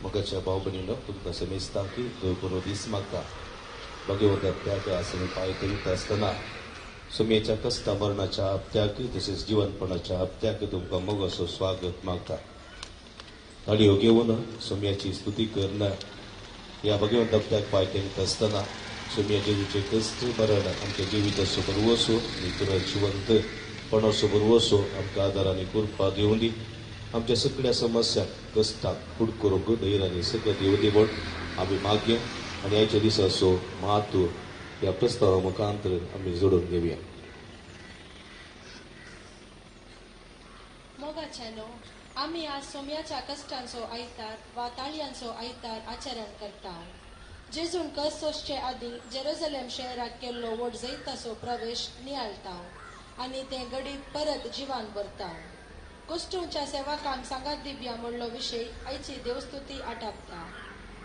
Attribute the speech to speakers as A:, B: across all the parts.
A: मोगाच्या भाव भयणीनो, तुमकां समेस्तांक देव बरो दीस मागता. भगवंत हप्त्याक आमी पांय करीत आसतना सुमयेच्या कश्टा मरणाच्या हप्त्याक तशेंच जिवनपणाच्या हप्त्याक तुमकां मोगाचो स्वागत मागता. ताळयो घेवन सोम्याची स्तुती करन ह्या भगवंत हप्त्याक पांय करीत आसतना सोम्या जेजूचे कश्ट मरण आमच्या जिविताचो भरवसो आनी पुनर्जिवंत पणाचो भरवसो आमकां आदार आनी कृपा दिवं दी. आमच्या सगळ्या समस्यांक कश्टांक फुड करूंक धैर्य आनी सकत येवं दी म्हूण आमी मागया आनी आयच्या दिसाचो म्हत्व ह्या प्रस्तावा मुखांतर आमी जोडून घेवया.
B: मोगाच्यानो, आमी आज सोम्याच्या कश्टांचो आयतार वा ताळयांचो आयतार आचरण करता. जेजून कश्ट सोंसचे आदीं जेरुजलेम शहराक केल्लो व्हड जैताचो प्रवेश नियाळटा आनी तें घडीत परत जिवान भरता. कोश्टूंच्या सेवकांक सांगात दिवया म्हणलो विशय आयची देवस्तुती आटापता.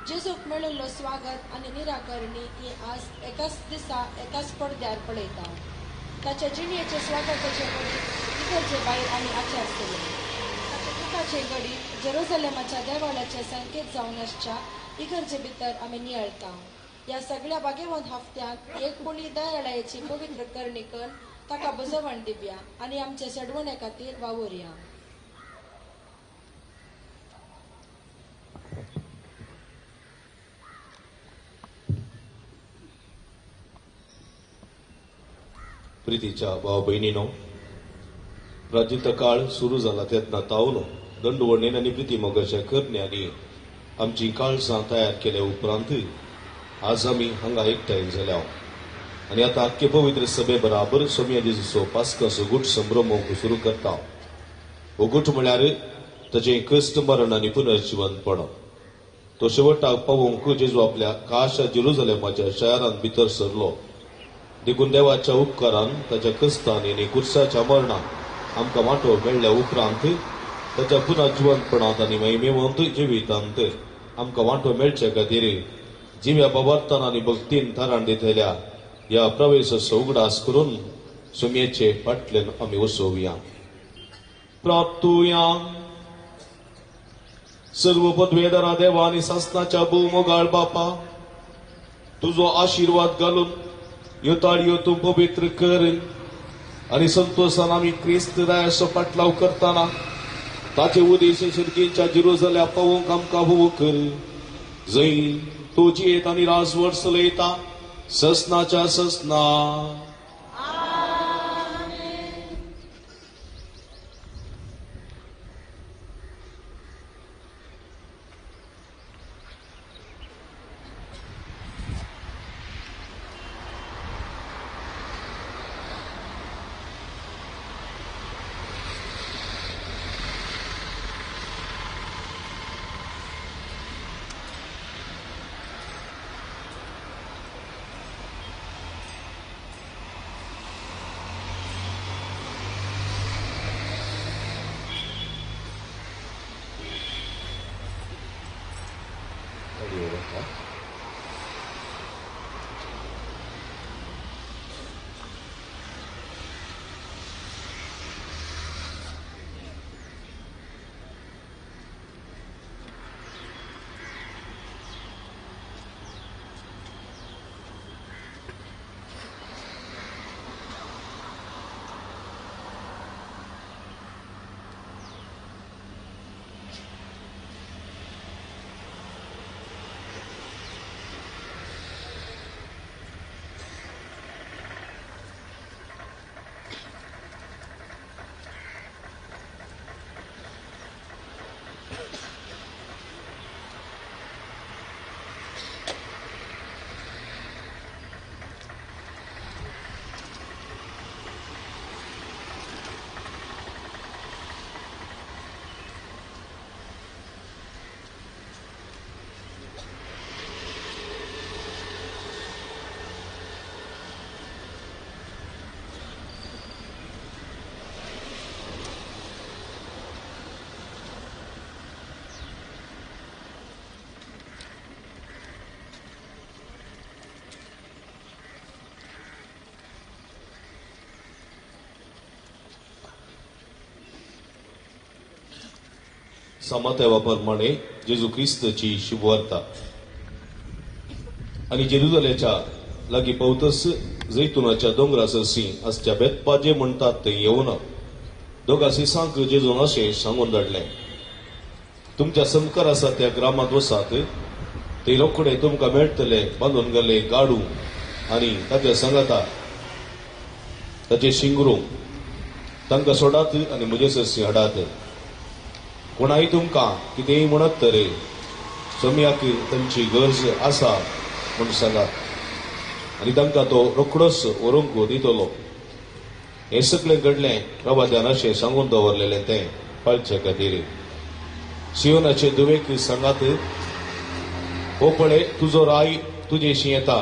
B: जेजूक मेळिल्लो स्वागत आनी निराकरणी ही आज एकाच दिसा एकाच पडद्यार पळयता. ताच्या जिणयेचे स्वागताचे घडीत इगर्जे भायर आमी आचार केले. ताच्या दुखाचे घडीत जेरुजलेमाच्या देवाळाचे संकेत जावन आसच्या इगर्जे भितर आमी नियाळता. ह्या सगळ्या भाग्यवंत हफ्त्यांत एक पुणी दयाळायेची पवित्र करणी करून ताका बुजवण दिवया आनी आमचे सडवणे खातीर वावुरया.
A: प्रितीच्या भाव भयणीनो, प्राचीन काळ सुरू जाला तेन्ना तावलो दंडवणेन आनी प्रिती मोगाच्या करण्यांनी आमची काळसां तयार केल्या उपरांत आज आमी हांगा एकठांय जाल्या आनी आतां आख्खे पवित्र सभे बराबर सोम्या जेजूचो पास्काचो गुट संभ्रमोवंक सुरू करता. हो गुट म्हळ्यार ताचें कश्ट मरण आनी पुनर्जिवंतपण. तो शेवटाक पावोवंक जेजू आपल्या काशा जेरुजलेमाच्या शहरांत भितर सरलो. देखून देवाच्या उपकारान ताच्या कश्टांनी आनी कुर्साच्या मरणान आमकां वांटो मेळ्ळ्या उपरांत ताच्या पुनर्जिवंतपणांत आनी महिमेवंत जिवितांत आमकां वांटो मेळचे खातीर जिव्या बाबार्थान आनी भक्तीन थाराण दितल्या ह्या प्रवेशाचो उगडास करून सुमयेचे फाटल्यान आमी वसोवया. प्राप्तुया सर्व पदवेदारा देवा आनी सासनाच्या भोवमोगाळ बापा, तुजो आशिर्वाद घालून ह्यो ताळयो तूं पवित्र कर आनी संतोशान आमी क्रिस्त रायाचो पाटलाव करतना ताचे उद्देश शिरकेच्या जेरुजलेमा पावोवंक आमकां भोव कर, जंय तूं जियेत आनी राजवट चलयता ससनाच्या ससना. समातेवा प्रमाणे जेजू क्रिस्तची शुभवार्ता. आनी जेरुजालेच्या लागीं पावतच जैतुनाच्या दोंगरा सरशी आसच्या बेतपाजे म्हणटात थंय येवन दोगा सिसांक जेजून अशें सांगून धाडलें, तुमच्या समकार आसा त्या ग्रामांत वसात, ते रोखडे तुमकां मेळटले बांदून गेल्ले गाडू आनी ताच्या सांगाता ताचे शिंगरू, तांकां सोडात आनी म्हजे सरशी हाडात. कोणाय तुमकां कितेंय म्हणत तर सोम्याक तांची गरज आसा म्हूण सांगात आनी तांकां तो रोखडोच व्हरूंक दितलो. हें सगळें घडलें प्रवाद्यान अशें सांगून दवरलेलें तें पाळचे खातीर. सियोनाचे दुवेक सांगात, हो पळय तुजो राय तुजेशी येता,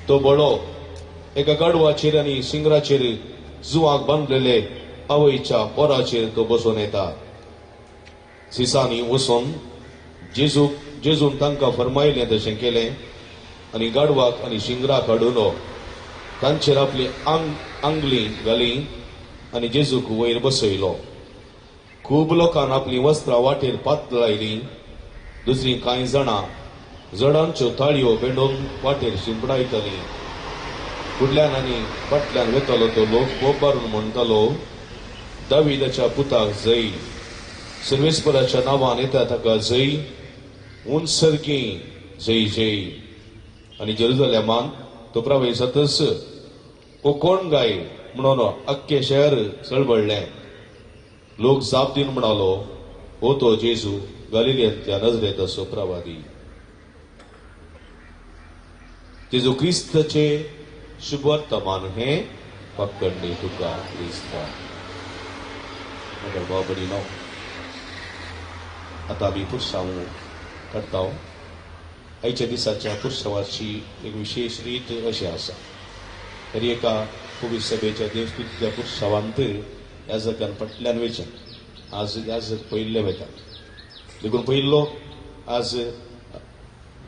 A: तो बळो एका गाडवाचेर आनी शिंगराचेर जुवाक बांदलेले आवयच्या पोराचेर तो बसून येता. सिसांनी वचून जेजून तांकां फरमायलें तशें केलें आनी गाडवाक आनी शिंगराक हाडून तांचेर आपली आंगली घाली आनी जेजूक वयर बसयलो. खूब लोकांक आपलीं वस्त्रां वाटेर पातळायलीं. दुसरीं कांय जाणां जडांच्यो ताळयो बेंडून वाटेर शिंपडायतालीं. फुडल्यान आनी फाटल्यान वेतालो तो लोक बोब मारून म्हणटालो, दाविदाच्या पुताक जय, सर्वेस्पराच्या नांवान येता ताका जय, उंच सर्गी जय जय. आनी जेरुजालेमान तो प्रवेशातच हो कोण गाय म्हणून अख्खें शहर चळबळ्ळें. लोक जाप दिवन म्हणालो, हो तो जेजू गालिलियांतल्या नजरेंत प्रवादी. जेजू क्रिस्ताचे शुभवर्तमान हें पकडणे तुका क्रिस्ता. भाव भयणीनो, आतां आमी पुरसांव काडटा. आयच्या दिसाच्या पुरसावाची एक विशेष रीत अशी आसा. तरी एका कोवी सभेच्या देवस्तुतीच्या पुरसावांत याजकान फाटल्यान वयचें. आज याजक पयिल्ले वयता, देखून पयिल्लो आज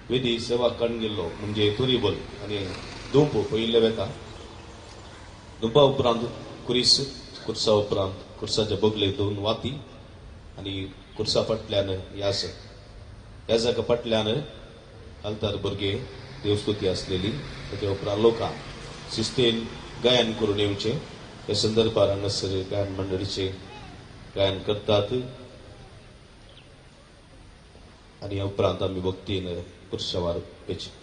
A: वेदी सेवा काडून गेल्लो म्हणजे तुरीबल आनी दुंप पयिल्ले वता. दुंपा उपरांत कुरीस, कुर्सा उपरांत कुर्साच्या बगलेक दोन वाती आनी कुर्सा फाटल्यान याजक, याजका फाटल्यान आल्तार भुरगे देवस्तुती आसलेली. ताच्या उपरांत लोकांक शिस्तेन गायन करून येवचें. ह्या संदर्भार हांगासर गायन मंडळीचे गायन करतात आनी ह्या उपरांत आमी भक्तीन पुरसावार वयचें.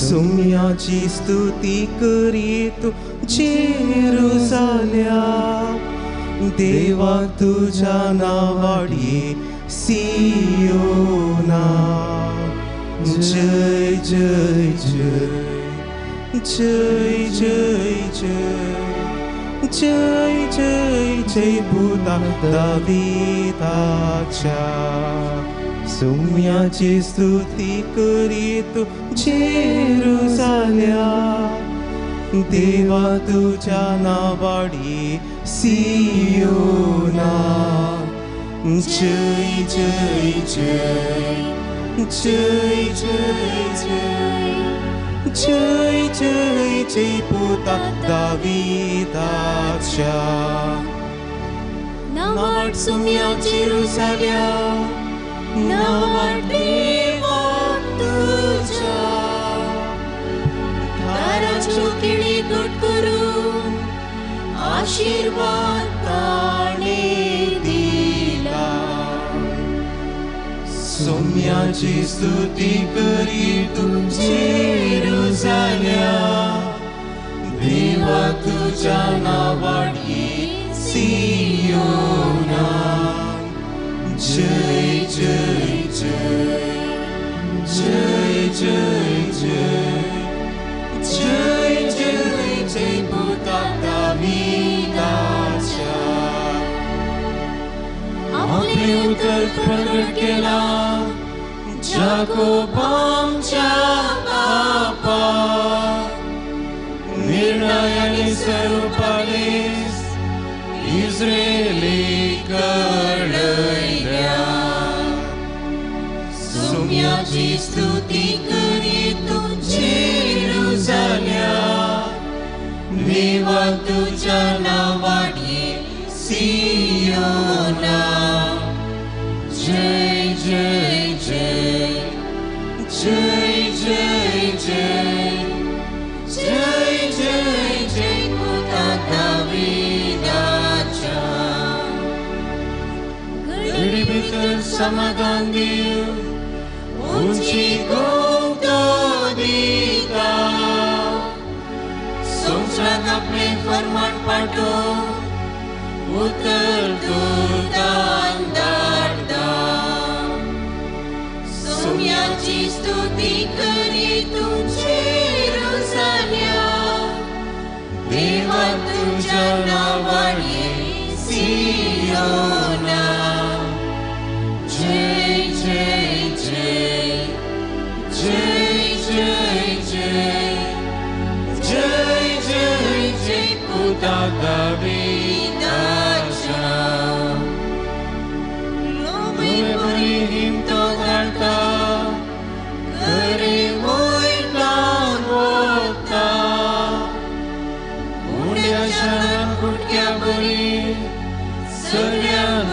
C: सुम्याची स्तुती करी तूं जेरुजाल्या देवा तुझ्या नावाडी सियोना। जय जय जय जय जय जय जय जय जय पुता दाविदाच्या। सुम्याची स्तुती करी तूं जेरुजाल्या देवा तुझ्या नावाडी सियोना। जय जय जय जय जय जय जय जय जय पुता दाविदाच्या। नावाड सुम्या जेरुजाल्या नावाड देवा तुझ्या दाराच्यो किळी घट करून आशीर्वाद ताणें दिला। सोम्याची स्तुती करी तूं जेरुजाल्या देवा तुझ्या नावाडी सियोना। जय जय जय जय जय जय जय जय जय पुता दाविदाच्या। आपले उतर प्रगट केला जाकोबाच्या बापा निर्णयाने स्वरूपालेस इस्रायली कळयल्या। सुम्याची स्तुती करी तूं जेरुजाल्या देवा तुझ्या नावाडी सियोना। जय जय जय जय जय जय जय जय जय पुता दाविदाच्या। घडी भितर समाधान दिव उंची गोवतो दिता संवसारांत आपलें फर्मान पाठोवन उतर दूतान धाडता। सुम्याची स्तुती करी तूं जेरुजाल्या देवा तुझ्या नावाडी सियोना। जय जय जय जय जय जय जय जय जय पुता दाविदाच्या। लोमे बरी हिमतो घालता करे वयल्यान वता उण्या शारान कुटक्या बरी सगळ्यांक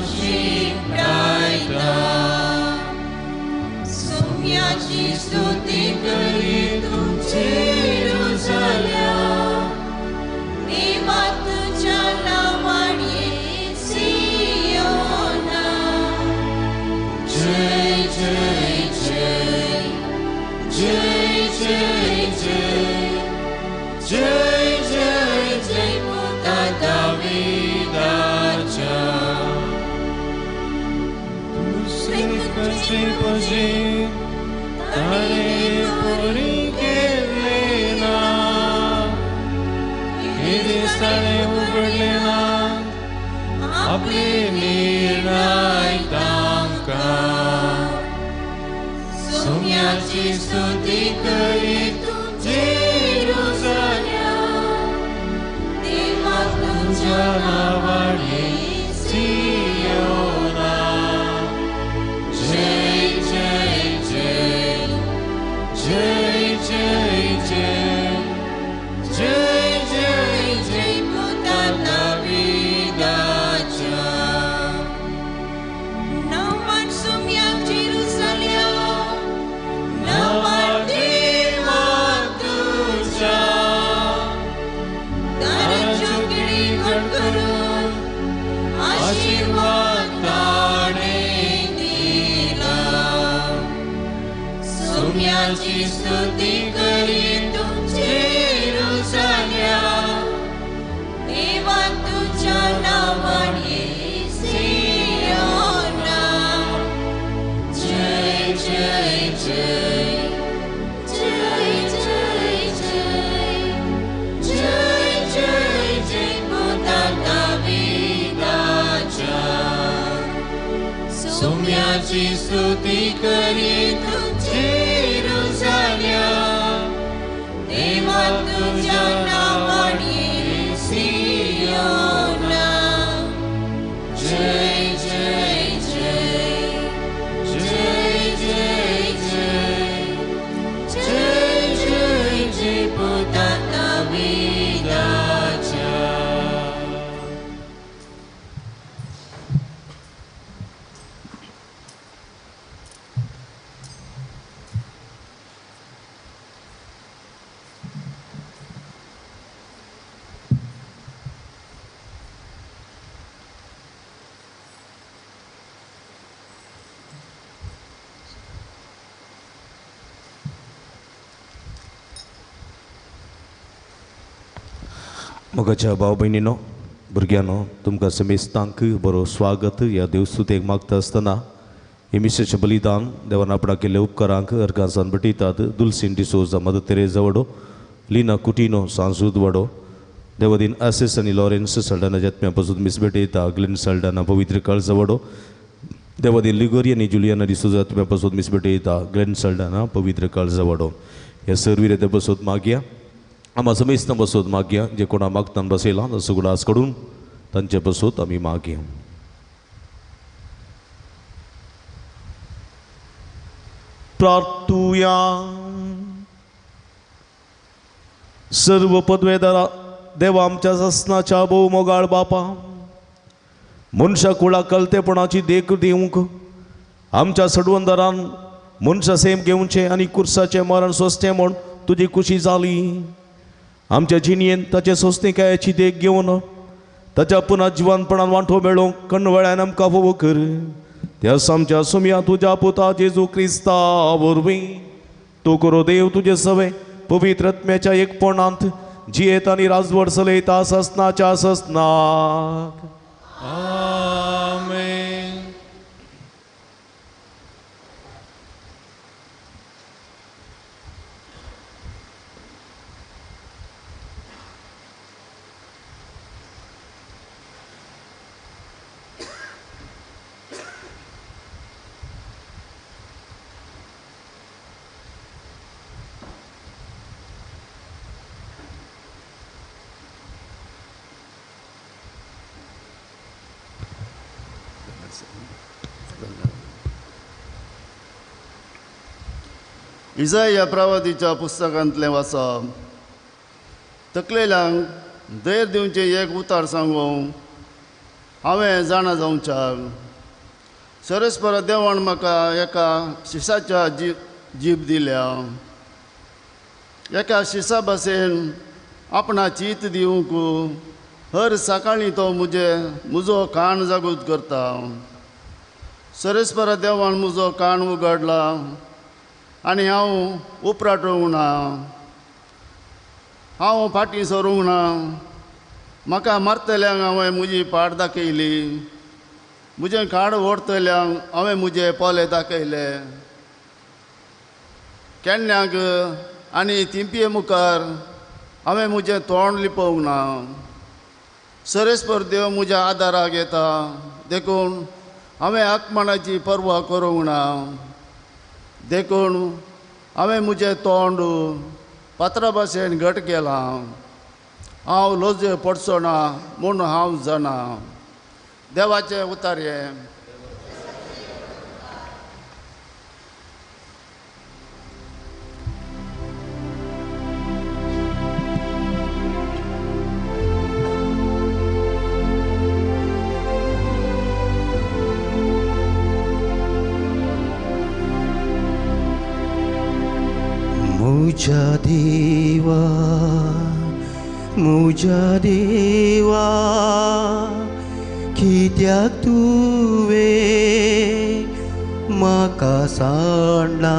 C: शिंपडायता। सुम्याची स्तुती करी तूं जेरुजाल्या देवा तुझ्या नावाडी सियोना। जय जय जय जय जय जय जय जय जय पुता दाविदाच्या।
D: दुसरे कसे पजे ताणें पुरी केल्लें ना हे दीस ताणें उगडले ना आपले निर्णय तांकां।
C: सुम्याची स्तुती करी तूं जेरुजाल्या देवा तुझ्या नावाडी सियोना।
D: जय जय जय जय जय जय जय जय जय
C: पुता दाविदाच्या। नावाड सुम्याक जेरुजाल्या नावाड देवा तुझ्या दाराच्यो किळी घट करून आशीर्वाद ताणें दिला। सुम्याची स्तुती
D: देवाची स्तुती करीत जेरुजाल्या, देवा तुझ्या नावाने सियोना। जय जय जय जय जय जय जय जय जय पुता दाविदाच्या।
A: मोगाच्या भाव भयणीनो, भुरग्यांनो, तुमकां समेस्तांक बरो स्वागत। ह्या देवस्तुतेक मागता आसतना हे मिसेचें बलिदान देवान आपणाक केल्ल्या उपकारांक अर्गांसान भेटयतात। दुलसीन डिसोजा, मदर तेरेजा वडो, लिना कुटिनो सांजूद वडो, देवादीन आसेस आनी लॉरेन्स सल्डाना जत्म्या पसून मिस भेटयता। ग्लेन सल्डाना पवित्र काळजा वडो, देवादीन लिगोरी आनी जुलियाना डिसोजा आत्म्या पसून मिस भेटयता। ग्लेन सल्डाना पवित्र काळजा वडो। ह्या सर्वीर ते बसोत मागया, आमा समेस्तां बसोत मागया, जे कोणा मागतान बसयला ताचो उगडास काडून तांचे बसोत आमी मागया। प्रार्थुया। सर्व पदवेदारा देवा आमच्या सासनाच्या भोव मोगाळ बापा, मनशा कुळा कलतेपणाची देख दिवंक आमच्या सडवंदरान मनशा सेम घेवचें आनी कुर्साचें मरण सोंसचें म्हूण तुजी खुशी जाली। आमच्या जिणयेन ताचे सोंसणीकायेची देख घेवन ताच्या पुना जिवानपणान वांटो मेळोवंक कणवळ्यान आमकां फोव कर। त्या आमच्या सुमया तुज्या पुता जेजू क्रिस्ता वरवीं तूं करो देव तुजे सवे पवित्र आत्म्याच्या एकपणांत जियेत आनी राजवट चलयता ससनाच्या ससनाक।
D: आमेन।
E: इजाया प्रवादीच्या पुस्तकांतलें वाचप। तकलेल्यांक धैर्य दिवचें एक उतार सांगूं हांवें जाणा जावच्याक। सरस्पर देवान म्हाका एका शिसाच्या जीब दिल्या, एका शिसा भाशेन आपणा चीत दिवंक हर सकाळीं तो म्हजो कान जागृत करता। सरस्पर देवान म्हजो कान उगडला आनी हांव उपराटूंक ना, हांव फाटीं सरूंक ना। म्हाका मारतल्यांक हांवें म्हजी पाट दाखयली, म्हजें खाड ओडतल्यांक हांवें म्हजे पोले दाखयले। केन्नाक आनी तिंपये मुखार हांवें म्हजें तोंड लिपोवंक ना। सरस्पर देव म्हज्या आदाराक येता, देखून हांवें आकमानाची पर्वा करूंक ना। देखून हांवें म्हजें तोंड पात्रा भाशेन घट केलां, हांव लजे पडचो ना म्हूण हांव जाणा। देवाचें उतार हें।
F: मुझा देवा मुझा देवा कित्याक तुवें म्हाका सांडलाय।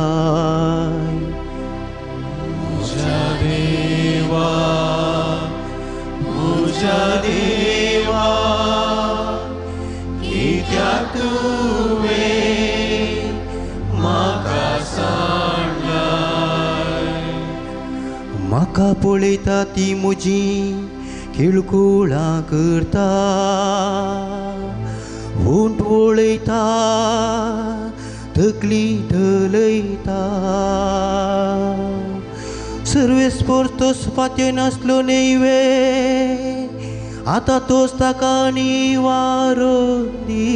D: मुझा देवा मुझा देवा कित्याक तुवें म्हाका सांडलाय।
F: म्हाका पळयता ती म्हजी किळकुळां करता, हुंट वळयता तकली धलयता. सर्वेस्पोर तोस फात्यो नासलो न्हय आतां तोस ताका निवारो दी.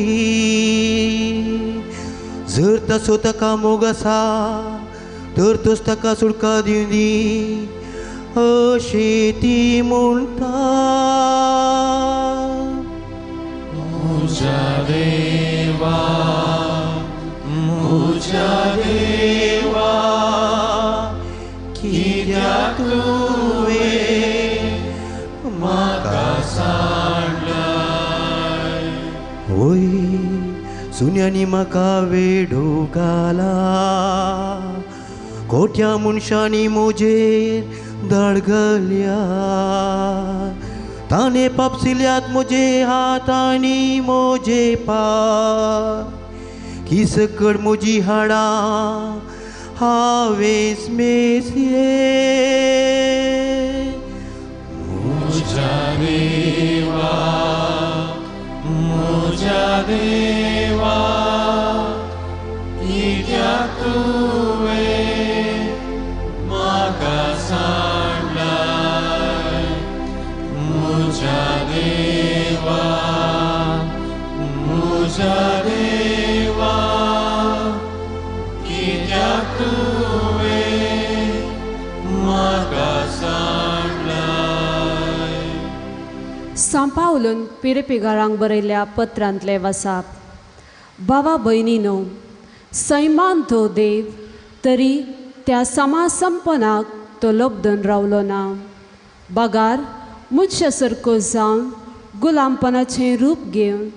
F: जर तसो ताका मोग आसा तर तोस ताका सुटका दिवं दी अशें ती म्हणटा.
D: म्हज्या देवा म्हज्या देवा कित्याक तुवें म्हाका सांडलाय.
F: वय सुन्यांनी म्हाका वेडो घाला, कोट्या मनशांनी म्हजेर दाड घाल्या. ताणें पापसिल्यात म्हजे हात आनी म्हजे पांय, किसकड म्हजी हाडां हांवें मेजले.
D: म्हज्या देवा म्हज्या देवा कित्याक तुवें म्हाका सांडलाय. म्हज्या देवा म्हज्या देवा कित्याक तुवें म्हाका सांडलाय.
G: सांपावलून पिरपिगारांक बरयल्ल्या पत्रांतले वसाप. बाबा भयणीनो, सैमान तो देव तरी त्या समासंपनाक तो लब्धन रावलो ना, बगार मनशा सारको जावन गुलामपणाचें रूप घेवन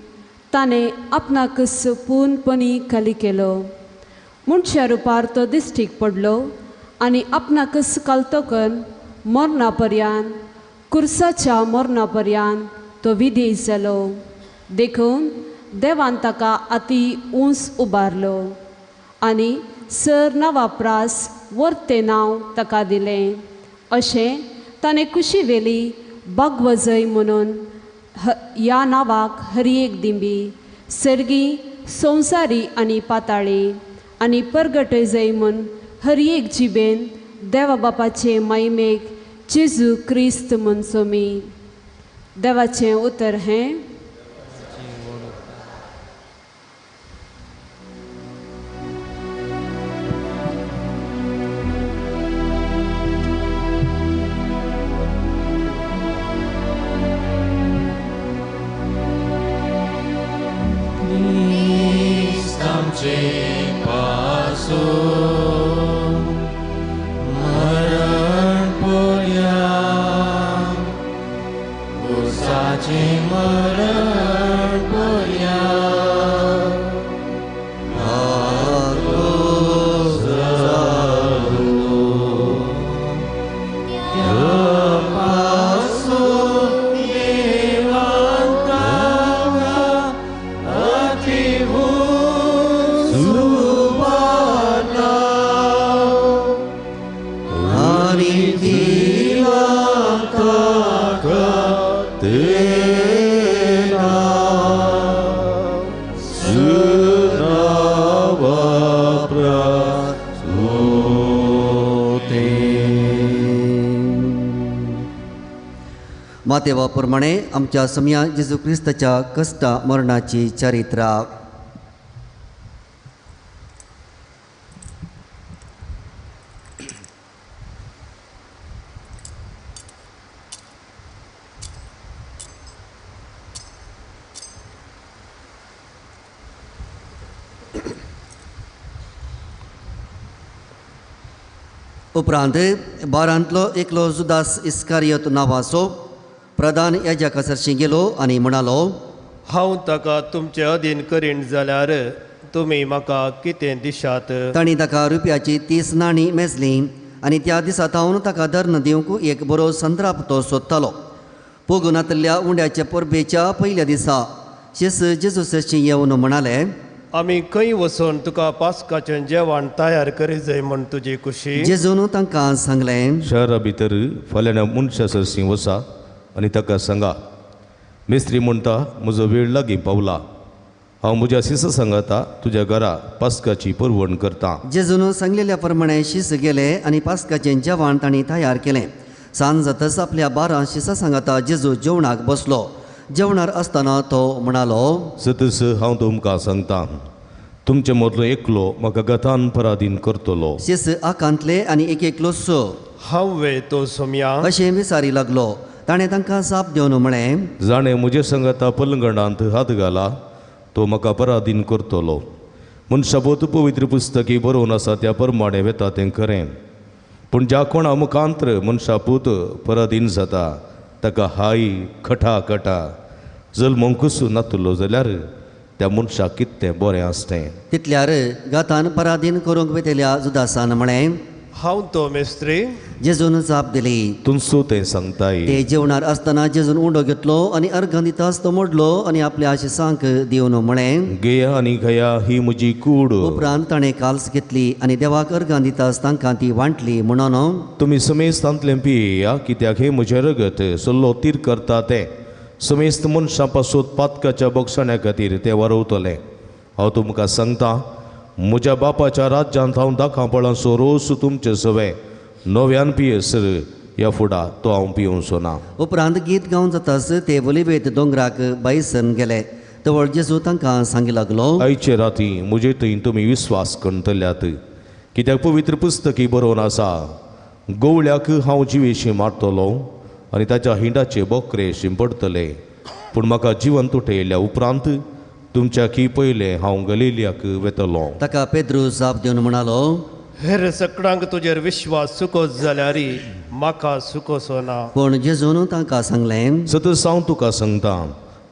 G: ताणें आपणाकच पूर्णपणी खाली केलो. मनशा रुपार तो दिश्टीक पडलो आनी आपणाकच कालतोकन मरणा पर्यंत कुर्साच्या मरणा पर्यंत तो विधेय जालो. देखून देवान ताका अती उंच उबारलो आनी सर नांवा प्रास वर्तें नांव ताका दिलें. अशें ताणें कुशी वेली बागवजय म्हणून ह्या नांवाक हर एक दिंबी सर्गी संवसारी आनी पाताळी आनी परगटय जय म्हूण हर एक जिबेन देवा बापाचे महिमेक जेजू क्रिस्त म्हूण सोमी. देवाचें उतर हें.
H: मातेवा प्रमाणे आमच्या समया जेजू क्रिस्ताच्या कश्टा मरणाची चरित्रा. उपरांत बारांतलो एकलो जुदास इस्कारियत नांवाचो प्रधान याजका सरशीं गेलो आनी म्हणालो,
I: हांव ताका तुमचे अधीन करीन जाल्यार तुमी म्हाका कितें दिशात?
H: तांणी ताका रुपयाची 30 नाणीं मेजलीं आनी त्या दिसा थावन ताका धर्ण दिवंक एक बरो संद्राप तो सोदतालो. पोगून नातल्या उंड्याच्या परबेच्या पयल्या दिसा जेजू जेजू सरशीं येवन म्हणाले,
I: आमी खंय वचून तुका पास्काचें जेवण तयार करी जाय म्हूण तुजी खुशी?
H: जेजून तांकां सांगलें,
A: शहरा भितर फाल्यां मनशा सरशीं वचा आनी ताका सांगा, मिस्त्री म्हणटा म्हजो वेळ लागीं पावला, हांव म्हज्या शिस सांगता तुज्या घरा पास्काची पुरवण करता.
H: जेजून सांगलेल्या प्रमाणे शिस गेले आनी पास्काचें जेवण तांणी तयार केलें. सांज जातच आपल्या 12 शिसां सांगाता जेजू जेवणाक बसलो. जेवणार आसतना तो म्हणालो,
A: सतस हांव तुमकां सांगता, तुमचे मदलो एकलो म्हाका गतान पराधीन करतलो.
H: शिस आकांतले आनी एक एकलोसो
I: हांव वे तो सोम्या
H: अशें विचारी लागलो. ताणें तांकां जाप दिवन म्हळें,
A: जाणें म्हजे सांगाता पलंगणांत हात घाला तो म्हाका पराधीन करतलो. मनशाबोत पवित्र पुस्तकी बरोवन आसा त्या प्रमाणें वेता तें खरें, पूण ज्या कोणा मुखांत्र मनशापूत पराधीन जाता ताका हाय खटा खटा. जल्मोंकूच नातलो जाल्यार त्या मनशाक कितें बरें आसतें.
H: तितल्यार गातान पराधीन करूंक वेतल्या जुदासान म्हळें,
I: हांव तो मेस्त्री.
H: जेजून जाप दिली,
A: तुमचो तें सांगताय.
H: ते जेवणार आसतना जेजून उंडो घेतलो आनी अर्घां दिताच तो मोडलो आनी आपल्या शिसांक दिवन म्हळें,
A: घेया आनी घेया, ही म्हजी कूड.
H: उपरांत ताणें काल्स घेतली आनी देवाक अर्घां दिताच तांकां ती वांटली म्हणून,
A: तुमी समेस्तांतलें पिया, कित्याक हें म्हजें रगत सल्लो तीर करता तें समेस्त मनशां पासून पातकाच्या बक्षण्या खातीर तें वारवतलें. हांव तुमकां सांगता, म्हज्या बापाच्या राज्यांत हांव दाखां पळांचो रोस तुमचे सवें नव्यान पियेसर ह्या फुडा तो हांव पिवचो ना.
H: उपरांत गीत गावन जाताच ते वलिवेत दोंगराक बायसन गेले. तवळ जेजू तांकां सांगी लागलो,
A: आयचे राती म्हजे थंय तुमी विस्वास करतल्यात, कित्याक पवित्र पुस्तकी बरोवन आसा, गवळ्याक हांव जिवेशी मारतलो आनी ताच्या हिंडाचे बोकरे शिंपडटले, पूण म्हाका जिवंत उठयल्या उपरांत तुमच्या की पयलें हांव गलिलियाक वेतलो.
H: ताका पेद्रू जाप दिवन म्हणालो,
I: हेर सकडांक तुजेर विश्वास चुकोस जाल्यार म्हाका चुकोसो ना.
H: पूण जेजून तांकां सांगलें,
A: सतस हांव तुका सांगता,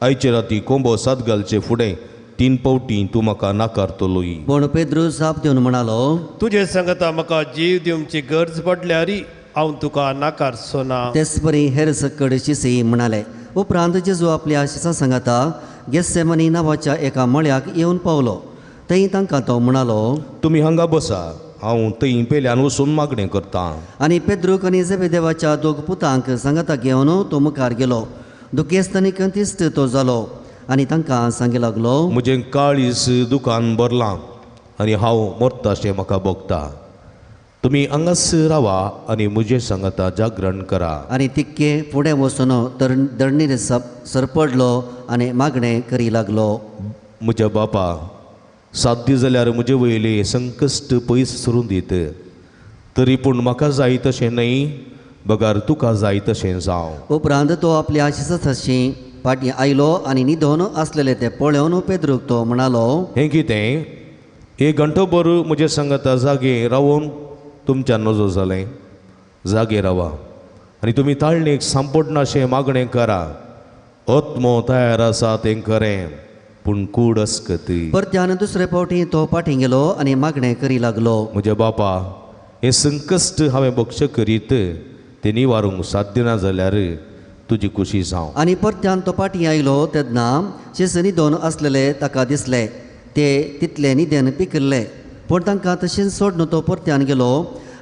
A: आयचे राती कोंबो सात घालचे फुडें 3 फावटी तूं म्हाका नाकारतलोय.
H: पूण पेद्रू जाप दिवन म्हणालो,
I: तुजे सांगता म्हाका जीव दिवची गरज पडल्यार हांव तुका नाकारचो ना.
H: तेच परी हेर सकड शिसी म्हणाले. उपरांत जेजू आपल्या शिसां सांगाता गेस्सेमनी नांवाच्या एका मळ्याक येवन पावलो. थंय तांकां तो म्हणालो,
A: तुमी हांगा बसा, हांव थंय पेल्यान वचून मागणें करतां.
H: आनी पेद्रूक आनी जेबेदेवाच्या दोग पुतांक सांगाता घेवन तो मुखार गेलो. दुखेस्त आनी कंतिस्त तो जालो आनी तांकां सांगी लागलो,
A: म्हजें काळीज दुकान भरलां आनी हांव मरताशें म्हाका भोगता. तुमी हांगाच रावा आनी म्हजे सांगाता जागरण करा.
H: आनी तिक्के फुडें वचून दरणीर सरपडलो आनी मागणें करी लागलो,
A: म्हज्या बापा, साध्य जाल्यार म्हजे वयले संकश्ट पयस सरून दीत, तरी पूण म्हाका जाय तशें न्हय, बगर तुका जाय तशें जावं.
H: उपरांत तो आपल्या शिसाशी फाटीं आयलो आनी न्हिदोन आसलेले ते पळोवन पेद्रूक तो म्हणालो,
A: हें कितें, एक घंटोभर म्हजे सांगाता जागे रावून तुमच्या नजो जालें? जागे रावा आनी तुमी ताळणेक सांपडनाशें मागणें करा. आत्मो तयार आसा तें खरें, पूण कूड अस्कती.
H: परत्यान दुसरे फावटी तो फाटीं गेलो आनी मागणें करी लागलो,
A: म्हज्या बापा, हें संकश्ट हांवें भक्ष करीत तें निवारूंक साध्य ना जाल्यार तुजी खुशी जावं.
H: आनी परत्यान तो फाटीं आयलो तेन्ना शिस न्हिदोन आसलेले ताका दिसले. ते तितले न्हिदेन पिकिल्ले, पूण तांकां तशेंच सोडून तो परत्यान गेलो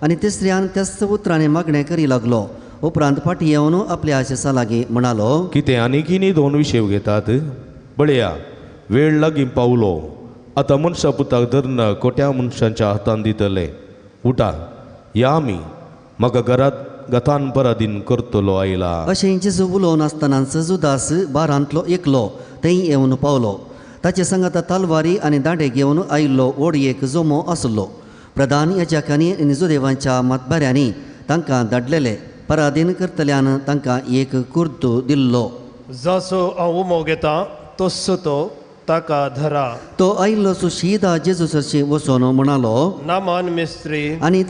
H: आनी तिसऱ्यान त्याच उतरांनी मागणें करी लागलो. उपरांत फाटीं येवन आपल्या शिसां लागीं म्हणालो,
A: कितें आनी न्हिदोन विशेव घेतात? पळया, वेळ लागीं पावलो, आतां मनशा पुताक धरून खोट्या मनशांच्या हातान दितले. उठा, या आमी, म्हाका घरांत गतान पराधीन करतलो आयला.
H: अशें जेजू उलोवन आसतनाच जुदास बारांतलो एकलो थंय येवन पावलो. ताचे सांगाता तलवारी आनी दांडे घेवन आयिल्लो व्हड एक जमो आसलो. प्रधान याजकांनी आनी जुदेवांच्या मतबाऱ्यांनी तांकां धाडलेले पराधीन करतल्यान तांकां एक कुर्तू दिल्लो.
I: जसो हांव उमो घेता तसो तो ताका धरा.
H: तो आयिल्लो सुशीदा जेजू सरशी वचून म्हणालो,
I: नामान मिस्त्री.
H: आनी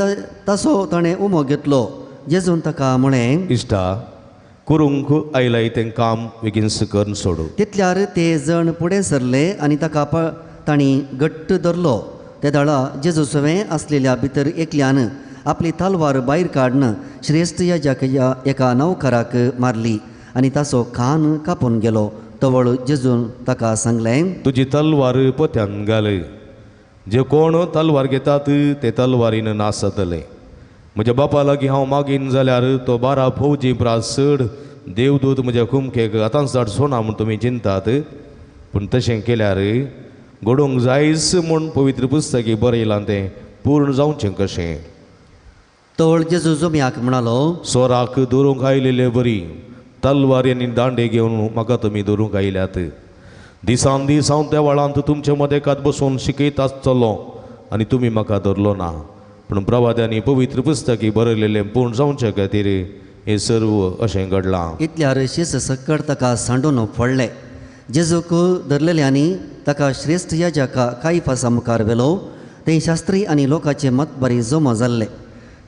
H: तसो ताणें उमो घेतलो. जेजून ताका म्हळें,
A: इश्टा, करूंक आयलाय तें काम बेगीन करून सोडू.
H: तितल्यार ते जण फुडें सरले आनी ताका तांणी घट्ट धरलो. ते दळा जेजू सवें आसलेल्या भितर एकल्यान आपली तलवार भायर काडून श्रेश्ठ याजकाच्या एका नौकराक मारली आनी ताचो कान कापून गेलो. तवळ जेजून ताका सांगलें,
A: तुजी तलवार पोत्यान घाल. जे कोण तलवार घेतात ते तलवारीन नास जातले. म्हज्या बापा लागीं हांव मागीन जाल्यार तो 12 फौजी प्रास चड देवदूत म्हज्या कुमकेक आतां चड सोना म्हूण तुमी चिंतात, पूण तशें केल्यार घडोवंक जायच म्हूण पवित्र पुस्तकी बरयलां तें पूर्ण जावचें कशें.
H: तवळ जेजू जोम्याक म्हणालो,
A: सोराक धरूंक आयिल्ले बरी तलवारी आनी दांडे घेवन म्हाका तुमी धरूंक आयल्यात. दिसान दीस हांव देवळांत तुमचे मदेकात बसून शिकयत आसतलो आनी तुमी म्हाका धरलो ना. पूण प्रवाद्यांनी पवित्र पुस्तकी बरयलेलें पूर्ण जावचे खातीर हें सर्व अशें घडलां.
H: इतल्यार शिस सक्कड ताका सांडून फोडले. जेजूक धरलेल्यांनी ताका श्रेश्ठ याजका कायफासा मुखार व्हेलो. थंय शास्त्री आनी लोकांचे मतबारी जमो जाल्ले.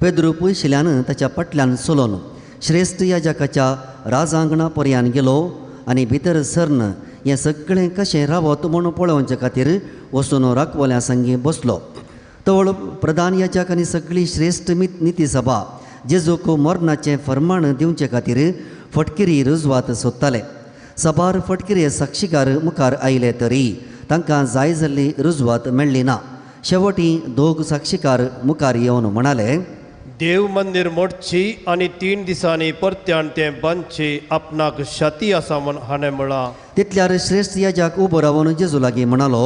H: पेद्रू पयशिल्ल्यान ताच्या फाटल्यान चलोवन श्रेश्ठ याजकाच्या राजांगणा पर्यान गेलो आनी भितर सरन हें सगळें कशें रावत म्हूण पळोवचे खातीर वचून राखवल्या संगी बसलो. तवळ प्रधान याजक आनी सगळी श्रेश्ठ निती सभा जेजूक मरणाचें फर्माण दिवचे खातीर फटकिरी रुजवात सोदताले. सभार फटकिरे साक्षीकार मुखार आयले तरी तांकां जाय जाल्ली रुजवात मेळ्ळी ना. शेवटी दोग साक्षीकार मुखार येवन म्हणाले,
I: देव मंदिर मोडची आनी 3 दिसांनी परत्यान तें बांदची आपणाक शाती आसा म्हूण हाणें म्हळां.
H: तितल्यार श्रेश्ठ याजक उबो रावन जेजू लागीं म्हणालो,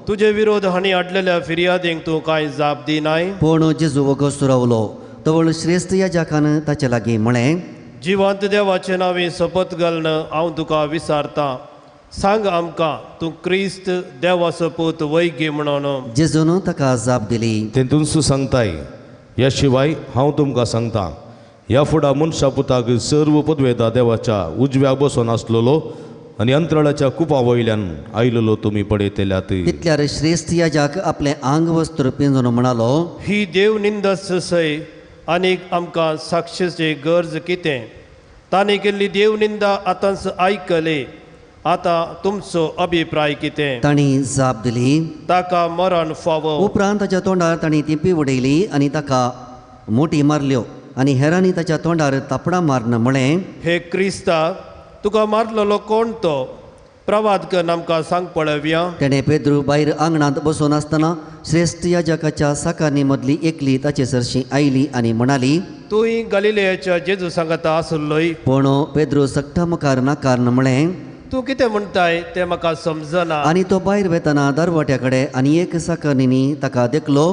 I: तुजे विरोध हांणी हाडलेल्या फिर्यादींक तूं कांय जाप दिनाय.
H: पूण जेजू वगोस रावलो. तवळ श्रेश्ठ याजकान ताचे लागीं म्हळें,
I: जिवंत देवाचे नांवी शपथ घालून हांव तुका विचारतां, सांग आमकां तूं क्रिस्त देवाचो पूत वैगी म्हणून.
H: जेजून ताका जाप दिली,
A: तेतून सांगताय, ह्या शिवाय हांव तुमकां सांगता, ह्या फुडा मनशा पुताक सर्व पदवेदा देवाच्या उजव्या बसून आसलेलो आनी अंतराळाच्या कुपा वयल्यान आयलेलो तुमी पळयतल्यात.
H: तितल्यार श्रेश्ठ याजक आपलें आंग वस्त्र पिंजून म्हणालो,
I: ही देव निंदस सय आनीक आमकां साक्षीची गरज कितें? तांणी केल्ली देव निंदा आतांच आयकली, आतां तुमचो अभिप्राय कितें?
H: तांणी जाप दिली,
I: ताका मरण फावो.
H: उपरांत ताच्या तोंडार तांणी तिंपी उडयली आनी ताका मोटी मारल्यो आनी हेरांनी ताच्या तोंडार थापडां मारून म्हळें,
I: हे क्रिस्ता, तुका मारलेलो कोण तो? प्रवाद कर आमकां सांग पळोवया.
H: तेणें पेद्रू भायर आंगणांत बसून आसतना श्रेश्ठ याजकाच्या साकारणी मदली एकली ताचे सरशी आयली आनी म्हणाली,
I: तूं गलिलेयाच्या जेजू सांगता आसलोय.
H: पूण पेद्रू सगटा मुखार नाकारून म्हळें,
I: तूं कितें म्हणटाय तें म्हाका समजना.
H: आनी तो भायर वेतना दरवट्या कडेन आनी एक साकरणींनी ताका देखलो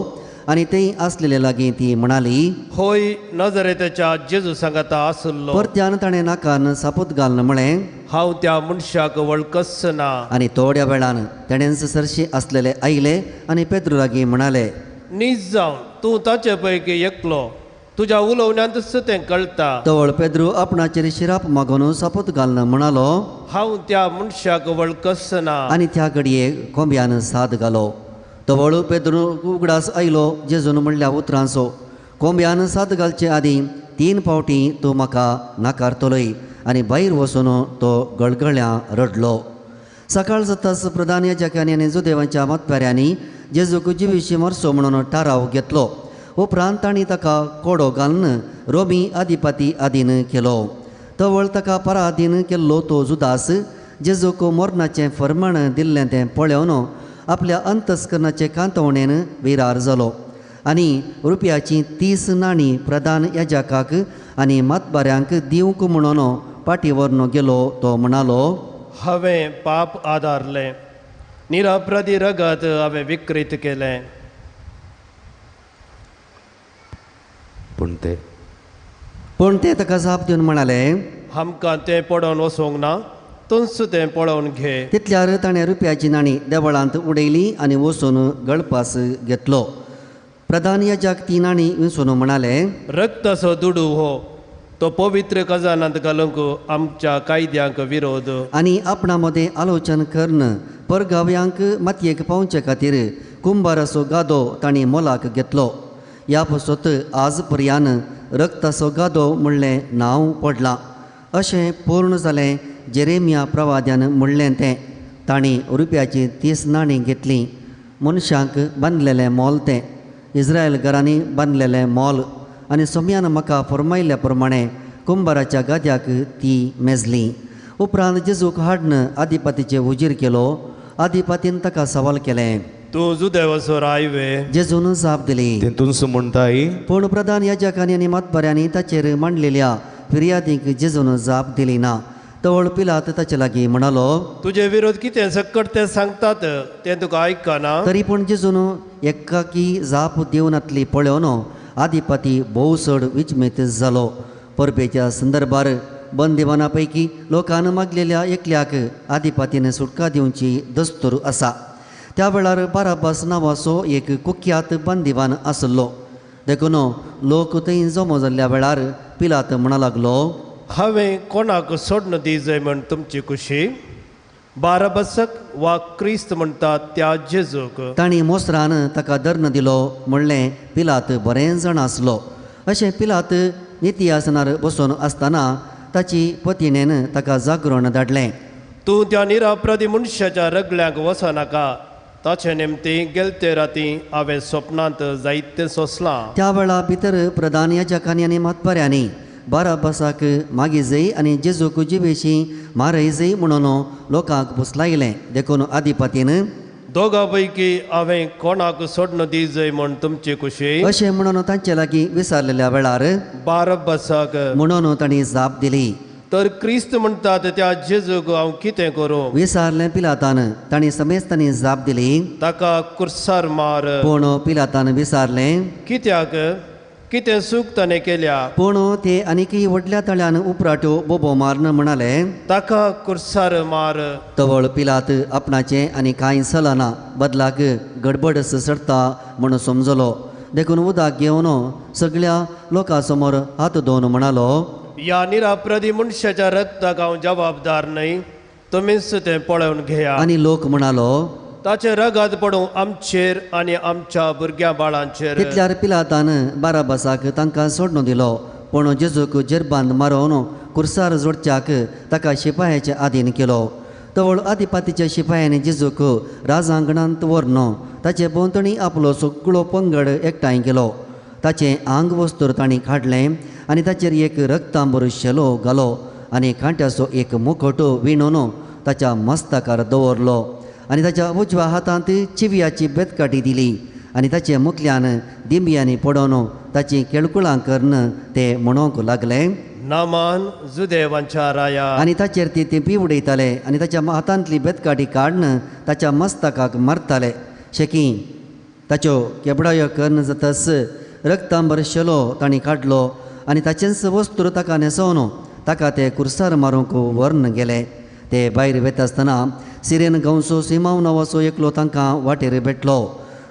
H: आनी थंय आसलेले लागीं ती म्हणाली,
I: होय नजरेच्या जेजू सांगता आसलो.
H: परत्यान ताणें नाकान सापूत घालून म्हळें,
I: हांव त्या मनशाक वळखच ना.
H: आनी थोड्या वेळान तेणेंच सरशी आसलेले आयले आनी पेद्रू लागीं म्हणाले,
I: नीज जावन तूं ताचे पैकी एकलो, तुज्या उलोवण्यांतच तें कळटा.
H: तवळ पेद्रू आपणाचेर शिराप मागून सापूत घालून म्हणालो,
I: हांव त्या मनशाक वळखच ना.
H: आनी त्या घडये कोंब्यान साद घालो. तवळ पेद्रू उगडास आयलो जेजून म्हणल्या उतरांचो, कोंब्यान साद घालचे आदीं 3 फावटी तूं म्हाका नाकारतलोय. आनी भायर वचून तो गळगळ्यां रडलो. सकाळ जाताच प्रधान याजकांनी आनी जुदेवांच्या मतप्याऱ्यांनी जेजूक जिविशी मरचो म्हणून थाराव घेतलो. उपरांत तांणी ताका कोडो घालून रोमी आदिपाती आदीन केलो. तवळ ताका पराधीन केल्लो तो जुदास जेजूक मरणाचें फर्माण दिल्लें तें पळोवन आपल्या अंतस्करणाचे कांतवणेन विरार जालो आनी रुपयाची 30 नाणीं प्रधान याजकाक आनी मतबाऱ्यांक दिवंक म्हणून पाटी व्हरून गेलो. तो म्हणालो,
I: हांवें पाप आदारलें, निरपराधी रगत हांवें विकृत केलें.
H: पूण ते ताका जाप दिवन म्हणाले,
I: आमकां तें पडोवन वचूंक ना, तूंच तें पळोवन घे.
H: तितल्यार ताणें रुपयाची नाणी देवळांत उडयली आनी वचून गळपास घेतलो. प्रधान याजक ती नाणी विंचून म्हणाले,
I: रक्ताचो दुडू हो, तो पवित्र खजानांत घालूंक आमच्या कायद्यांक विरोध.
H: आनी आपणा मदें आलोचन करून परगाव्यांक मातयेक पावचे खातीर कुंभाराचो गादो तांणी मोलाक घेतलो. ह्या पासत आज पर्यान रक्ताचो गादो म्हणलें नांव पडलां. अशें पूर्ण जालें जेरेमिया प्रवाद्यान म्हणलें तें. तांणी रुपयाची 30 नाणीं घेतलीं. मनशांक बांदलेलें मोल तें, इस्रायल घरांनी बांदलेलें मोल. आनी सोम्यान म्हाका फरमायल्ल्या प्रमाणें कुंभाराच्या गाद्याक ती मेजली. उपरांत जेजूक हाडून आदिपातीचे उजीर केलो. आदिपातीन ताका सवाल केलें,
I: तूं जुदेवाचो राय वे?
H: जेजून जाप दिली,
A: तेतून म्हणटाय.
H: पूण प्रधान याजकांनी आनी मतबऱ्यांनी ताचेर मांडलेल्या फिर्यादींक जेजून जाप दिली ना. तवळ पिलात ताचे लागीं म्हणालो,
I: तुजे विरोध कितें सकट ते सांगतात तें तुका आयकना.
H: तरी पूण जेजून एकाकी जाप दिवनातली पळोवन आदिपती भोव चड विचमीत जालो. परबेच्या संदर्भार बंदिवाना पैकी लोकान मागलेल्या एकल्याक आदिपतीन सुटका दिवची दस्तूर आसा. त्या वेळार बाराबास नांवाचो एक कुख्यात बंदिवान आसलो. देखून लोक थंय जमो जाल्ल्या वेळार पिलात म्हणा लागलो,
I: हांवें कोणाक सोडून दी जाय म्हण तुमची खुशी, बाराबासक वा क्रिस्त म्हणटात त्या जेजूक.
H: तांणी मोसरान ताका दर्न दिलो म्हणलें पिलात बरें जाण आसलो. अशें पिलात निती आसनार बसून आसतना ताची पतिणेन ताका जागरण धाडलें,
I: तूं त्या निरापराधी मनशाच्या रगल्यांक वचनाका, ताचे निमती गेलते राती हांवें स्वप्नांत जायतें सोंसलां.
H: त्या वेळा भितर प्रधान याजकांनी आनी मातपऱ्यांनी बाराबासाक मागी जय आनी जेजूक जिवेशी मारय जय म्हणून लोकांक पुसलायलें. देखून आदिपतीन
I: दोगा पैकी हांवें कोणाक सोडून दी जाय म्हण तुमची खुशी
H: अशें म्हणून तांचे लागीं विचारलेल्या वेळार
I: बाराबासाक
H: म्हणून तांणी जाप दिली.
I: तर क्रिस्त म्हणटात त्या जेजूक हांव कितें करूं?
H: विचारलें पिलातान. तांणी समेस्तांनी जाप दिली,
I: ताका कुर्सार मार.
H: पूण पिलातान विचारलें,
I: कित्याक, कितें चूक ताणें केल्या?
H: पूण ते आनीकय व्हडल्या तळ्यान उपराट्यो बोबो मारन म्हणाले,
I: ताका कुर्सार मार.
H: तवळ पिलात आपणाचें आनी कांय चलना, बदलाक गडबड सडटा म्हूण समजलो. देखून उदक घेवन सगळ्या लोकां समोर हात धुवन म्हणालो,
I: ह्या निरापराधी मनशाच्या रक्ताक हांव जबाबदार न्हय, तुमीच तें पळोवन घेया.
H: आनी लोक म्हणालो,
I: ताचे रगात पडूं आमचेर आनी आमच्या भुरग्यां बाळांचेर.
H: तितल्यार पिलातान बाराबासाक तांकां सोडून दिलो. पूण जेजूक जेरबांद मारोवन कुर्सार जोडच्याक ताका शिपायाचे आदीन केलो. तवळ आदिपातीच्या शिपायांनी जेजूक राजांगणांत व्हरून ताचे भोंवतणी आपलो सगळो पंगड एकठांय केलो. ताचें आंग वस्तूर तांणी काडलें आनी ताचेर एक रक्तांबर शेलो घालो आनी कांट्याचो एक मुखोटो विणून ताच्या मस्तकार दवरलो आनी ताच्या उजव्या हातांत चिवयाची बेतकाटी दिली आनी ताचे मुखल्यान दिंब्यांनी पडोवन ताची केळकुळां करून ते म्हणूंक लागले,
I: नामान जुदेवांच्या राया.
H: आनी ताचेर ती तेंपी उडयताले आनी ताच्या हातांतली बेतकाटी काडून ताच्या मस्तकाक मारताले. शेकी ताच्यो केबडायो करून जातस रक्तांबर शेलो तांणी काडलो आनी ताचेंच वस्तूर ताका न्हेसोवन ताका ते कुर्सार मारूंक व्हरून गेले. ते भायर वेता आसतना सिरेन गांवचो सिमांव नांवाचो एकलो तांकां वाटेर भेटलो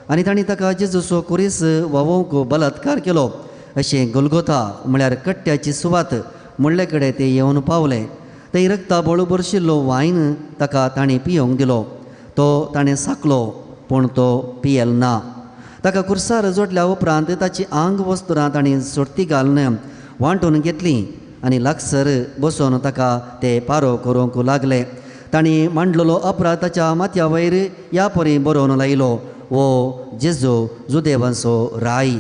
H: आनी तांणी ताका जेजूचो कुरीस व्हांवोवंक बलात्कार केलो. अशें गोलगोथा म्हळ्यार कट्ट्याची सुवात म्हणले कडेन ते येवन पावले. थंय रक्ता बळू भरशिल्लो वायन ताका तांणी पियोवंक दिलो. तो ताणें साकलो पूण तो पियल ना. ताका कुर्सार जोडल्या उपरांत ताची आंग वस्तुरां तांणी सोडती घालून वांटून घेतली आनी लागसर बसोवन ताका ते पारो करूंक लागले. तांणी मांडलेलो अपराध ताच्या माथ्या वयर ह्या परी बरोवन लायलो, वो जेजू जुदेवांचो राय.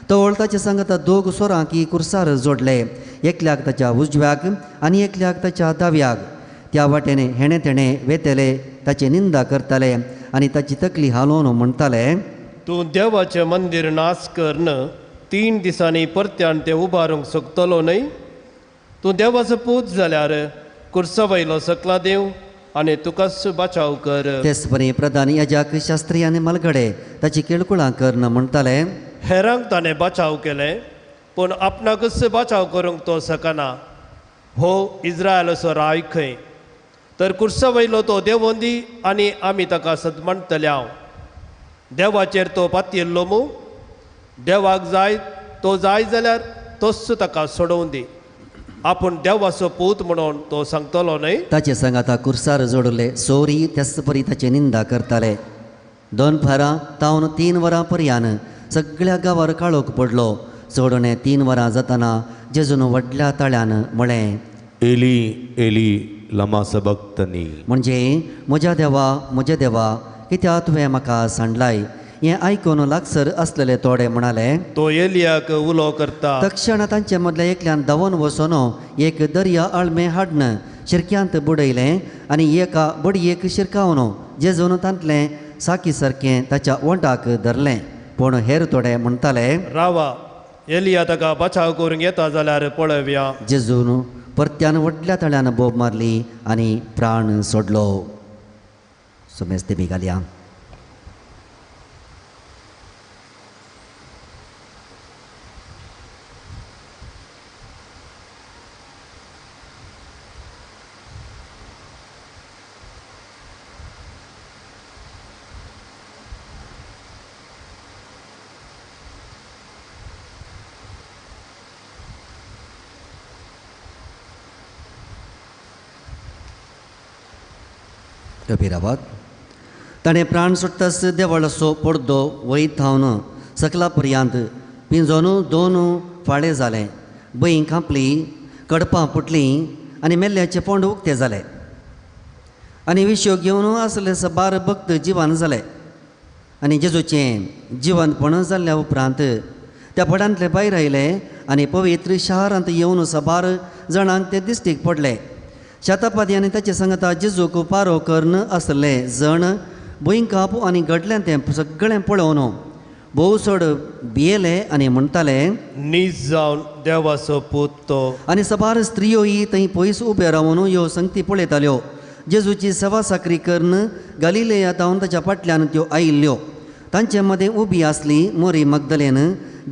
H: तवळ ताचे सांगता दोग सोरांकी कुर्सार जोडले, एकल्याक ताच्या उजव्याक आनी एकल्याक ताच्या दाव्याक. त्या वाटेन हेणें तेणें वेतले ताची निंदा करताले आनी ताची तकली हालोवन म्हणटाले,
I: तूं देवाचें मंदीर नाश करून 3 दिसांनी परत्यान तें उबारूंक शकतलो न्हय? तूं देवाचो पूत जाल्यार कुर्सा वयलो सकला देव आनी तुकाच बचाव कर.
H: तेच परी प्रधान याजक शास्त्री आनी मलगडे ताची केळकुळां करून म्हणटाले,
I: हेरांक ताणें बचाव केलें पूण आपणाकच बचाव करूंक तो शकना. हो इस्रायलाचो राय खंय, तर कुर्सा वयलो तो देवोंदी आनी आमी ताका सदमणटले हांव. देवाचेर तो पातयेल्लो मू, देवाक जाय तो जाय जाल्यार तोच ताका सोडोवन दी, आपूण देवाचो पूत म्हणून तो सांगतलो न्हय?
H: ताचे सांगाता कुर्सार जोडले सोरी त्याच परी ताची निंदा करताले. दोनपारां तावन 3 वरां पर्यान सगळ्या गांवार काळोख पडलो. चडणे 3 वरां जातना जेजून व्हडल्या ताळ्यान म्हळें,
A: एली एली लमा सबक्तनी,
H: म्हणजे म्हज्या देवा म्हज्या देवा कित्याक तुवें म्हाका सांडलाय. हें आयकून लागसर आसलेले थोडे म्हणाले,
I: तो एलियाक उलो करता.
H: तक्षण तांचे मदल्या एकल्यान धांवून वचून एक दर्या आळमें हाडून शिरक्यांत बुडयलें आनी एका बडयेक शिरकावन जेजून तांतलें साकी सारकें ताच्या ओंठाक धरलें. पूण हेर थोडे म्हणटाले,
I: रावा, एलिया ताका बचाव करूंक येता जाल्यार पळोवया.
H: जेजून परत्यान व्हडल्या ताळ्यान बोब मारली आनी प्राण सोडलो. सोमेस तेमी घालया. गंभीर ताणें प्राण सोडटास देवळाचो पडदो वयर थावन सकला पर्यंत पिंजोन दोन फाळे जाले. बंय कांपली, कडपां फुटलीं आनी मेल्ल्याचे पोंड उक्ते जाले आनी विश्यो घेवन आसले सबार भक्त जिवन जाले. आनी जेजूचें जिवनपण जाल्ल्या उपरांत त्या पडांतले भायर आयले आनी पवित्र शारांत येवन सबार जाणांक ते दिश्टीक पडले. शेतापादी आनी ताचे सांगता जेजूक पारो करून आसले जण भुंयकांप आनी घडलें तें सगळें पळोवन भोव चड भियेले आनी म्हणटाले,
I: नीज जावन देवाचो पूत तो.
H: आनी सबार स्त्रियोय थंय पयस उबे रावन ह्यो संगती पळयताल्यो. जेजूची सेवा साकरी करून गालिलेया थावन ताच्या फाटल्यान त्यो आयिल्ल्यो. तांचे मदें उबी आसली मोरी मगदलेन,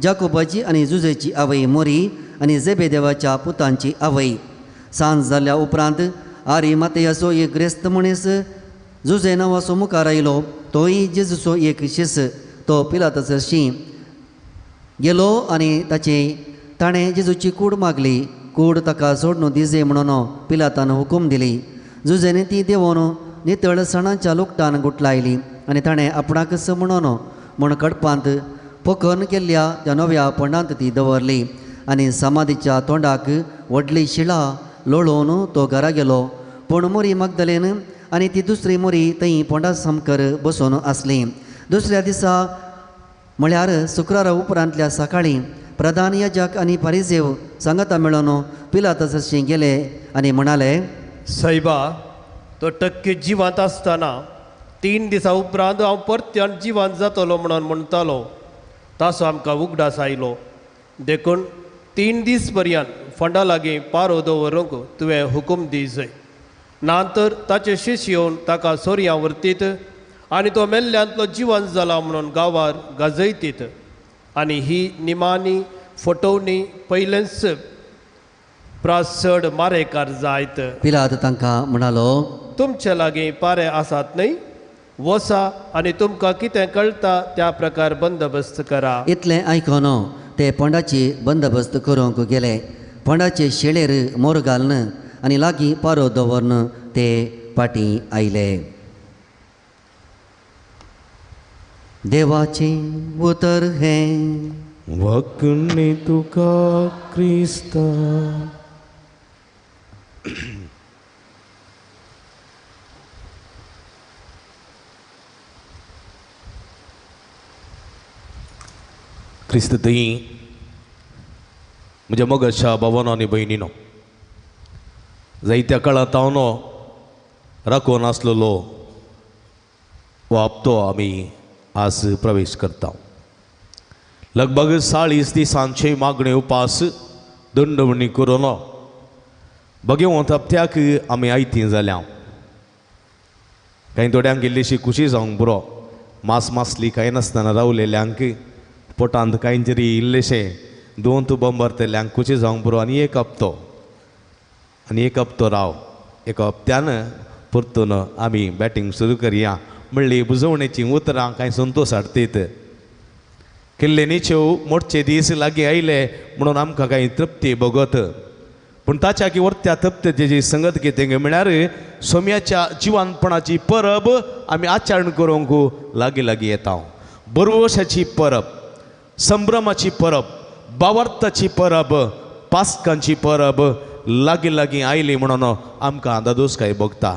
H: जाकोबाची आनी जुजेची आवय मोरी आनी जेबेदेवाच्या पुतांची आवय. सांज जाल्या उपरांत आरी मातयाचो एक ग्रेस्त मनीस जुजे नांवाचो मुखार आयलो. तोय जेजूचो एक शिस. तो पिलाताचशी गेलो आनी ताचे ताणें जेजूची कूड मागली. कूड ताका सोडून दिजे म्हणून पिलातान हुकूम दिली. जुजेने ती देंवोन नितळ सणाच्या लुकटान गुटलायली आनी ताणें आपणाकच म्हणून म्हण कडपांत पोखन केल्ल्या त्या नव्या पोंडांत ती दवरली आनी समाधीच्या तोंडाक व्हडली शिळा लोळोवन तो घरा गेलो. पूण मोरी मगदलेन आनी ती दुसरी मोरी थंय पोंडा सामकार बसून आसली. दुसऱ्या दिसा म्हळ्यार शुक्रारा उपरांतल्या सकाळीं प्रधान याजक आनी फारिजेव सांगाता मेळोन पिलाताशी गेले आनी म्हणाले,
I: सायबा, तो टक्के जिवांत आसतना 3 दिसां उपरांत हांव परत्यान जिवांत जातलो म्हणून म्हणटालो. ताचो आमकां उगडास आयलो. देखून 3 दीस पर्यंत फोंडा लागीं पारो दवरूंक तुवें हुकूम दी जय. ना तर ताचे शिश येवन ताका सोरयां व्हरतीत आनी तो मेल्ल्यांतलो जिवन जाला म्हणून गांवार गाजयतीत. आनी ही निमाणी फटोवणी पयलेंच प्रास चड मारेकार जायत.
H: पिलात तांकां म्हणालो,
I: तुमचे लागीं पारे आसात न्हय? वसा आनी तुमकां कितें कळटा त्या प्रकार बंदोबस्त करा.
H: इतलें आयकून ते पोंडाची बंदोबस्त करूंक गेले. पोंडाचे शेळेर मोर घालून आनी लागीं पारो दवरून ते फाटीं आयले. देवाचें उतर हें.
D: वखणी तुका क्रिस्ता.
A: क्रिस्त थंय म्हज्या मोगाच्या भावानो आनी भयणीनो, जायत्या काळांत हांव राखून आसलेलो हो हप्तो आमी आज प्रवेश करता. लगभग 40 दिसांचे मागणे उपास दंडवणी करून भगवंत हप्त्याक आमी आयती जाल्या. कांय थोड्यांक इल्लीशी खुशी जावंक पुरो, मास मासली कांय नासतना रावलेल्यांक पोटांत कांय तरी इल्लेशें दोन तुबंबरतल्यांक खुशी जावंक पुरो. आनी एक हप्तो आनी एक हप्तो राव, एका हप्त्यान परतून आमी बॅटींग सुरू करया म्हणली बुजवणेचीं उतरां कांय संतोश हाडटीत. किल्लेनीच्यो मोडचे दीस लागीं आयले म्हणून आमकां कांय तृप्ती भोगत, पूण ताच्या की वरत्या तृप्ततेची संगत कितें म्हळ्यार सोम्याच्या जिवानपणाची परब आमी आचरण करूंक लागीं लागीं येता. बरवशाची परब, संभ्रमाची परब, बावार्थाची परब, पास्कांची परब लागीं लागीं आयली म्हणून आमकां दादोस काय भोगता.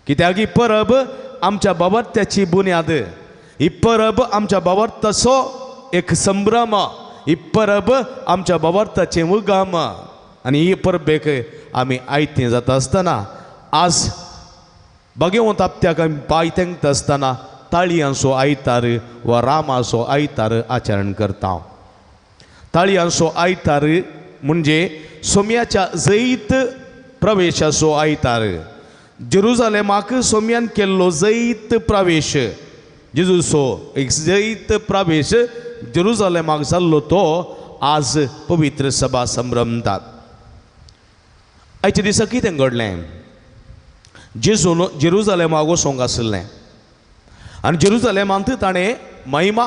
A: कित्याक ही परब आमच्या बावार्थ्याची बुन्याद, ही परब आमच्या बावार्थाचो एक संभ्रम, ही परब आमच्या बावार्थाचें उगम. आनी ही परबेक आमी आयतें जाता आसतना आज भगवंत हप्त्याक आमी पांय तेंकता आसतना ताळयांचो आयतार वा रामाचो आयतार आचरण करता. ताळयांचो आयतार म्हणजे
J: सोम्याच्या जैत प्रवेशाचो आयतार. जेरुजालेमाक सोम्यान केल्लो जैत प्रवेश, जेजूचो एक जैत प्रवेश जेरुजालेमाक जाल्लो तो आज पवित्र सभा संभ्रमतात. आयच्या दिसा कितें घडलें? जेजून जेरुजालेमाक वचोंक आशिल्लें आनी जेरुजालेमांत ताणें महिमा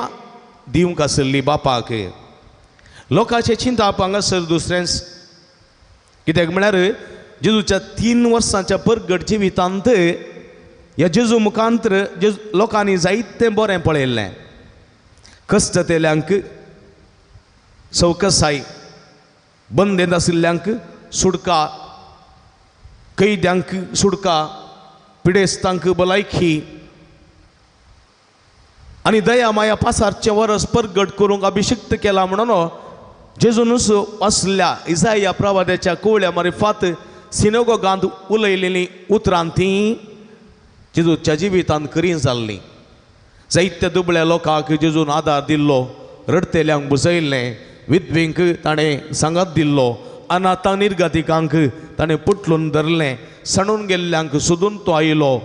J: दिवंक आशिल्ली बापाक. लोकांचें चिंताप हांगासर दुसरेंच, कित्याक म्हळ्यार जेजूच्या 3 वर्सांच्या परगट जिवितांत ह्या जेजू मुखांतर जेजू लोकांनी जायतें बरें पळयल्लें. कश्टतेल्यांक सवकसाय, बंदेंत आशिल्ल्यांक सुटका, कैद्यांक सुटका, पिडेस्तांक भलायकी आनी दया माया पासारचें वरस परगट करूंक अभिशिक्त केला म्हणून जेजूनच वाचल्या इजाया प्रवाद्याच्या कोवळ्या मारिफात सिनेगोगांत उलयलेलीं उतरां तीं जेजूच्या जिवितांत खरीं जाल्लीं. जायत्या दुबळ्या लोकांक जेजून आदार दिल्लो, रडतेल्यांक बुजयल्लें, विधवींक ताणें सांगात दिल्लो, अनाथा निर्गतिकांक ताणें पुटलून धरलें, सणून गेल्ल्यांक सोदून तो आयलो,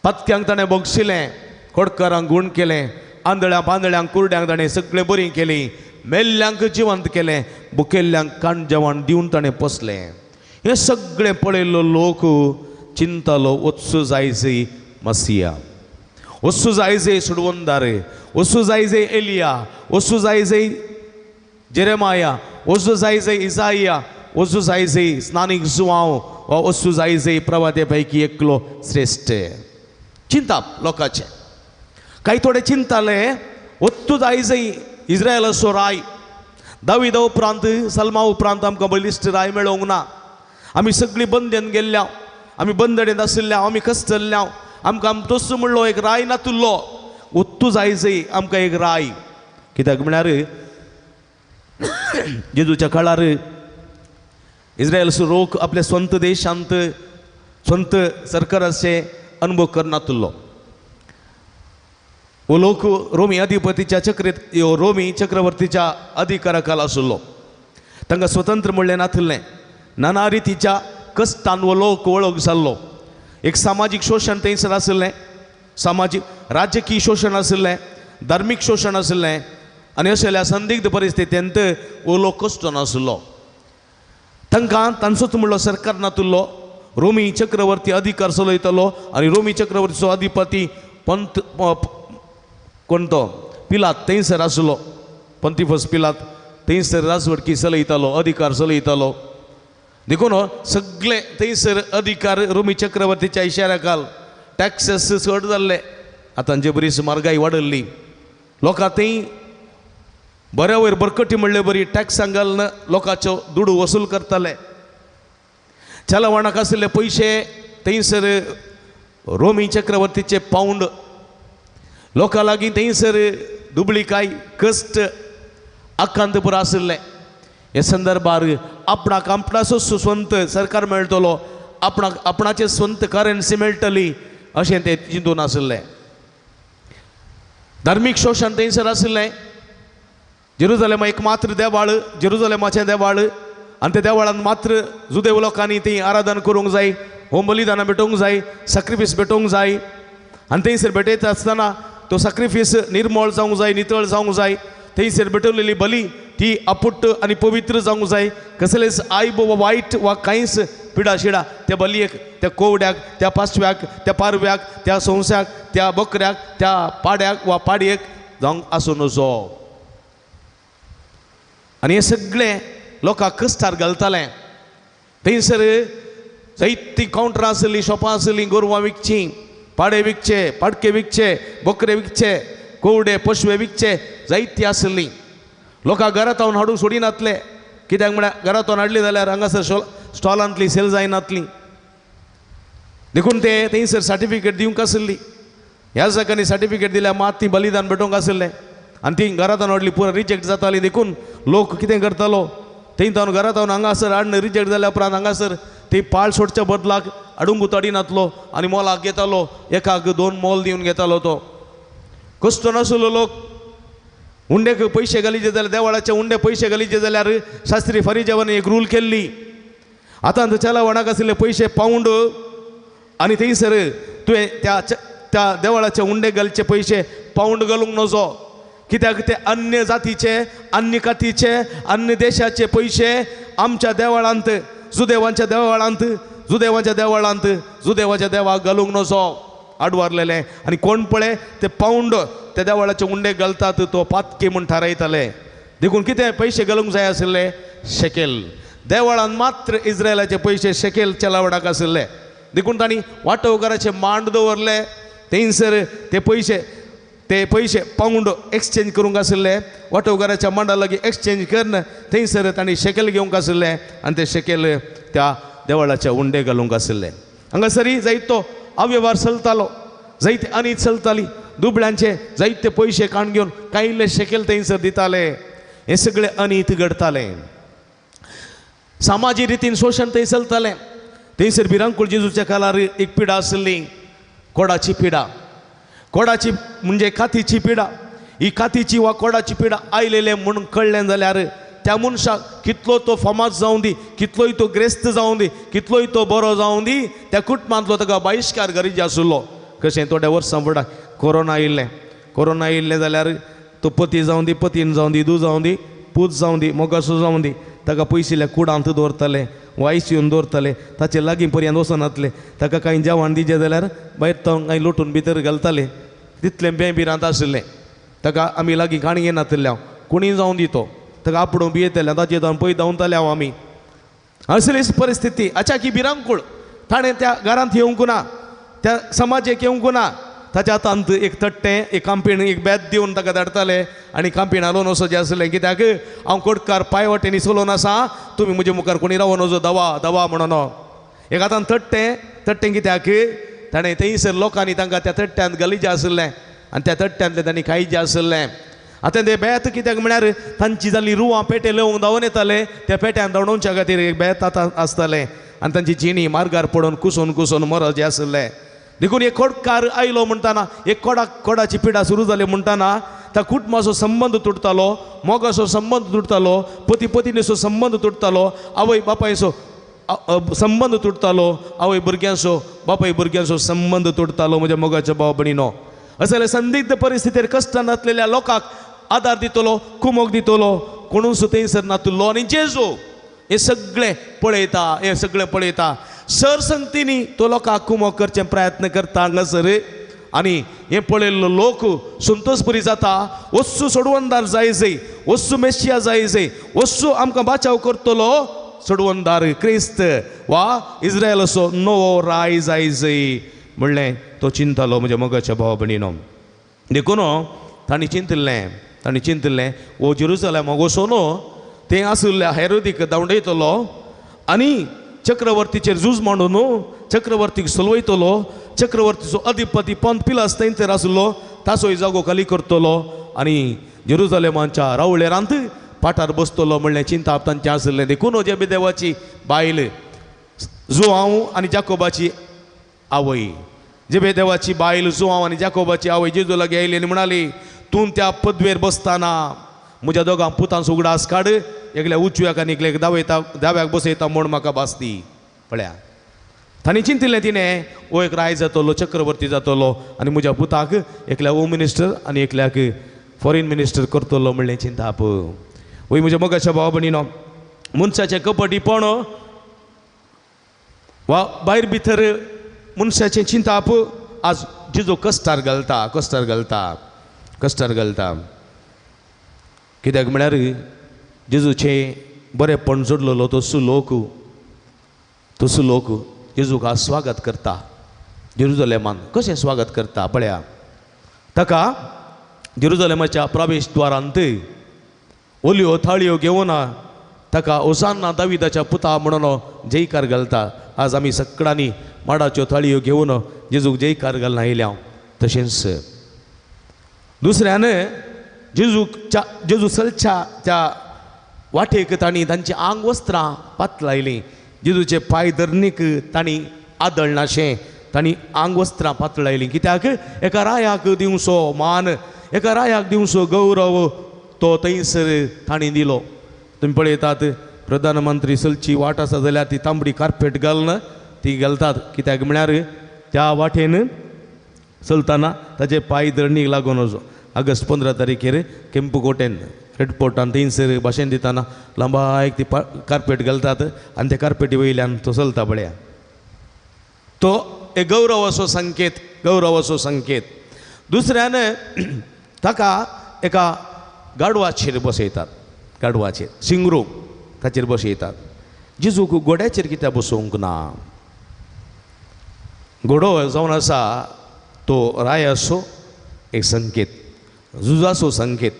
J: पातक्यांक ताणें बक्षिलें, खोडकारांक गूण केलें, आंधळ्या पांदळ्यांक कुरड्यांक ताणें सगळें बरीं केलीं, मेल्ल्यांक जिवंत केलें, बुकेल्ल्यांक काण जेवण दिवन ताणें पोसलें. हें सगळें पळयल्लो लोक चिंतालो, वचू जायजे मसिया, वचू जायजे सुडवंदार, वचू जायजे एलिया, वचू जायजे जेरेमाया, वचू जायजे इजाया, वचू जायजे स्नानीक जुवांव वा वचू जायजे प्रवादे पैकी एकलो श्रेश्ठ. चिंताप लोकांचें. कांय थोडे चिंताले वत्तू जायजे इस्रायलाचो राय, दाविदा उपरांत सलमा उपरांत आमकां बलिश्ट राय मेळोवंक ना, आमी सगळीं बंदेन गेल्ल्या, आमी बंदडेंत आशिल्ल्या, आमी कश्टल्ल्या, आमकां तोस म्हणलो एक राय नातुल्लो, वत्तू जायजे आमकां एक राय. कित्याक म्हळ्यार जेजूच्या काळार इस्रायलचो लोक आपल्या स्वंत देशांत स्वंत सरकाराचे अनुभव करनातुल्लो. हो लोक रोमी अधिपतीच्या चक्रेत रोमी चक्रवर्तीच्या अधिकाराखाल आशिल्लो. तांकां स्वतंत्र म्हणलें नातिल्लें. नाना रितीच्या कश्टान हो लोक वळख जाल्लो. एक सामाजीक शोशण थंयसर आशिल्लें, सामाजीक राजकीय शोशण आशिल्लें, धार्मीक शोशण आशिल्लें आनी असल्या संदिग्ध परिस्थितींत हो लोक कश्टन आशिल्लो. तांकां तांचोच म्हणलो सरकार नातुल्लो, रोमी चक्रवर्ती अधिकार चलयतलो आनी रोमी चक्रवर्तीचो अधिपती पंत कोण तो पिलात थंयसर आशिल्लो, पंतिफस पिलात थंयसर राजवटकी चलयतालो, अधिकार चलयतालो. देखून सगळे थंयसर अधिकार रोमी चक्रवर्तीच्या इशाऱ्या खाल टॅक्सेस चड जाल्ले. आतां जे बरीच म्हारगाय वाडल्ली, लोकां थंय बऱ्या वयर बरकटी म्हणले बरी टॅक्सां घालून लोकांच्यो दुडू वसूल करताले. चलवणाक आशिल्ले पयशे थंयसर रोमी चक्रवर्तीचे पावंड, लोकां लागीं थंयसर दुबळीकाय कश्ट आकांत पुरो आशिल्लें. हे संदर्भार आपणाक आपणाचो स्वंत सरकार मेळटलो, आपणाक आपणाचे स्वंत करन्सी मेळटली अशें ते चिंतून आशिल्लें. धार्मीक शोशण थंयसर आशिल्लें. जेरुजालेमा एक मात्र देवाळ, जेरुजालेमाचें देवाळ आनी त्या देवाळान मात्र जुदेव लोकांनी ती आराधन करूंक जाय, होम बलिदानां भेटोवंक जाय, सॅक्रिफीस भेटोवंक जाय आनी थंयसर भेटयता आसतना तो सॅक्रिफीस निर्मळ जावंक जाय, नितळ जावंक जाय. थंयसर भेटवलेली बली ती आपुट्ट आनी पवित्र जावंक जाय, कसलेच आयब वा वायट वा कांयच पिडा शिडा त्या बलयेक, त्या कोवड्याक, त्या पासव्याक, त्या पारव्याक, त्या संवसाक, त्या बकऱ्याक, त्या पाड्याक वा पाडयेक जावंक आसूं नजो. आनी हें सगळें लोकांक कश्टार घालतालें. थंयसर जायतीं कावंटरां आशिल्लीं, शॉपां आशिल्लीं, गोरवां विकचीं, पाडे विकचे, पाडके विकचे, बकरे विकचे, कोवडे पशवे विकचे जायतीं आशिल्लीं. लोकां घरांत हाडूंक सोडिनातले, कित्याक म्हळ्यार घरांत हाडली जाल्यार हांगासर स्टॉलांतली सेल जायनातली. देखून ते थंयसर सर्टिफिकेट दिवंक आशिल्ली. ह्या जाग्यांनी सर्टिफिकेट दिल्यार मात ती बलिदान भेटोवंक आशिल्लें आनी ती घरांत हाडली पुरा रिजेक्ट जाताली. देखून लोक कितें करतालो, थंय तावन घरांत हांगासर हाडून रिजेक्ट जाल्या उपरांत हांगासर ती पाळ सोडच्या बदलाक हाडूंक उताडिनातलो आनी मोलाक घेतालो, एकाक 2 मोल दिवन घेतालो. तो कश्ट नाशिल्लो लोक. उंडेक पयशे घालीचे जाल्यार देवळाचे उंडे पयशे घालीचे जाल्यार शास्त्री फरिजेवान एक रूल केल्ली. आतां चलावणाक आशिल्ले पयशे पावंड आनी थंयसर तुवें त्या त्या देवळाचे उंडे घालचे पयशे पावंड घालूंक नजो, कित्याक ते अन्य जातीचे अन्य कातीचे अन्य देशाचे पयशे आमच्या देवळांत जुदेवांच्या देवळांत जुदेवाच्या देवळांत जुदेवाच्या देवाक घालूंक नजो आडवारलेले. आनी कोण पळय ते पावंड त्या देवळाचे उंडे घालतात तो पातकी म्हूण थारायताले. देखून कितें पयशे घालूंक जाय आशिल्ले शेकेल. देवळान मात्र इस्रायलाचे पयशे शेकेल चलावणाक आशिल्ले. देखून तांणी वाटोवकाराचे मांड दवरले थंयसर ते पयशे पावंड एक्सचेंज करूंक आशिल्ले. वाटोवकाराच्या मांडा लागीं एक्सचेंज करून थंयसर तांणी शेकेल घेवंक आशिल्ले आनी ते शेकेल त्या देवळाच्या उंडे घालूंक आशिल्ले. हांगासरी जायतो अवेव्हार चलतालो, जायते अनीत चलताली. दुबळ्यांचे जायते पयशे काण घेवन कांय इल्ले शेकेल थंयसर दिताले. हें सगळें अनीत घडटालें. सामाजीक रितीन शोशण थंय चलतालें. थंयसर भिरांकूळ जेजूच्या काळार एक पिडा आशिल्ली, कोडाची पिडा. कोडाची म्हणजे कातीची पिडा. ही कातीची वा कोडाची पिडा आयलेले म्हणून कळ्ळें जाल्यार त्या मनशाक कितलो तो फामाद जावं दी, कितलोय तो ग्रेस्त जावं दी, कितलोय तो बरो जावं दी, त्या कुटुंबांतलो ताका बहिश्कार गरजे आशिल्लो. कशें थोड्या वर्सां फुडें कोरोना आयिल्लें. कोरोना आयिल्लें जाल्यार तो पती जावं दी, पतीन जावं दी, धूव जावं दी, पूत जावं दी, मोगासो जावं दी, ताका पयशिल्ल्या कुडांत दवरताले वा आयसीयून दवरताले. ताचे लागीं पर्यंत वचनातले. ताका कांय जेवण दिजें जाल्यार भायर तो कांय लोटून भितर घालताले. तितलें बें भिरांत आशिल्लें. ताका आमी लागीं काणी घेनातिल्ले. हांव कोणीय जावं दी तो ताका आपडून भियेताले. ताचे धांवन पळय धांवताले हांव आमी. असलीच परिस्थिती अचाकी भिरांकूळ. ताणें त्या घरांत येवंक ना, त्या समाजेक येवंक ना. ताच्या हातांत एक तट्टें, एक कांपीण, एक बेत दिवन ताका धाडटाले आनी कांपीण हालोवन वचचें आसलें. कित्याक हांव कोटकार पांय वाटेनी चलोवन आसा, तुमी म्हजे मुखार कोणी रावोन वचो दवा दवा म्हणून. एक हातान तट्टें, तट्टें कित्याक ताणें थंयसर लोकांनी तांकां त्या तट्ट्यांत घालीचें आशिल्लें आनी त्या तट्ट्यांतलें तांणी खायचें आशिल्लें. आतां ते बेत कित्याक म्हळ्यार तांची जाल्ली रुवां पेटे लेवंक धांवन येताले. त्या पेट्यान धांवडोवच्या खातीर एक बेत आतां आसतालें आनी तांची जिणी मार्गार पडून कुसून कुसून मरजें आशिल्लें. देखून एक कोडकार आयलो म्हणटाना, एक कोडाची पिडा सुरू जाली म्हणटाना त्या कुटुंबाचो संबंद तुटतालो, मोगाचो संबंद तुटतालो, पती पतिनीचो संबंद तुटतालो, आवय बापायचो संबंद तुटतालो, आवय भुरग्यांचो बापाय भुरग्यांचो संबंद तुटतालो. म्हज्या मोगाच्या भाव भयणीनो, असले संदिग्ध परिस्थितीर कश्टान नातलेल्या लोकांक आदार दितलो, कुमोक दितलो कोणूच थंयसर नातलो. आनी जेजू हें सगळें पळयता, हें सगळें पळयता. सरसंगतीनी तो लोकांक कुमोक करचें प्रयत्न करता हांगासर. आनी हें पळयल्लो लोक संतोषपुरी जाता. वस्तू सोडवणदार जाय जय, वस्तू मेशिया जाय जय, वस्तू आमकां बाचाव करतलो सोडवणदार क्रिस्त वा इस्रायलाचो नवो राय जाय जय म्हणलें तो चिंतालो. म्हज्या मोगाच्या भाव भयणीनो, देखून तांणी चिंतिल्लें, तांणी चिंतिल्लें वो जेरुजलेमाक वचून तें आशिल्ल्या हेरोदीक धांवडयतलो आनी चक्रवर्तीचेर झूज मांडून चक्रवर्तीक सोलवयतलो, चक्रवर्तीचो अधिपती पंत पिलास थंयसर आशिल्लो ताचोय जागो खाली करतलो आनी जेरुजलेमाच्या रावळेरांत पाटार बसतलो म्हणलें चिंताप तांचें आशिल्लें. देखून जेबेदेवाची बायल जुआंव आनी जाकोबाची आवय, जेबेदेवाची बायल जुआंव आनी जाकोबाची आवय जेजू लागीं आयली आनी म्हणाली, तूं त्या पदवेर बसतना म्हज्या दोगां पुतांचो उगडास काड, एकल्या उजव्याक आनी एकल्याक दाव्याक बसयता म्हूण म्हाका भासती. पळया तांणी चिंतिल्लें तिणें हो एक राय जातलो, चक्रवर्ती जातलो आनी म्हज्या पुताक एकल्या होम मिनिस्टर आनी एकल्याक फॉरेन मिनिस्टर करतलो म्हणलें चिंताप. वय म्हज्या मोगाच्या भाव भयणीनो, मनशाचें कपटीपण वा भायर भितर मनशाचें चिंताप आज जेजू कश्टार घालता, कश्टार घालता, कश्टार घालता. कित्याक म्हळ्यार जेजूचें बरेंपण जोडलेलो तसो लोक, तसो लोक जेजूक आज स्वागत करता. जेरुजलेमान कशें स्वागत करता पळया. ताका जेरुजलेमाच्या प्रवेश द्वारांत ओल्यो थाळयो घेवन ताका ओसान्ना दाविदाच्या पुता म्हणून जयकार घालता. आज आमी सगळ्यांनी माडाच्यो थाळयो घेवन जेजूक जयकार घालना आयल्या. तशेंच दुसऱ्यान जेजूच्या जेजू चलच्या त्या वाटेक तांणी तांची आंग वस्त्रां पातळायलीं. जेजूचे पांय धरणीक तांणी आदळनाशें तांणी आंग वस्त्रां पातळायलीं. कित्याक एका रायाक दिवचो मान, एका रायाक दिवचो गौरव तो थंयसर तांणी दिलो. तुमी पळयतात प्रधानमंत्री चलची वाट आसा जाल्यार ती तांबडी कार्पेट घालून ती घालतात, कित्याक म्हळ्यार त्या वाटेन चलतना ताजे पांय धरणीक लागून वचो. ऑगस्ट 15 तारखेर केम्पुकोटेन रेडपोर्टान थंयसर भाशण दितना लांबायक ती कार्पेट घालतात आनी त्या कार्पेटी वयल्यान तो चलता पळया. तो एक गौरवाचो संकेत, गौरवाचो संकेत. दुसऱ्यान ताका एका गाडवाचेर बसयतात, गाडवाचेर शिंगरू ताचेर बसयतात. जेजूक घोड्याचेर कित्याक बसोवंक ना? घोडो जावन आसा तो रायाचो एक संकेत, झुजाचो संकेत.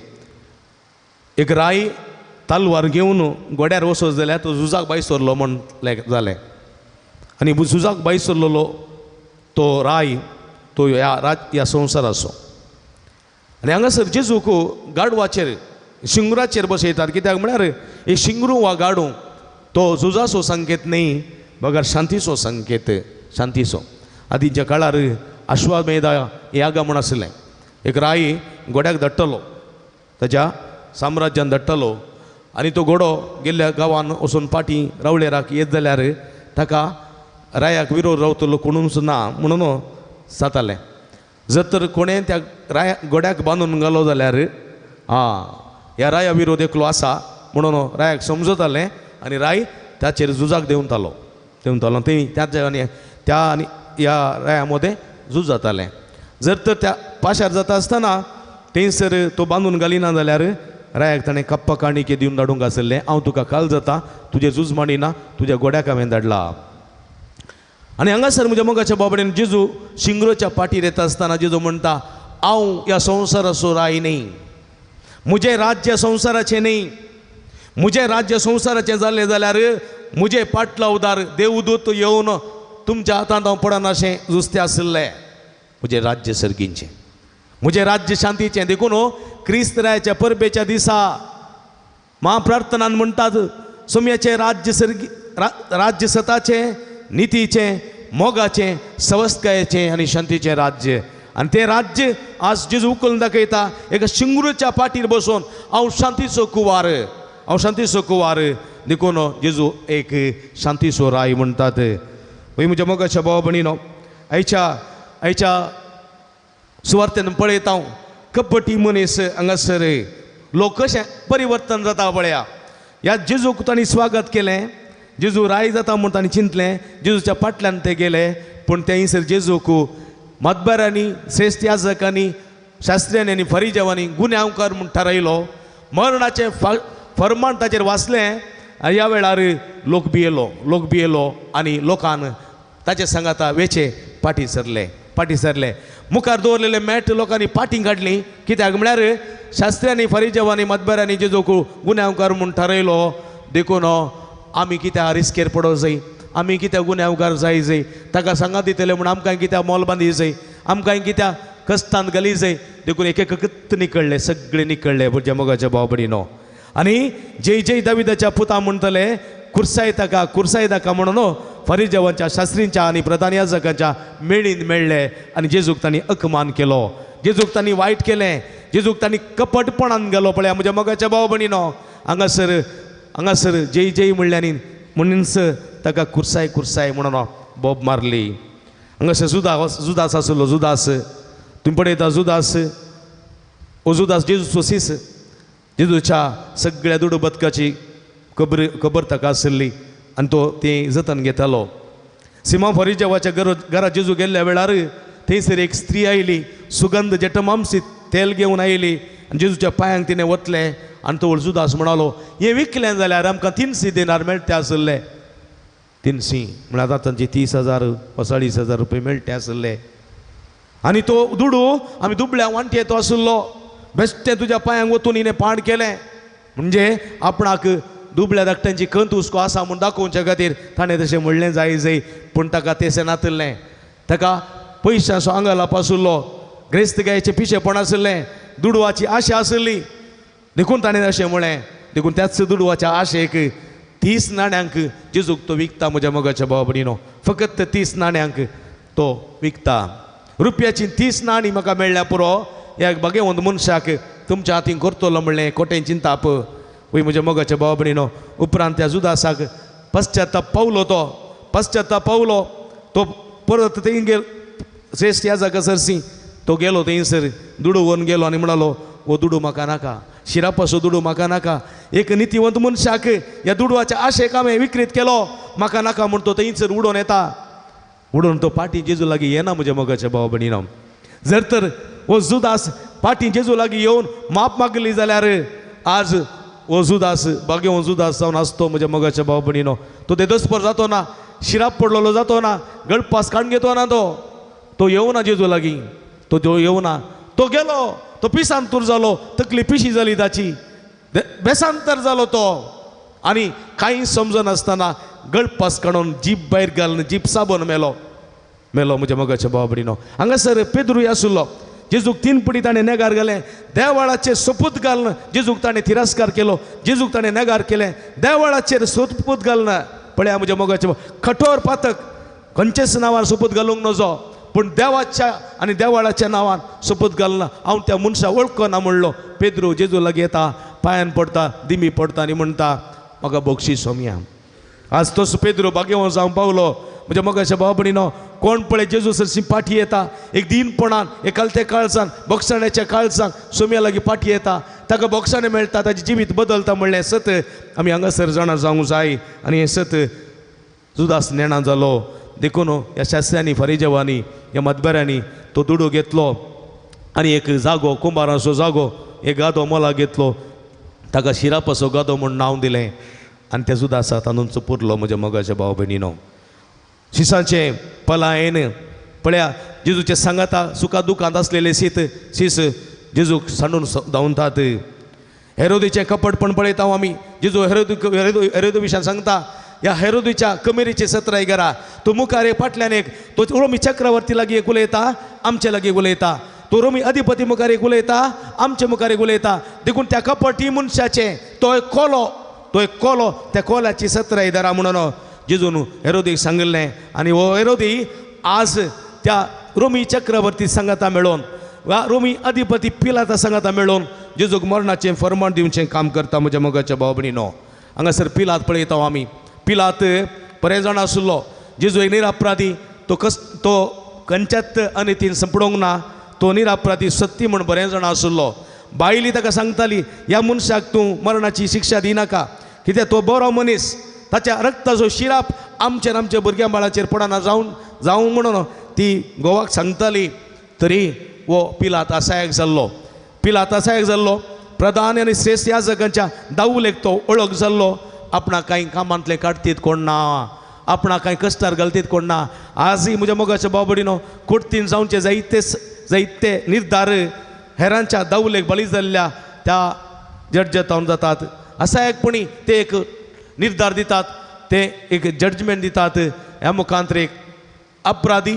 J: एक राय तालवार घेवन घोड्यार वचत जाल्यार तो झुजाक भायर सरलो म्हण जालें, आनी झुजाक भायर सरलेलो तो राय तो ह्या ह्या संवसाराचो. आनी हांगासर जेजूक गाडवाचेर शिंगराचेर बसयतात, कित्याक म्हळ्यार एक शिंगरू वा गाडू तो झुजाचो संकेत न्ही बगर शांतीचो संकेत, शांतीचो. आदींच्या काळार अश्वमेधा यागा म्हूण आसलें, एक राय घोड्याक धाडटलो, ताच्या साम्राज्यान धाडटलो आनी तो घोडो गेल्ल्या गांवान वचून पाटी रावळेराक येत जाल्यार ताका रायाक विरोध रावतलो कोणूच ना म्हणून जातालें. जर तर कोणें त्या राया घोड्याक बांदून घालो जाल्यार आं ह्या राया विरोध एकलो आसा म्हणून रायाक समजतालें आनी राय ताचेर झुजाक देंवतालो, देंवतालो. थंय त्या आनी त्या आनी ह्या राया मदें झूज जातालें. जर तर त्या पाशार जाता आसतना थंयसर तो बांदून घालिना जाल्यार रायाक ताणें कप्पा काणिके दिवन धाडूंक आसलें, हांव तुका काल जाता तुजें झूज मांडिना, तुज्या घोड्याक हांवें धाडला. आनी हांगासर म्हज्या मोगाच्या बाबडेन जेजू शिंगरोच्या पाटीर येता आसतना जेजू म्हणटा, हांव ह्या संवसाराचो राय न्ही, म्हजें राज्य संवसाराचें न्ही. म्हजें राज्य संवसाराचें जालें जाल्यार म्हजें पाटलावदार देवदूत येवन तुमच्या हातांत हांव पडना अशें झुजतें आशिल्लें. म्हजें राज्य सर्गींचें, म्हजें राज्य शांतीचें. देखून क्रिस्त रायाच्या परबेच्या दिसा महाप्रार्थनान म्हणटात, सोम्याचें राज्य सर्गी राज्य सताचें, नितीचें, मोगाचें, सवस्तकायेचें आनी शांतीचें राज्य. आनी तें राज्य आज जेजू उखलून दाखयता एका शिंगरूच्या पाटीर बसून, हांव शांतीचो कुवार, हांव शांतीचो कुवार. देखून जेजू एक शांतीचो राय म्हणटात. वय म्हज्या मोगाच्या भाव भयणीनो, आयच्या आयच्या सुवार्तेन पळयता हांव कपटी मनीस हांगासर लोक कशें परिवर्तन जाता पळया. ह्या जेजूक तांणी स्वागत केलें, जेजू राय जाता म्हूण तांणी चिंतलें, जेजूच्या फाटल्यान ते गेले, पूण थंयसर जेजूक मतबारांनी, श्रेश्ठ याजकांनी, शास्त्र्यांनी आनी फरिजेवांनी गुन्यांवकार म्हूण थारायलो. मरणाचें फर्मान ताचेर वाचलें आनी ह्या वेळार लोक भियेलो, लोक भियेलो आनी लोकान ताचे सांगाता वेचे पाटी सरले, पाटी सरले. मुखार दवरलेले मॅट लोकांनी पाटी काडली, कित्याक म्हळ्यार शास्त्र्यांनी, फरिजेवांनी, मतबारांनी जेजूक गुन्यांवकार म्हूण थारायलो. देखून आमी कित्याक रिस्केर पडो जाय, आमी कित्याक गुन्यांवकार जाय जाय, ताका सांगात दितले म्हूण आमकां कित्याक मोल बांदी जाय, आमकां कित्याक कस्तान घाली जाय. देखून एक एकच निकळ्ळे, सगळे निकळ्ळे म्हज्या मोगाच्या भाव भयणीनो. आनी जय जय दाविदाच्या पुता म्हणटले, कुर्साय ताका, कुर्साय ताका म्हणून फरिजेवांच्या, शास्त्रींच्या आनी प्रधान याजकांच्या मेळीन मेळ्ळे आनी जेजूक तांणी अपमान केलो, जेजूक तांणी वायट केलें, जेजूक तांणी कपटपणान गेलो. पळया म्हज्या मोगाच्या भाव भयणीनो, हांगासर हांगासर जय जय म्हणल्यानी म्हणूनच ताका कुर्साय कुर्साय म्हणून बोब मारली. हांगासर जुदास, जुदास आसलो, जुदास तुमी पळयता, जुदास ओ जुदास जेजूचो सीस, जेजूच्या सगळ्या दुडू बदकाची खबर खबर ताका आशिल्ली आनी तो ती जतन घेतालो. सिमा फरिजेवाच्या घरा जेजू गेल्ल्या वेळार थंयसर एक स्त्री आयली, सुगंध जटमामसी तेल घेवन आयली आनी जेजूच्या पांयांक तिणें वतलें आनी तो जुदास म्हणालो, हें विकलें जाल्यार आमकां 300 दिनार मेळटे आशिल्ले. 300 म्हळ्यार आतां तांचे 30,000 वा 40,000 रुपये मेळटे आशिल्ले. आनी तो दुडू आमी दुबळ्या वांटये तो आशिल्लो, बेश्टें तुज्या पांयांक वतून हिणें पाड केलें. म्हणजे आपणाक दुबळ्या धाकट्यांची खंत हुस्को आसा म्हूण दाखोवच्या खातीर ताणें तशें म्हणलें जाय जाय, पूण ताका तें नातिल्लें. ताका पयशांचो आंगालाप आशिल्लो, ग्रेस्त गायचें पिशेपण आशिल्लें, दुडवाची आशा आशिल्ली, देखून ताणें अशें म्हळें. देखून त्याच दुडवाच्या आशेक 30 नाण्यांक जेजूक तो विकता. म्हज्या मोगाच्या भाव भयणीनो, फकत 30 नाण्यांक तो विकता. रुपयाची 30 नाणीं म्हाका मेळ्ळ्या पुरो ह्या बागेवंत मनशाक तुमच्या हातीन करतलो म्हणलें कोटें चिंताप. वय म्हज्या मोगाच्या भाव भयणीनो, उपरांत त्या जुदासाक पश्चाताप पावलो, तो पश्चाताप पावलो, तो परत थंय श्रेश्ठ याजका सरसी तो गेलो थंयसर दुडू व्हरून गेलो आनी म्हणालो, हो दुडू म्हाका नाका, शिरापाचो दुडू म्हाका नाका, एक नितीवंत मनशाक ह्या दुडवाच्या आशेक हांवें विक्रीत केलो, म्हाका नाका म्हूण तो थंयसर उडोवन येता. उडोवन तो पाटी जेजू लागीं येना म्हज्या मोगाच्या भाव भयणीनो. जर तर हो जुदास पाटी जेजू लागीं येवन माप मागली जाल्यार आज हो जुदास बागेवन जुदास जावन आसतो म्हज्या मोगाच्या भाव भयणीनो. तो देदोसपर जातो ना, शिराप पडलेलो जातो ना, गळपास काडून घेतो ना, तो तो येवना जेजू लागीं, तो येवना, तो गेलो, तो पिसांतूर जालो, तकली पिशी जाली ताची, बेसांतर जालो तो. आनी कांय समजनासतना गळपास काडून जीप भायर घालून जीप साबून मेलो मेलो म्हज्या मोगाच्या भाव भयणीनो. हांगासर पेद्रूय आशिल्लो, जेजूक 3 पटी ताणें नेगार घालें, देवाळाचेर सोपूत घालून जेजूक ताणें तिरस्कार केलो, जेजूक ताणें नेगार केलें, देवाळाचेर सोपूत घालून. पळया म्हज्या मोगाच्या, कठोर पातक, खंयचेच नांवार सोपूत घालूंक नजो, पूण देवाच्या आनी देवाळाच्या नांवान सोपूत घालना, हांव त्या मनशा वळखना म्हणलो. पेद्रू जेजू लागीं येता, पांयान पडटा, दिमी पडटा आनी म्हणटा, म्हाका बक्षीस सोमया. आज तसो पेद्रू भाग्यवंत जावंक पावलो म्हज्या मोगाच्या भाव भयणीनो. कोण पळय जेजू सरशी पाठी येता, एक दीनपणान, एक कलते काळजान, बोगसाण्याच्या काळजान सोमया लागीं पाठी येता, ताका बोगसाणें मेळटा, ताजें जिवीत बदलता म्हणलें सत आमी हांगासर जाणा जावंक जाय. आनी हें सत जुदास नेणा जालो. देखून ह्या शास्त्र्यांनी, फरिजेवांनी, ह्या मदबऱ्यांनी तो दुडू घेतलो आनी एक जागो, कुंभारांचो जागो, एक गादो मोला घेतलो, ताका शिरापाचो गादो म्हूण नांव दिलें आनी त्या जुदासा तातूंत पुरलो म्हज्या मोगाच्या भाव भयणीनो. शिसांचें पलायन पळया, जेजूचे सांगाता सुखा दुखांत आसलेले शीत शीस जेजूक सांडून धांवतात. हेरोदीचें कपटपण पळयता आमी. जेजू हेरोदी विशयान सांगता, ह्या हेरोदीच्या कमेरीचे सत्राय घरा, तो मुखार एक फाटल्यान एक, तो रोमी चक्रवर्ती लागीं एक उलयता, आमचे लागीं उलयता, तो रोमी अधिपती मुखार एक उलयता, आमचे मुखार एक उलयता. देखून त्या कपटी मनशाचें तो एक कोलो, तो एक कोलो, त्या कोल्याची सत्राय धरा म्हणून जेजून हेरोदीक सांगिल्लें. आनी हो हेरोदी आज त्या रोमी चक्रवर्ती सांगाता मेळोवन वा रोमी अधिपती पिलाता सांगाता मेळोवन जेजूक मरणाचें फर्मान दिवचें काम करता म्हज्या मोगाच्या भाव भयणीनो. हांगासर पिलात पळयता आमी. पिलात बरें जाण आशिल्लो, जेजू एक निरापराधी, तो कस तो खंयच्याच अनितीन संपडोंक ना, तो निरापराधी सत्ती म्हूण बरें जाण आशिल्लो. बायली ताका सांगताली, ह्या मनशाक तूं मरणाची शिक्षा दिनाका, कित्याक तो बरो मनीस, ताच्या रक्ताचो शिराप आमचेर आमच्या भुरग्यां बाळाचेर पडना जावन जावं म्हणून ती घोवाक सांगताली. तरी हो पिलात असायक जाल्लो, पिलात असायक जाल्लो, प्रधान आनी श्रेश्ठ याजकांच्या दावलेक तो ओळख जाल्लो. आपणाक कांय कामांतलें काडतीत कोण ना, आपणाक कांय कश्टार घालतीत कोण ना. आजय म्हज्या मोगाच्या भाव भयणीनो, कोर्तीन जावचे जायते जायते निर्धार हेरांच्या दावलेक बळी जाल्ल्या त्या जड्जतावन जातात. असायकपणी ते एक निर्धार दितात, ते एक जजमेंट दितात. ह्या मुखांतर एक अपराधी,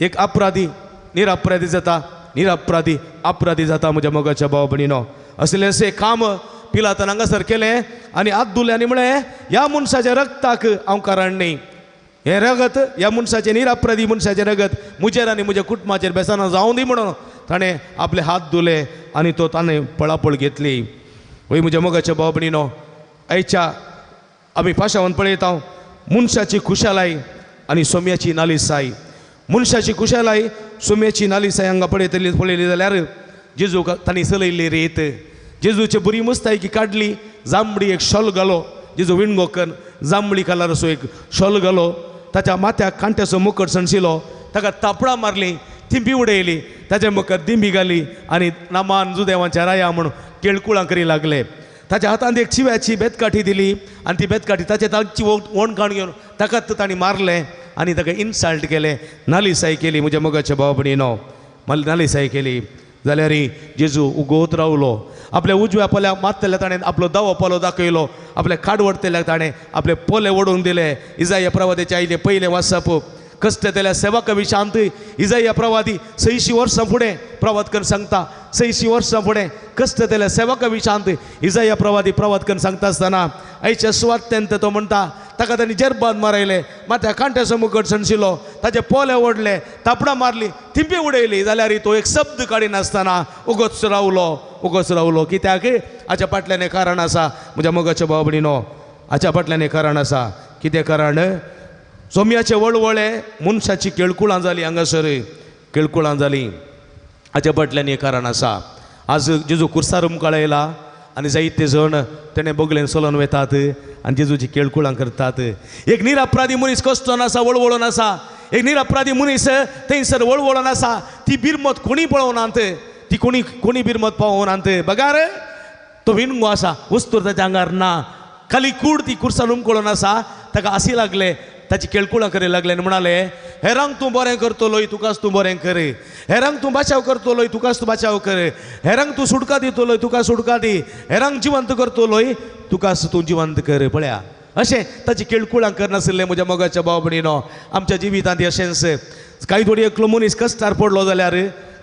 J: एक अपराधी निरपराधी जाता, निरपराधी अपराधी जाता म्हज्या मोगाच्या भाव भयणीनो. असलें अशें काम पिलातान हांगासर केलें आनी आदुल्यांनी म्हळें, ह्या मनशाच्या रक्ताक हांव कारण न्ही, हें रगत ह्या मनशाचें निरपराधी मनशाचें रगत म्हजेर आनी म्हज्या कुटुंबाचेर बेसाना जावं दी म्हणून ताणें आपले हात धुले आनी तो ताणें पळापळ घेतली. वय म्हज्या मोगाच्या भाव भयणीनो, आयच्या आमी पाशावन पळयता मनशाची खुशालाय आनी सोम्याची नालिसाय. मनशाची खुशालाय सोम्याची नालिसाय हांगा पळयतली पळयली जाल्यार जेजूक तांणी चलयल्ली रेत, जेजूची बरी मुस्तायकी काडली, जांबडी एक शॉल घालो, जेजू विणगो करून जांबळी कलर असो एक शॉल घालो, ताच्या माथ्याक कांट्याचो मुकट सणशिलो, ताका तापडां मारली, थिंबी उडयली, ताच्या मुखार दिंबी घाली आनी नामान जुदेवांच्या राया म्हूण केळकुळां करी लागले. ताच्या हातांत एक चिव्याची बेतकाठी दिली आनी ती बेतकाठी ताचे ताची वण काडून घेवन ताकाच तांणी मारलें आनी ताका इन्सल्ट केलें, नालिसाय केली म्हज्या मोगाच्या भाव भयणीनो, नालिसाय केली. जाल्यार जेजू उगोत रावलो, आपल्या उजव्या पोल्याक मारतल्या ताणें आपलो दावो पोलो दाखयलो, आपले खाड वडतल्याक ताणें आपले पोले ओडून दिले. इजाया प्रवादाचे आयले पयलें वाचप, कश्ट तेल्या सेवका विशांत इजाया प्रवादी 600 वर्सां फुडें प्रवाद करून सांगता. 600 वर्सां फुडें कश्ट तेल्या सेवका विशांत इजाया प्रवादी प्रवाद करून सांगता आसतना आयच्या सुवातेंत तो म्हणटा ताका तांणी जेरबाद मारयले, माथ्या कांट्याचो मुकट सणशिलो, ताचे पोले ओडले, थापडां मारली, थिंपी उडयली, जाल्यार तो एक शब्द काडिनासतना उगोच रावलो, उगोच रावलो. कित्याक? हाच्या फाटल्यान एक कारण आसा म्हज्या मोगाच्या भाव भयणीनो, हाच्या फाटल्यान एक कारण आसा. कितें कारण? सोम्याचे वळवळे मनशाची केळकुळां जाली, हांगासर केळकुळां जाली. हाच्या फाटल्यान एक कारण आसा. आज जेजू कुर्सार उमकाळयला आनी जायते जण तेणें बगलेन चलोन वतात आनी जेजूची केळकुळां करतात. एक निरपराधी मनीस कश्टोन आसा, वळवळोन आसा. एक निरपराधी मनीस थंयसर वळवळोन आसा. ती बिरमत कोणी पळोवनात, ती कोणी कोणी बिरमत पावोवनात. बगार तो विणगो आसा, वस्तूर ताच्या आंगार ना, खाली कूड ती कुर्सार उमकळोन आसा. ताका आसी लागले, ताची केळकुळां करी लागले आनी म्हणाले, हेरांक तूं बरें करतलोय तुकाच तूं बरें कर, हेरांक तूं बाचाव करतलोय तुकाच तूं बाचाव कर, हेरांक तूं सुटका दितलोय तुका सुटका दी, हेरांक जिवंत करतलोय तुकाच तूं जिवंत कर. पळया अशें ताची केळकुळां करनाशिल्लें म्हज्या मोगाच्या भाव भयणीनो. आमच्या जिवितांत अशेंच कांय थोडी एकलो मनीस कश्टार पडलो जाल्यार,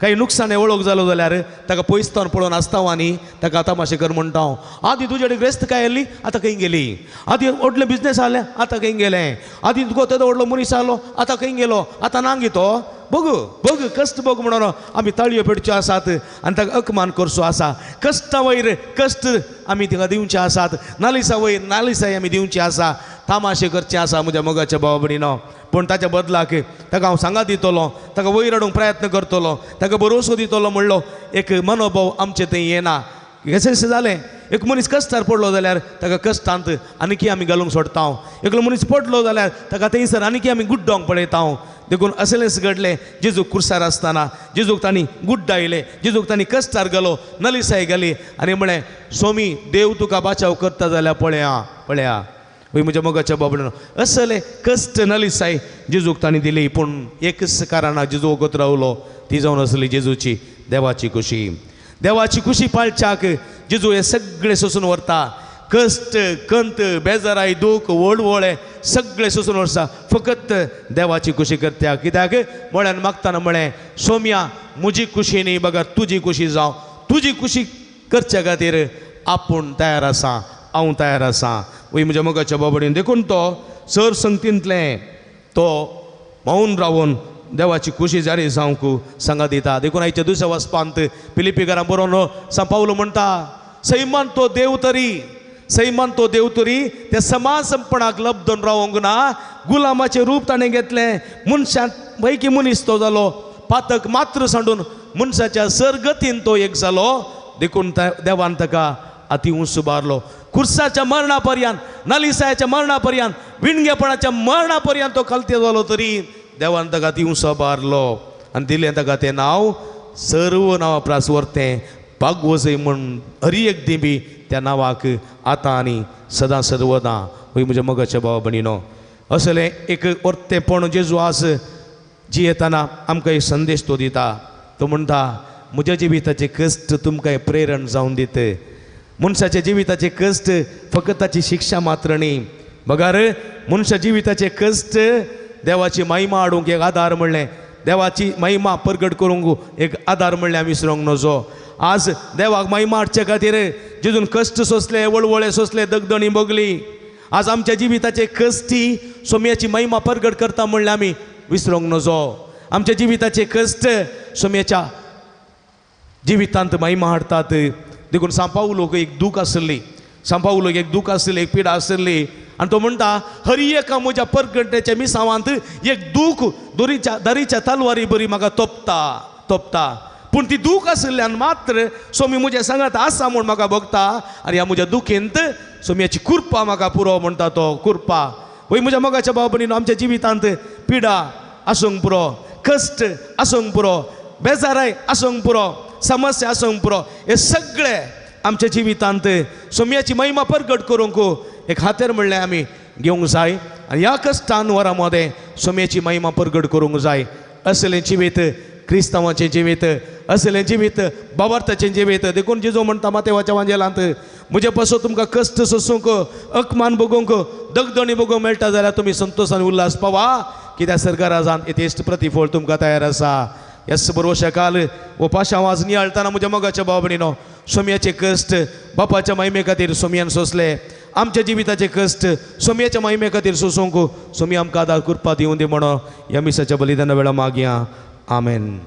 J: काही नुकसाणे वळख जालो जाल्यार ताका पयसतान पळोवन आसता आनी ताका तमाशे कर म्हणटा हांव. आदी तुजे कडेन ग्रेस्त काय आसली आतां खंय गेली, आदी व्हडलें बिजनेस आहलें आतां खंय गेलें, आदी तुका तेदो व्हडलो मनीस आहलो आतां खंय गेलो, आतां ना गे तो, बघ बघ कश्ट बघ म्हणून आमी ताळयो पेटच्यो आसात आनी ताका अपमान करचो आसा. कश्टा वयर कश्ट आमी ताका दिवचे आसात, नालिसा वयर नालिसाय आमी दिवची आसा, तामाशे करचे आसा म्हज्या मोगाच्या भाव भयणीनो. पूण ताच्या बदलाक ताका हांव सांगात दितलो, ताका वयर हाडूंक प्रयत्न करतलो, ताका भरोसो दितलो म्हणलो एक मनोभाव आमचे थंय येना. कशें जालें, एक मनीस कश्टार पडलो जाल्यार ताका कश्टांत आनीकी आमी घालूंक सोडटा, एकलो मनीस पडलो जाल्यार ताका थंयसर आनीकी आमी गुड्डोंक पळयता. देखून असलेंच घडलें जेजूक कुर्सार आसतना जेजूक तांणी गुड्डायले, जेजूक तांणी कश्टार घालो, नलिसाय घाली आनी म्हळें, सोमी देव तुका बाचाव करता जाल्यार पळया पळया. वय म्हज्या मोगाच्या बाबड्यानो, असले कश्ट नलिसाय जेजूक तांणी दिली. पूण एकच कारणाक जेजू वगत रावलो, ती जावन आसली जेजूची देवाची खुशी. देवाची खुशी पाळच्याक जेजू हे सगळे सोसून व्हरता. कश्ट, कंत, बेजाराय, दूख, वळवळे सगळे सोसून व्हरता, फकत देवाची खुशी करता. कित्याक? म्हळ्यान मागतना म्हळें, सोम्या म्हजी खुशी न्ही बगर तुजी खुशी जावं, तुजी खुशी करच्या खातीर आपूण तयार आसा, हांव तयार आसा. वय म्हज्या मोगाच्या बाबडीन, देखून तो सर संगतींतलें तो मौन रावन देवाची खुशी जारी जावंक सांगा दिता. देखून आयच्या दुसऱ्या वचपांत फिलिपीकारां बरोवन सांव पावलो म्हणटा, सैमान तो देव तरी, सैमान तो देव तरी त्या समाजपणाक लब्धून रावंक ना, गुलामाचें रूप ताणें घेतलें, मनशां पैकी मनीस तो जालो, पातक मात्र सांडून मनशाच्या सरगतीन तो एक जालो. देखून देवान ताका अती उंच उबारलो. कुर्साच्या मरणा पर्यंत, नलिसायाच्या मरणा पर्यंत, विणगेपणाच्या मरणा पर्यंत तो खालते जालो तरी देवान ताका अती उंच उबारलो आनी दिलें ताका तें नांव सर्व नांवा प्रास वरतें बागवजय म्हूण हरी एक दिंबी त्या नांवाक आतां आनी सदां सर्वदां. वय म्हज्या मोगाच्या भाव भयणीनो, असलें एक वर्तेपण जेजू आज जियेतना आमकां एक संदेश तो दिता. तो म्हणटा, म्हज्या जिविताचे कश्ट तुमकां प्रेरण जावन दित. मनशाच्या जिविताचे कश्ट फकत ताची शिक्षा मात्र न्ही, बगर मनशा जिविताचे कश्ट देवाची महिमा हाडूंक एक आदार म्हणलें, देवाची महिमा परगट करूंक एक आदार म्हणलें आमी विसरूंक नजो. आज देवाक महिमा हाडचे खातीर जेजून कश्ट सोंसले, वळवळे सोंसले, दगदणी भोगली. आज आमच्या जिविताचे कश्टी सोम्याची महिमा परगट करता म्हणलें आमी विसरूंक नजो. आमच्या जिविताचे कश्ट सोम्याच्या जिवितांत महिमा हाडटात. देखून सांव पावलोक एक दूख आसली, सांव पावलोक एक दूख आसली, एक पिडा आसली आनी तो म्हणटा, हरी एका म्हज्या परगट्याच्या मिसावांत एक दूख दोरीच्या दारीच्या तलवारी बरी म्हाका तोपता तोपता, पूण ती दूख आशिल्ल्यान मात्र सोमी म्हज्या सांगात आसा म्हूण म्हाका भोगता आनी ह्या म्हज्या दुखेंत सोम्याची कृपा म्हाका पुरो म्हणटा तो कृपा. वय म्हज्या मोगाच्या भाव भयणीनो, आमच्या जिवितांत पिडा आसूंक पुरो, कश्ट आसूंक पुरो, बेजाराय आसूंक पुरो, समस्या आसूंक पुरो, हे सगळे आमच्या जिवितांत सोम्याची महिमा परगट करूंक एक हातेर म्हणलें आमी घेवंक जाय आनी ह्या कश्टान वरां मदें सोम्याची महिमा परगट करूंक जाय. असलें जिवीत क्रिस्तांवाचें जिवीत, असलें जिवीत बाबार्थाचें जिवीत. देखून जेजू म्हणटा मातेवाच्या वांजेलांत, म्हजे पासून तुमकां कश्ट सोसूंक, अपमान भोगूंक, दगदणी भोगूंक मेळटा जाल्यार तुमी संतोश आनी उल्हास पावा. कित्याक सरकाराजान यथेश्ट प्रतिफळ तुमकां तयार आसा. येस बरोबर शकाल वो पाशांव आज नियाळतना म्हज्या मोगाच्या भाव भयणीनो, सोमयाचे कश्ट बापाच्या महिमे खातीर सोमयान सोंसले. आमच्या जिविताचे कश्ट सोमयाच्या महिमे खातीर सोंसूंक सोमी आमकां आदार कृपा दिवं दी म्हणून ह्या मिसाच्या बलिदाना वेळा मागया. आमेन.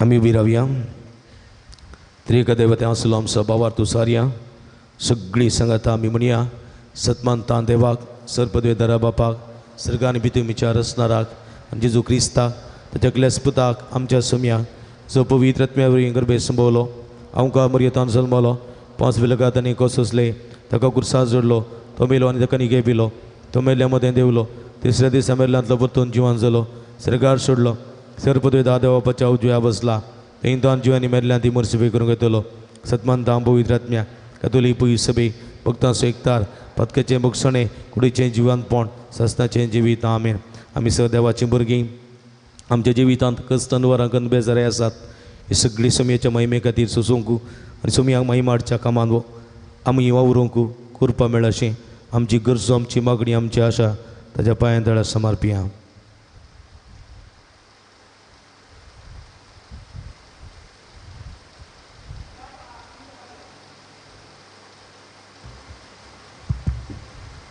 J: आमी उबी रावया. त्रिएक देवते आसलो आमचो बाबार तुसारया सगळीं सांगाता आमी म्हणया. सतमानतान देवाक, सर्पदेवदारा बापाक, सर्गान भितुमीच्या रचणाराक, जेजू क्रिस्ताक, ताच्या क्लेसपुताक, आमच्या सोमयाक, जो पवित्र आत्म्या वरवीं गर्भे संभवलो, आमकां मर्यतान जल्मलो, 5 विलगात आनी कोसले, ताका कुर्सा जोडलो, तो मेलो आनी ताका निगे पिलो, तो मेल्ल्या मदें देवलो, तिसऱ्या दिसा मेल्ल्यांतलो परतून जिवान जालो, सर्गार सोडलो, सर्पदेवदा देवापाच्या उजव्या बसला, थंय तो जिवानी मेल्ल्यान ती मर्सिबे करूंक येतलो. सतमान पवित्र आत्म्या कातोली पयस सभे भक्तांचो एकतार, पदकाचें भोगसणें, कुडीचें जिवनपण, सस्नाचें जिवीत. आमेन. आमी स देवाचीं भुरगीं, आमच्या जिवितांत कश्ट अनवरां कन्न बेजारे आसात. ही सगळी सोमयेच्या महिमे खातीर सोसूंक आनी सोमयाक महिमा हाडच्या कामांत आमी वावरूंक कृपा मेळ अशें आमची गरजो, आमची मागणी, आमची आशा ताच्या पांयां तळा समर्पिया.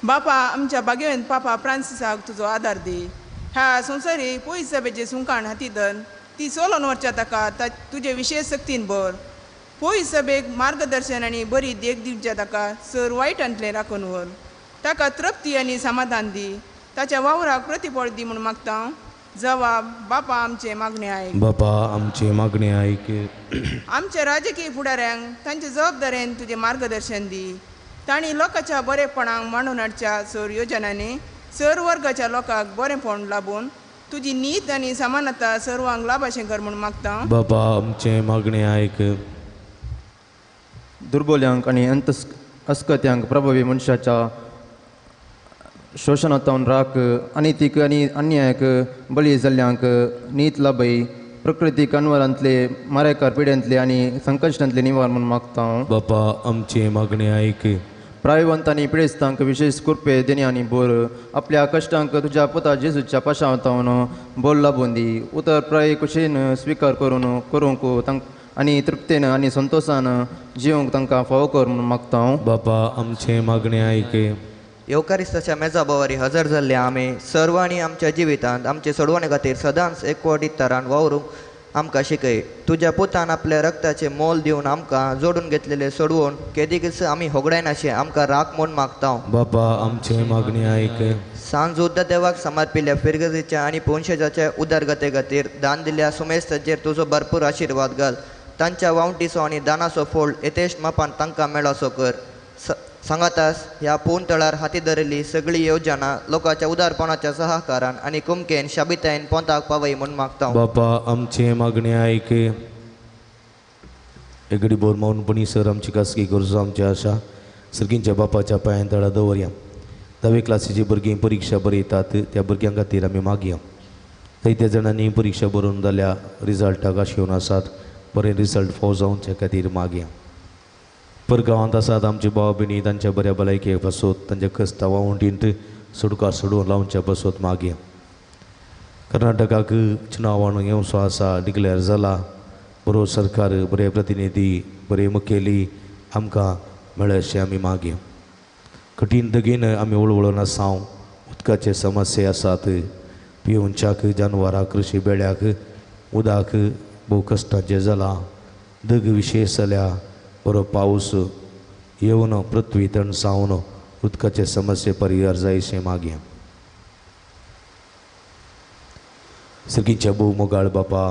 K: बापा आमच्या बागेवन पापा फ्रांसिसाक तुजो आदार दी. ह्या संवसारी पयस सभेचें सुंकाण हाती धन ती चलोवन व्हरच्या ताका तुजे विशेश सक्तीन भर. पयस सभेक मार्गदर्शन आनी बरी देख दिवच्या ताका सर वायटांतलें राखून व्हर. ताका तृप्ती आनी समाधान दी. ताच्या वावराक प्रतिफळ दी म्हूण मागता. जवाब बापा आमचे मागणे आयक.
J: बापा आमचे मागणे आयक.
K: आमच्या राजकीय फुडाऱ्यांक तांचे जबाबदारेन तुजें मार्गदर्शन दी. तांणी लोकांच्या बरेपणाक मांडून हाडच्या सर योजनांनी सर वर्गाच्या लोकांक बरेंपण लाबून तुजी नीत आनी समानता सर्वांक लाभ अशें कर म्हूण मागता.
J: बाबा आमचें मागणें आयक.
L: दुर्बोल्यांक आनी अस्कत्यांक प्रभावी मनशाच्या शोशणांतल्यान राख, अनितीक आनी अन्यायाक बळी जाल्ल्यांक नीत लाभय, प्रकृतीक अनवरांतले मारेकार पिड्यांतले आनी संकश्टांतले निवार म्हूण मागता.
J: बापा आमचें मागणें आयक.
L: प्रायवंत आनी पिडेस्तांक विशेश कृपे देणी आनी बोर, आपल्या कश्टांक तुज्या पुता जेजूच्या पाशांतावन बोल लाबून दी. उतर प्राय कुशीन स्विकार करून करूंक तांकां आनी तृप्तेन आनी संतोशान जिवंक तांकां फावो कर म्हूण मागता.
J: बापा आमचें मागणें आयक.
M: येवकारिस्ताच्या मेजा बोवारी हजर जाल्ले आमी सर्वांनी आमच्या जिवितांत आमचे सोडवणे खातीर सदांच एकवटीत तरान वावरूंक आमकां शिकय. तुज्या पुतान आपल्या रक्ताचें मोल दिवन आमकां जोडून घेतलेलें सोडवून केदीकच आमी होगडायनाशें आमकां राख म्हूण मागता.
J: बापा आमचें मागणें आयक.
M: सांज देवाक समर्पिल्ल्या फिरगजेच्या आनी पोनशेजाच्या उदरगते खातीर दान दिल्ल्या सुमेस्ताचेर तुजो भरपूर आशिर्वाद घाल. तांच्या वावटीचो आनी दानाचो फोळ यथेश्ट मापान तांकां मेळोसो कर. सांगातास ह्या पूर्ण तळार हाती धरिल्ली सगळी योजना लोकांच्या उदारपणाच्या सहकारान आनी कुमकेन शाबितायेन पोंताक पावय म्हूण मागता.
J: बापा आमचें मागणें आयक. एगडी बोर मौनपणी सर आमची खासगी गरजो आमची आशा सर्गींच्या बापाच्या पांयां तळा दवरया. धावे क्लासीची भुरगीं परिक्षा बरयतात त्या भुरग्यां खातीर आमी मागया. जायत्या जाणांनी परिक्षा बरोवन जाल्या रिजल्टाक आशेवन आसात, बरें रिजल्ट फावो जावचे खातीर मागया. परगांवांत आसात आमचे भाव भयणी तांच्या बऱ्या भलायके पासत, तांच्या कस्ता वावंटींत सुटका सोडून लावच्या पासत मागया. कर्नाटकाक चुनावान येवचो आसा, डिक्लेअर जाला, बरो सरकार, बरे प्रतिनिधी, बरे मुखेली आमकां मेळशें आमी मागया. कठीण दगेन आमी वळवळून आसा, उदकाचे समस्या आसात, पिवच्याक जानवराक, कृशी बेळ्याक उदक भोव कश्टांचें जालां, दग विशेश जाल्या, बरो पावस येवन पृथ्वी तणसावन उदकाचे समस्ये परिहार जायशें मागया. सर्गीच्या भोव मोगाळ बापा,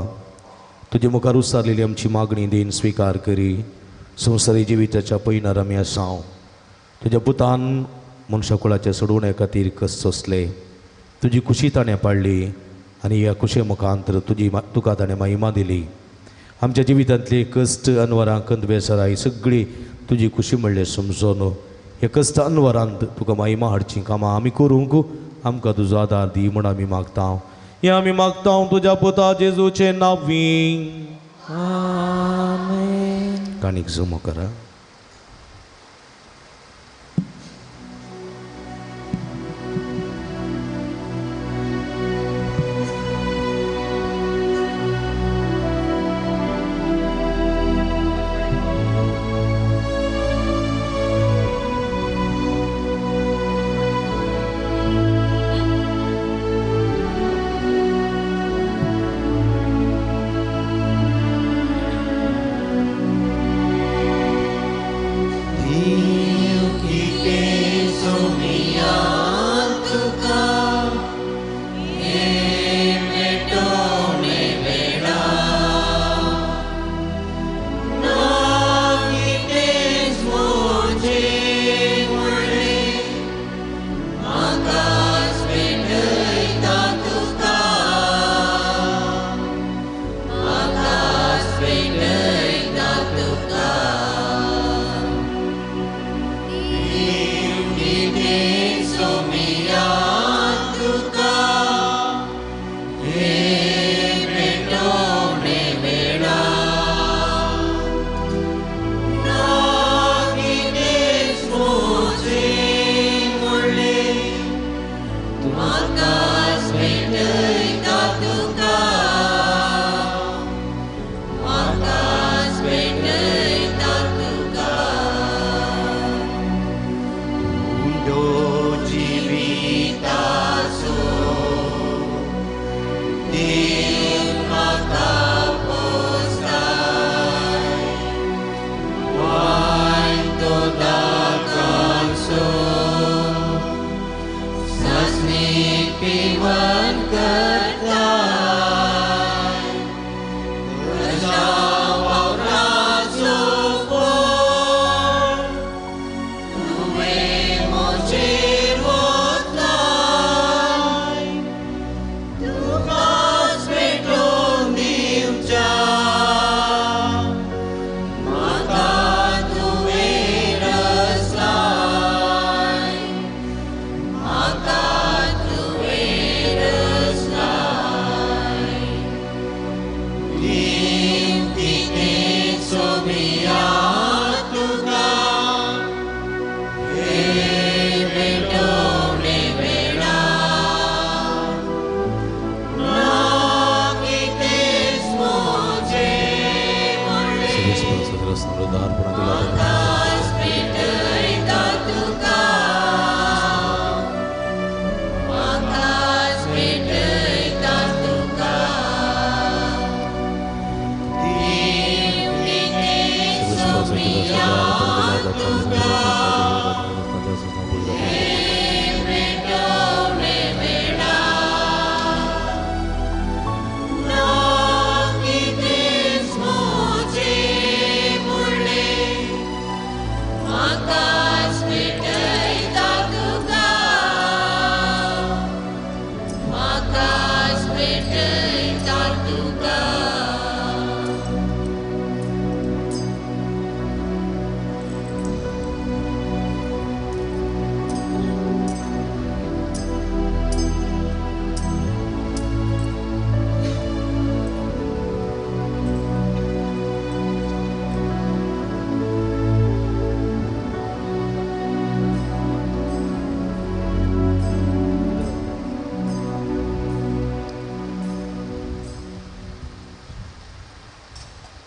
J: तुजे मुखार उसारलेली आमची मागणी देन स्विकार करी. संवसारी जिविताच्या पयनार आमी आसा, तुज्या पुतान मनशाकुळाच्या सोडवणे खातीर कश्ट सोंसले, तुजी खुशी ताणें पाडली आनी ह्या खुशे मुखांतर तुजी तुका ताणें महिमा दिली. आमच्या जिवितांतली कश्ट अनवरां कंद बेसरां ही सगळी तुजी खुशी म्हणलें समजून हे कश्ट अनवरांत तुका महिमा हाडची कामां आमी करूंक आमकां तुजो आदार दी म्हूण आमी मागता. हें आमी मागता तुज्या पुता जेजूचें नांवीं.
C: आमेन.
J: काणीक जमो करा.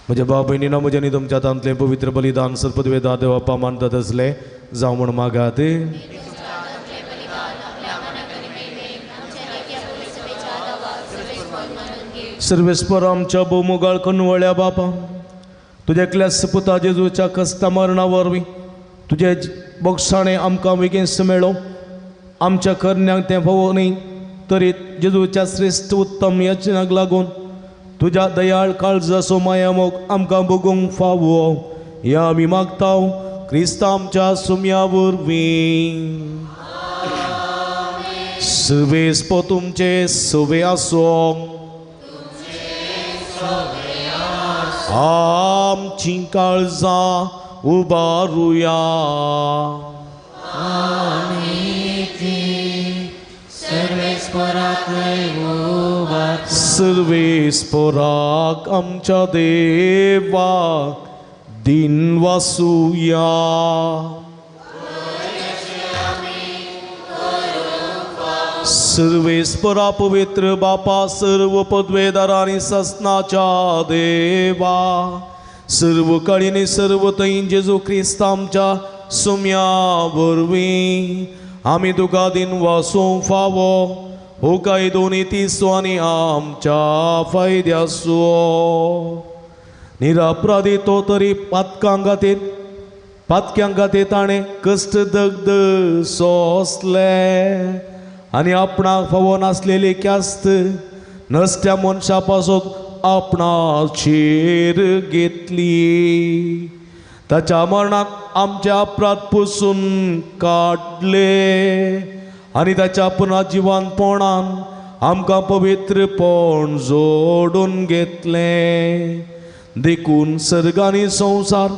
J: म्हज्या भाव भयणीनो, म्हज्या आनी तुमच्या हातांतलें पवित्र बलिदान सर्पदवेदा देवापा मानतात आसलें जावं म्हूण मागात. सर्वेस्पर आमच्या भोवमुगाळ कनवळ्या बापा, तुज्या एकल्या सपुता जेजूच्या कस्ता मरणा वरवीं तुजे बोगसाणें आमकां बेगीन मेळो. आमच्या करण्यांक तें फावो न्ही, तरी जेजूच्या श्रेश्ठ उत्तम यचनाक लागून तुज्या दयाळ काळजाचो मायामोग आमकां भोगूंक फावो ह्या आमी मागता क्रिस्ता आमच्या सुम्या वरवीं. सुवेस्पो तुमचे सुवे आसो, आमची काळजां उबारुया.
C: सर्वेस्पराक उबारुया.
J: सर्वेस्पोराक आमच्या देवा दिन वासुया. सर्वेस्परा पवित्र बापा सर्व पदवेदार आनी ससनाच्या देवा सर्व काळीनी सर्व थंय जेजू क्रिस्त आमच्या सुम्या वरवीं आमी तुका दिन वासूंक फावो हो कायदो नितीचो आनी आमच्या फायद्याचो. निरापराधी तो तरी पातकां खातीर ताणें कश्ट दग्ध सोंसले आनी आपणाक फावो नासलेली ख्यास्त नसत्या मनशा पासून आपणाचेर घेतली. ताच्या मरणाक आमच्या अपराध पुसून काडले आनी ताच्या पुनर्जिवनपणान आमकां पवित्रपण जोडून घेतलें. देखून सर्ग आनी संवसार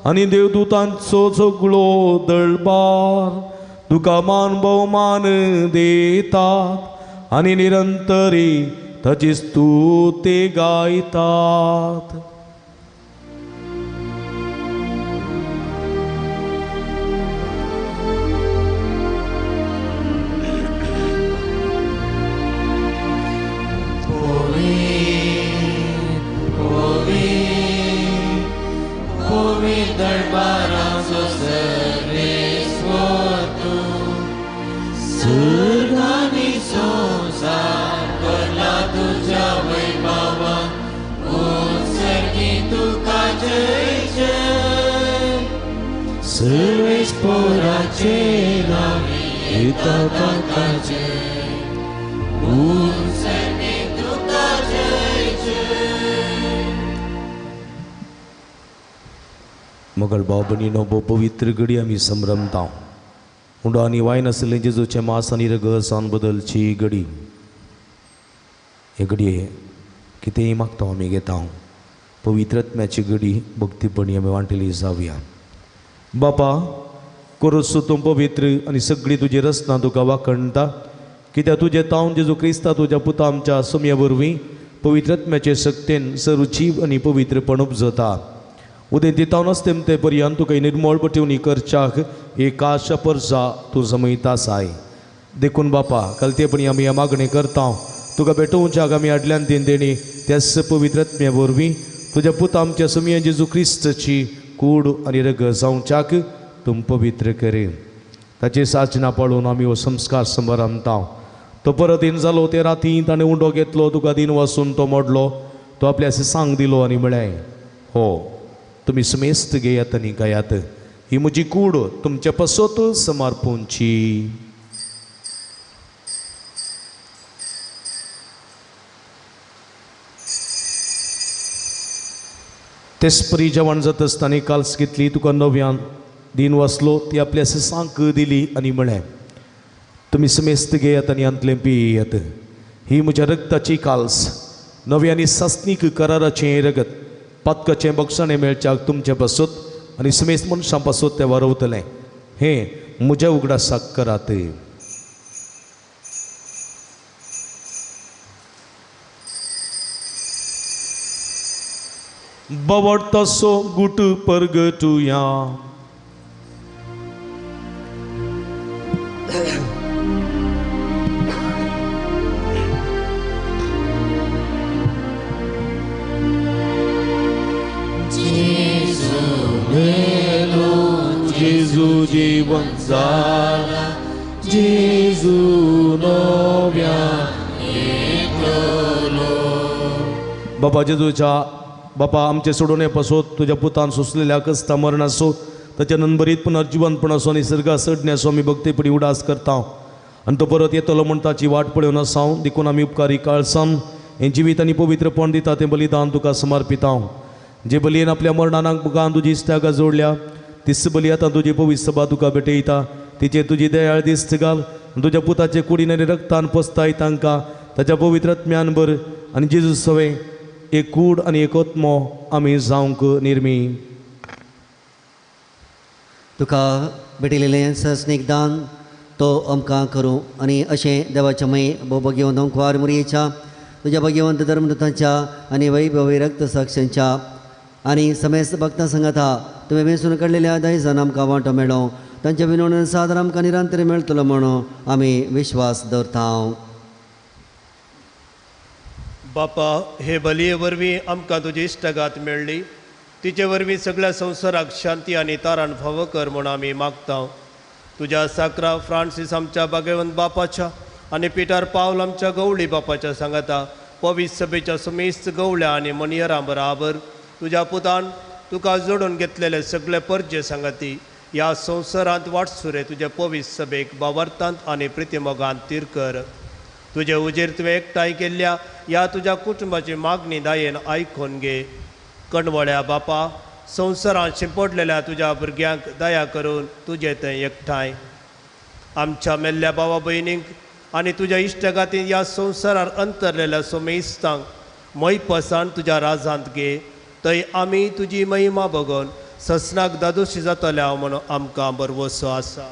J: आनी देवदूतांचो सगळो दळबार तुका मान भोवमान दितात आनी निरंतरी ताची स्तुती गायतात.
D: सर्वेस्पोराचे नांव घेता ताका जय, उत्सर्गी तुका जय जय.
J: मगळ भाव भयणीनो, भोव पवित्र घडी आमी संभ्रमता. उंडो आनी वायन आसलें जेजूचें मास आनी रगसान बदलची घडी. हे घडये कितेंय मागता आमी घेता. पवित्र आत्म्याची घडी भक्तीपणी आमी वांटली जावया. बापा कोरसो तूं पवित्र आनी सगळी तुजी रचना तुका वाखणटा, कित्याक तुजें तावन जेजू क्रिस्ता तुज्या पुता आमच्या सुमया वरवीं पवित्र आत्म्याचे शक्तेन सर्व जीव आनी पवित्रपण उपजता. उदेंती तावन असतेम ते पर्यंत तुका निर्मळ पठेवणी करच्याक एक आशा परसा तूं जमयता आसाय. देखून बापा कलतेपणी आमी मागणी करता, तुका भेटोवच्याक आमी आडल्यान दिन देणी त्याच पवित्र आत्म्या वरवीं तुज्या पुता आमच्या सुमया जेजू क्रिस्ताची कूड आनी रगत जावच्याक तूं पवित्र करी. ताची साचना पाळून आमी हो संस्कार समारंभता. तो परत दिन जालो ते राती ताणें उंडो घेतलो, तुका दिन वासून तो मोडलो, तो आपल्या सांग दिलो आनी म्हळें, हो तुमी समेस्त घेयात आनी गायात, ही म्हजी कूड तुमचे पासत समर्पूंची. तेसपरी जेवण जाता आसतना काल्स घेतली, तुका नव्यान दिन वाचलो, ती आपल्या सांक दिली आनी म्हळें, तुमी समेस्त घेयात आनी हांतलें पियात, ही म्हज्या रगताची काल्स, नवी आनी सासणीक कराराचें रगत, पातकाचें बक्षाणें मेळच्याक तुमचे पासत आनी समेस्त मनशां पासत तें वारवतलें. हें म्हज्या उगडासाक करात. बवडतासो गुट परगटुया.
D: जेजू मेलो, जेजू जीवन जाला, जेजू नव्या येतलो.
J: बाबा जेजूच्या बापा आमचे सोडोवणे पासत तुज्या पुतान सोंसलेल्या कस्ता मरण आसो, ताच्या नंबरीत पुनर्जिवनपण आसो आनी सर्गा सडण्याचो आमी भक्तीपणी उडास करता. आनी तो परत येतलो म्हूण ताची वाट पळोवन आसा. देखून आमी उपकारी काळसान हें जिवीत आनी पवित्रपण दिता तें बलिदान तुका समर्पिता. जे बलयेन आपल्या मरणानाक मुखान तुजी इश्टागां जोडल्या तीच बली आतां तुजी पवित्र सभा तुका भेटयता. तिचेर तुजी दयाळ दिस्त घाल, तुज्या पुताचे कुडीन आनी रक्तान पोसताय तांकां ताच्या पवित्र आत्म्यान भर आनी जेजू सवें एक कूड आनी एक आत्मो आमी जावंक निर्मी.
H: तुका भेटिल्लें सस्नीक दान तो आमकां करूं आनी अशें देवाच्या मय बोबो घेवन दोंकवार मुरयेच्या तुज्या भाग्यवंत धर्मदूतांच्या आनी वैभवी रक्तसाक्षांच्या आनी समेस्त भक्तां सांगाता तुवें वेंचून काडलेल्या दायजान आमकां वांटो मेळो तांच्या विनवणेन सादर आमकां निरंतर मेळटलो म्हणून आमी विश्वास दवरता.
I: बापा, हे बलये वरवीं आमकां तुजी इश्टगात मेळ्ळी, तिचे वरवीं सगळ्या संवसाराक शांती आनी तारण फावो कर म्हूण आमी मागता. तुज्या साक्रा फ्रांसीस आमच्या भाग्यवंत बापाच्या आनी पिटर पावल आमच्या गवळी बापाच्या सांगाता पवित्र सभेच्या समेस्त गवळ्या आनी मनयरां बराबर तुज्या पुतान तुका जोडून घेतलेले सगळे परजे सांगाती ह्या संवसारांत वाटसुरे तुज्या पवित्र सभेक बावरतांत आनी प्रितीमोगांत तीर कर. तुजे उजेर तुवें एकठांय केल्ल्या ह्या तुज्या कुटुंबाची मागणी दायेन आयकून घे. कणवळ्या बापा, संवसारांत शिंपडलेल्या तुज्या भुरग्यांक दया करून तुजे थंय एकठांय आमच्या मेल्ल्या भावा भयणींक आनी तुज्या इश्टगातीन ह्या संवसारार अंतरलेल्या सोमेस्तांक मैपसान तुज्या राजांत घे. थंय आमी तुजी महिमा बगोवन ससनाक दादोशी जातल्या म्हणून आमकां बरवसो आसा.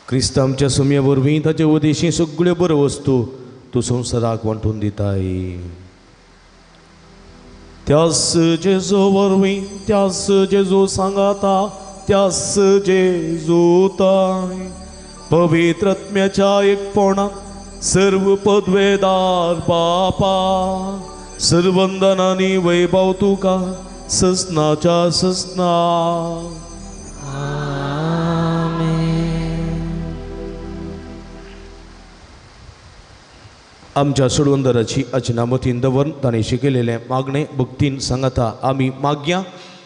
J: क्रिस्त आमच्या सुमये वरवीं ताचे उदेशी सगळ्यो बऱ्यो वस्तू तूं संवसाराक वांटून दिताय. त्यास जेजू वरवीं, त्यास जेजू सांगाता, त्यास जेजू ताय पवित्र आत्म्याच्या एकपणात सर्व पदवेदार बापा सर्वंदनानी वैभव तुका ससनाच्या ससना. आमच्या सोडवंदराची अचनामतीन दवरून ताणें शिकयलेलें मागणें भक्तीन सांगाता आमी मागया.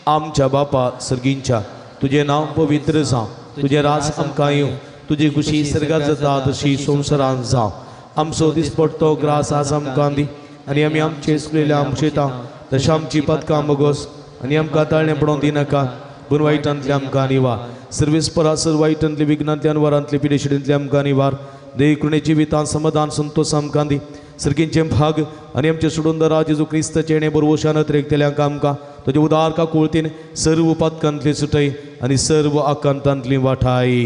J: आमच्या बापा सर्गींच्या, तुजें नांव पवित्र जावं, तुजें राज आमकां येवं, तुजी खुशी सर्गात जाता तशी संवसारांत जावं. आमचो दिसपडतो ग्रास आज आमकां दी आनी आमी आमचे चुकलेल्या आमशेता तशें आमची पदकां बगोस आनी आमकां ताळणें पडोवंक दिनाका, पूण वायटांतले आमकां निवार. सर्वीस परासर वायटांतले विघ्नांतल्यान वरांतले पिडेशिडेंतले आमकां निवार. देव कृणे जिवितान समाधान संतोष आमकां दी. सर्गींचे भाग आनी आमचे सोडून जेजू क्रिस्ताचें हेणें बरवशान अतिरेकतल्यांक आमकां तुजे उदार काकुळतीन सर्व पातकांतली सुटय आनी सर्व आकांतांतली वाठाय.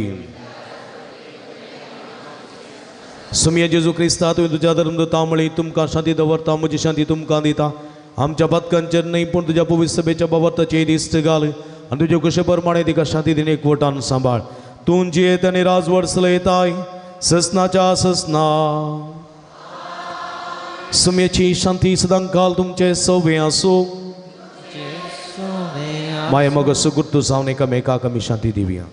J: सुमया जेजू क्रिस्ता, तुवें तुज्या धर्मदूतां म्हळी तुमकां शांती दवरता, म्हजी शांती तुमकां दिता. आमच्या पातकांचेर न्हय पूण तुज्या पवित्र सभेच्या बाबताचेर दिश्ट घाल आनी तुजे कुशे प्रमाणे तिका शांती दिवन एकवटान सांबाळ. तूं जियेत आनी राजवट चलयताय ससनाच्या ससना. सुम्याची शांती सदांकाल तुमचे सवे आसूं. माये मग सुगुर्तू जावन एकामेकाक आमी शांती दिवया.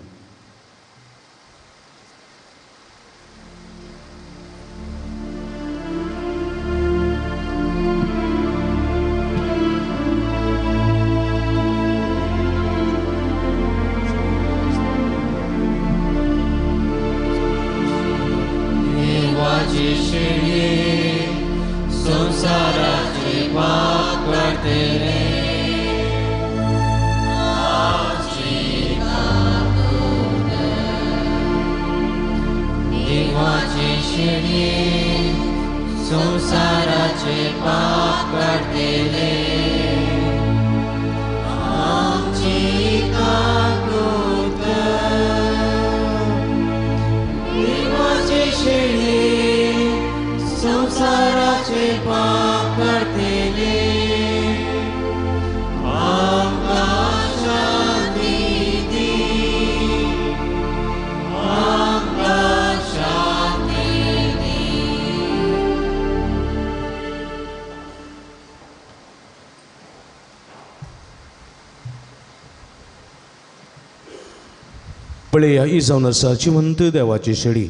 J: पळया ही जावन आसा जिवंत देवाची शेळी.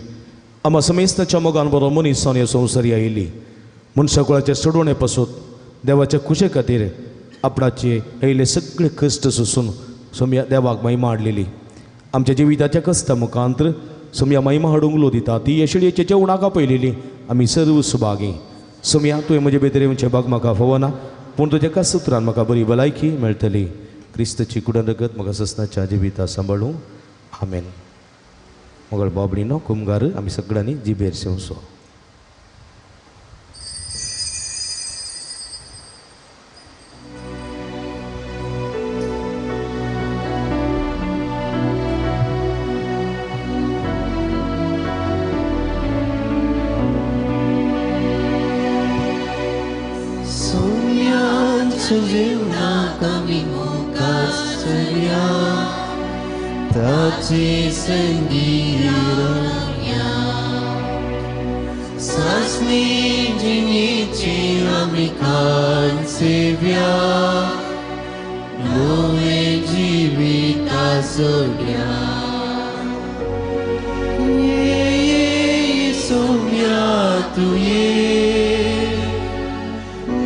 J: आमा समेस्ताच्या मोगान बरो मनीस जावन ह्या संवसारी आयिल्ली. मनशाकुळाचे सोडवणे पासून देवाच्या खुशे खातीर आपणाचे आयिल्ले सगळे कश्ट सोसून सोमया देवाक महिमा हाडलेली. आमच्या जिविताच्या कश्टा मुखांत सोमया महिमा हाडूंक लो दिता ती ह्या शेळयेच्या जेवणाक आपयलेली आमी सर्व सुभागी. सोमया, तुवें म्हजे भितर येवचें भाग म्हाका फावना, पूण तुज्या एका सुत्रान म्हाका बरी भलायकी मेळटली. क्रिस्तची कुडन रगत म्हाका ससनाच्या जिविता सांबाळूं. आमेन. मगळ बाबडीनो कुमगार आमी सगळ्यांनी जिबेर सेवचो.
D: आमच्या जीवनाक आमी मुखार सरया ताचे संगी रावया सासणी जिणेची आमी खान सेव्या नवे जिविता जोड्या ये सोम्या तुये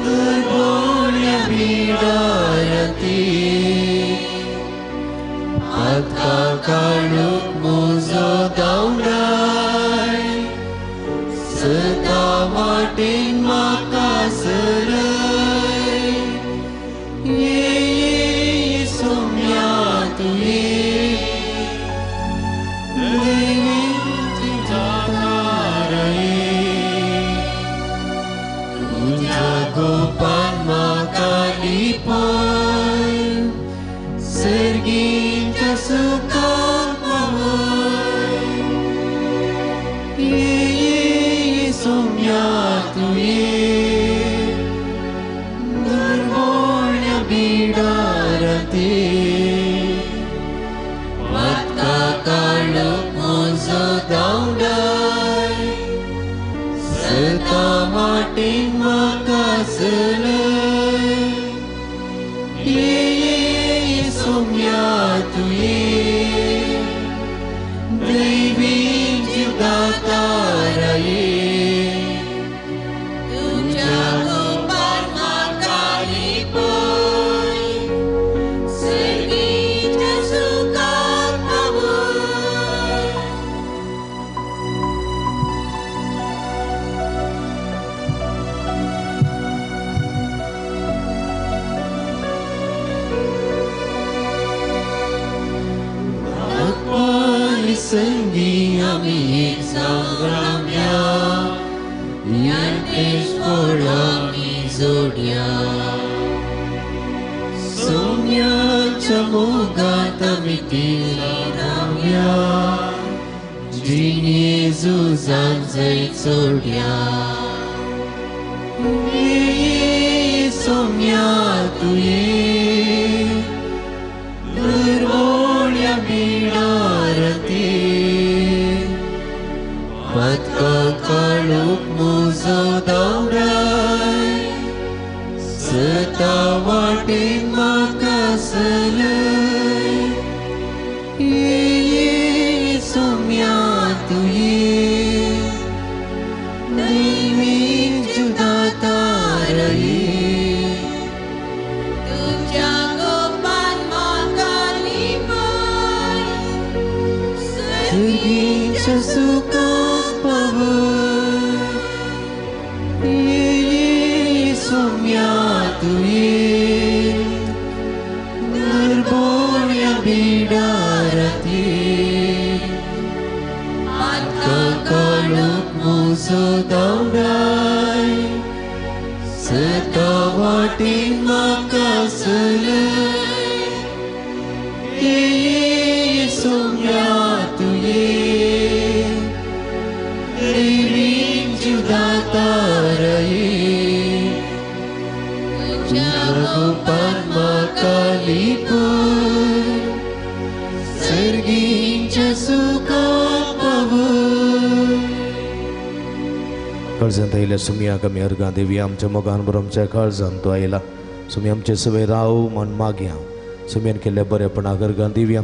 D: दुर्बोण्या बिडारती पातका काडूंक म्हजो धांवडाय सदा वाटेन म्हाका सरय ये सोम्या तुये देवीची जातारये तुज्या गोपान म्हाका लिपय सर्गीच्या सुखाक पावय ये सोम्या तुये दुर्बोण्या बिडारती पातका काडूंक म्हजो धांवडाय सदा वाटेन म्हाका सरय ये सोम्या तुये दैवी जिवदातारये
C: तुज्या गोपान म्हाका लिपय सर्गीच्या सुखाक पावय
D: आत्मानी संगी आमी एक जावन रावया यांतेश फळ आमी जोडया सोम्याच्या मोगांत आमी ती रावया जिणे झुजान जैत जोडया ये सोम्या तुये दुर्बोण्या बिडारती पातका काडूंक म्हजो धांवडाय सदा वाटेन म्हाका सरय ये सोम्या तुये दैवी जुदातारये
C: तुज्या गोपान म्हाका लिपय
D: सर्गीच्या सुखाक पावय ये सोम्या तुये दुर्बोण्या बिडारती पातका काडूंक म्हजो धांवडाय सदा वाटेन म्हाका सरय ये सोम्या तुये देवी जिवदातारये
C: तुज्या
D: गोपान म्हाका लिपय सर्गीच्या सुखाक पावय
J: काळजांत आयल्या सुमयाक आमी अर्गां देवी आमच्या मोगान बरो आमच्या काळजांत तो आयला सुमी आमचे सवय राव म्हण मागया सुमयान केल्ल्या बरेपणाक अर्गां दिवया.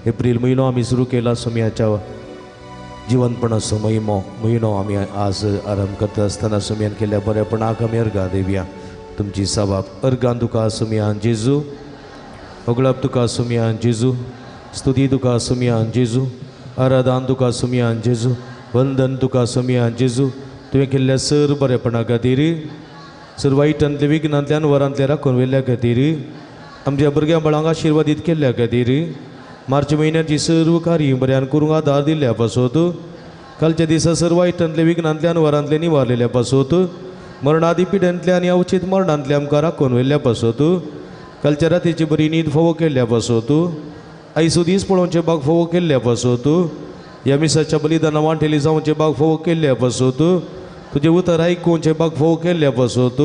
J: एप्रील म्हयनो आमी सुरू केला सुमयाच्या जिवनपणाचो म्हयनो आमी आज आरंभ करता आसतना सुमयान केल्ल्या बरेपणाक आमी अर्गां दिवया. तुमची सबाब अर्गां तुका सुमयान जेजू, होगळप तुका सुमयान जेजू, स्तुती तुका सुमयान जेजू, आराधन तुका सुमयान जेजू, वंदन तुका सुमयान जेजू. तुवें केल्ल्या सर बरेपणा खातीर, सर वायटांतले विघ्नांतल्यान वरांतले राखून व्हेल्ल्या खातीर, आमच्या भुरग्यां बाळांक आशिर्वादीत केल्ल्या खातीर, मार्च म्हयन्याची सर्व कार्य बऱ्यान करूंक आदार दिल्ल्या पासत, कालच्या दिसा सर वायटांतले विघ्नांतल्यान वरांतले निवारलेल्या पासत, मरणादी पिड्यांतल्या आनी अवचीत मरणांतले आमकां राखून व्हेल्ल्या पासत, कालच्या रातीची बरी न्हीद फावो केल्ल्या पासत, आयचो दीस पळोवचे बाग फावो केल्ल्या पासत, ह्या मिसाच्या बलिदाना वांटेली जावचे बाग फावो केल्ल्या पासत, तुजें उतर आयकुवचे बाग फावो केल्ल्या पासत,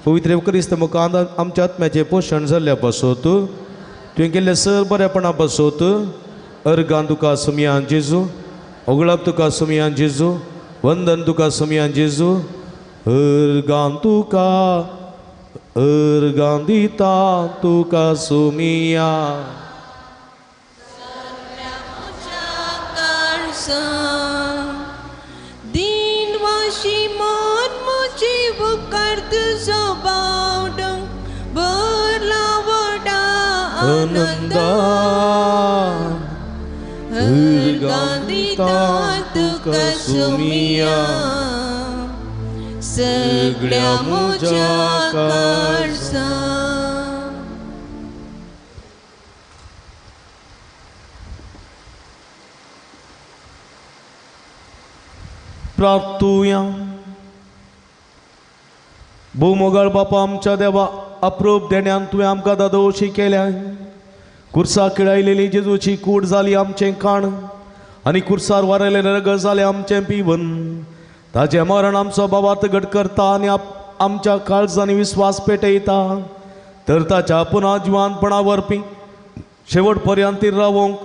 J: पवित्र क्रिस्त मुखांत आमच्या आत्म्याचें पोशण जाल्ल्या पासत तुवें केल्लें सर बरेपणा पासत अर्गान तुका सुमयान जेजू ओगळप तुका सुमयान जेजू वंदन तुका सुमयान जेजू अर्गान तुका अर्गान दिता तुका सुमिया.
C: दिनवाशी मन म्हजी उपकार तुजो बावडो भरला व्हडा आनंदान अर्गां दिता तुका सुमिया सगळ्या म्हज्या काळजान.
J: प्रार्थुया. भूमोगळ बापा आमच्या देवा अप्रूप देण्यान तुवें आमकां दादोशी केल्या. कुर्सा किळायलेली जेजूची कूड जाली आमचें काण आनी कुर्सार वारयलें रगत जालें आमचें पिवन. ताजें मरण आमचो बाबात घट करता आनी आमच्या काळजांनी विस्वास पेटयता. तर ताच्या पुना जिवानपणा वरपी शेवट पर्यंत रावोंक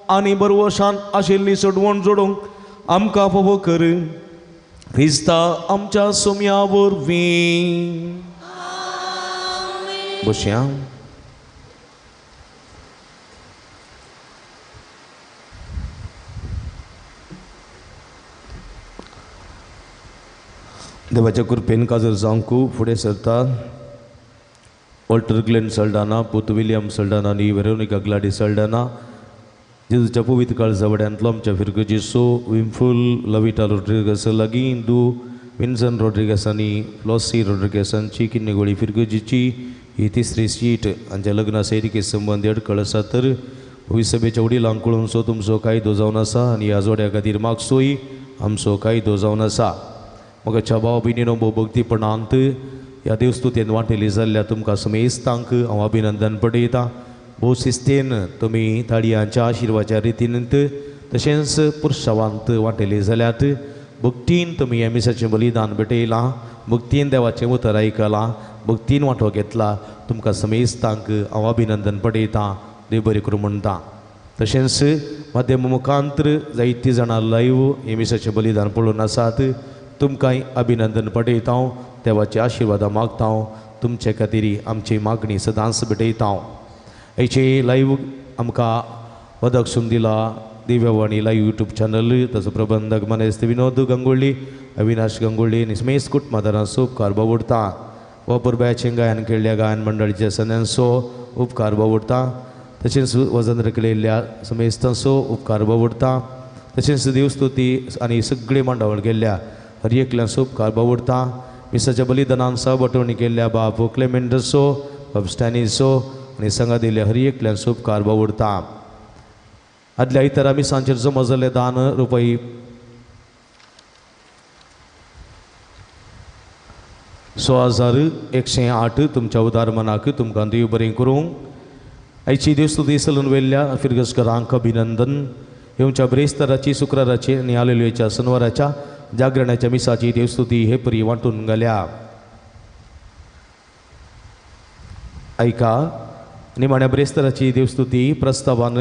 J: आनी बरवशान आशिल्ली सोडवण जोडूंक आमकां फावो कर क्रिस्ता आमच्या सुमया वरवीं. बसया. देवाच्या कृपेन काजर जावंक फुडें सरतात वॉल्टर ग्लेन सल्डाना, पूत विलियम सल्डाना आनी वेरोनिका ग्लाडी सल्डाना. जेजूच्या पवित्र काळजावड्यांतलो आमच्या फिरगजेसो विम्फूल लविटा रोड्रिगस लागीं दू विन्सन रोड्रिगस आनी फ्लॉसी रोड्रिगसांची किन्नेगोळी फिरगजीची ही तिसरी सीट हांच्या लग्ना सैरिके संबंदी अडखळ आसा. तर भविसभेच्या वडिलांक कळोवचो तुमचो कायदो जावन आसा आनी ह्या जोड्या खातीर मागसोय आमचो कायदो जावन आसा. म्हज्या भाव भयणीनो भोव भक्तीपणांत ह्या देवस्तुतेन वांटेली जाल्ल्या तुमकां समेस्तांक हांव अभिनंदन पडयतां. भोव शिस्तेन तुमी ताळयांच्या आशिर्वाच्या रितीन तशेंच पुरसावांत वांटेली जाल्यात. भक्तीन तुमी ह्या मिसाचें बलिदान भेटयलां, भक्तीन देवाचें उतर आयकलां, भक्तीन वांटो घेतला. तुमकां समेस्तांक हांव अभिनंदन पडयतां, देव बरें करूं म्हणटा. तशेंच माध्यम मुखांतर जायतीं जाणां लायव्ह हे मिसाचें बलिदान पळोवन आसात. तुमकांय अभिनंदन पडयता, देवाचे आशिर्वादां मागता, तुमचे खातीर आमची मागणी सदांच भेटयता. हेचे लायव्ह आमकां वदक सून दिला दिव्यवाणी लायव्ह यूट्यूब चॅनल, ताचो प्रबंधक मनेस्त विनोद गंगोळ्ळी, अविनाश गंगोळ्ळी आनी समेस्त कुटुंबादारांचो उपकार बावुडटा. वापुरबायाचें गायन केल्ल्या गायन मंडळीच्या सन्यांचो उपकार बावुडटा. तशेंच वजन केल्ल्या समेस्तांचो उपकार बावुडटा. तशेंच देवस्तुती आनी सगळी मांडावळ केल्ल्या हर एकल्यांचो उपकार बावुडटा. मिसाच्या बलिदानान सहबटवणी केल्ल्या बाप क्लेमेंटसो, बाब स्टॅनीचो आनी संगा दिल्ल्या हर एकल्यांचो उपकार बावुडटा. आदल्या आयतारा मिसांचेर जमा जाल्लें दान रुपये 16,108 तुमच्या उदार मनाक तुमकां देव बरें करूं. आयची देवस्तुती सलून वेल्ल्या फिरगजकरांक अभिनंदन. येवच्या ब्रेस्ताराची, शुक्राराची आनी आलेलुयाच्या सनवाराच्या जागरणाच्या मिसाची देवस्तुती हे परी वांटून घाल्या. आयका निमाण्या ब्रेस्ताराची देवस्तुती प्रस्तावान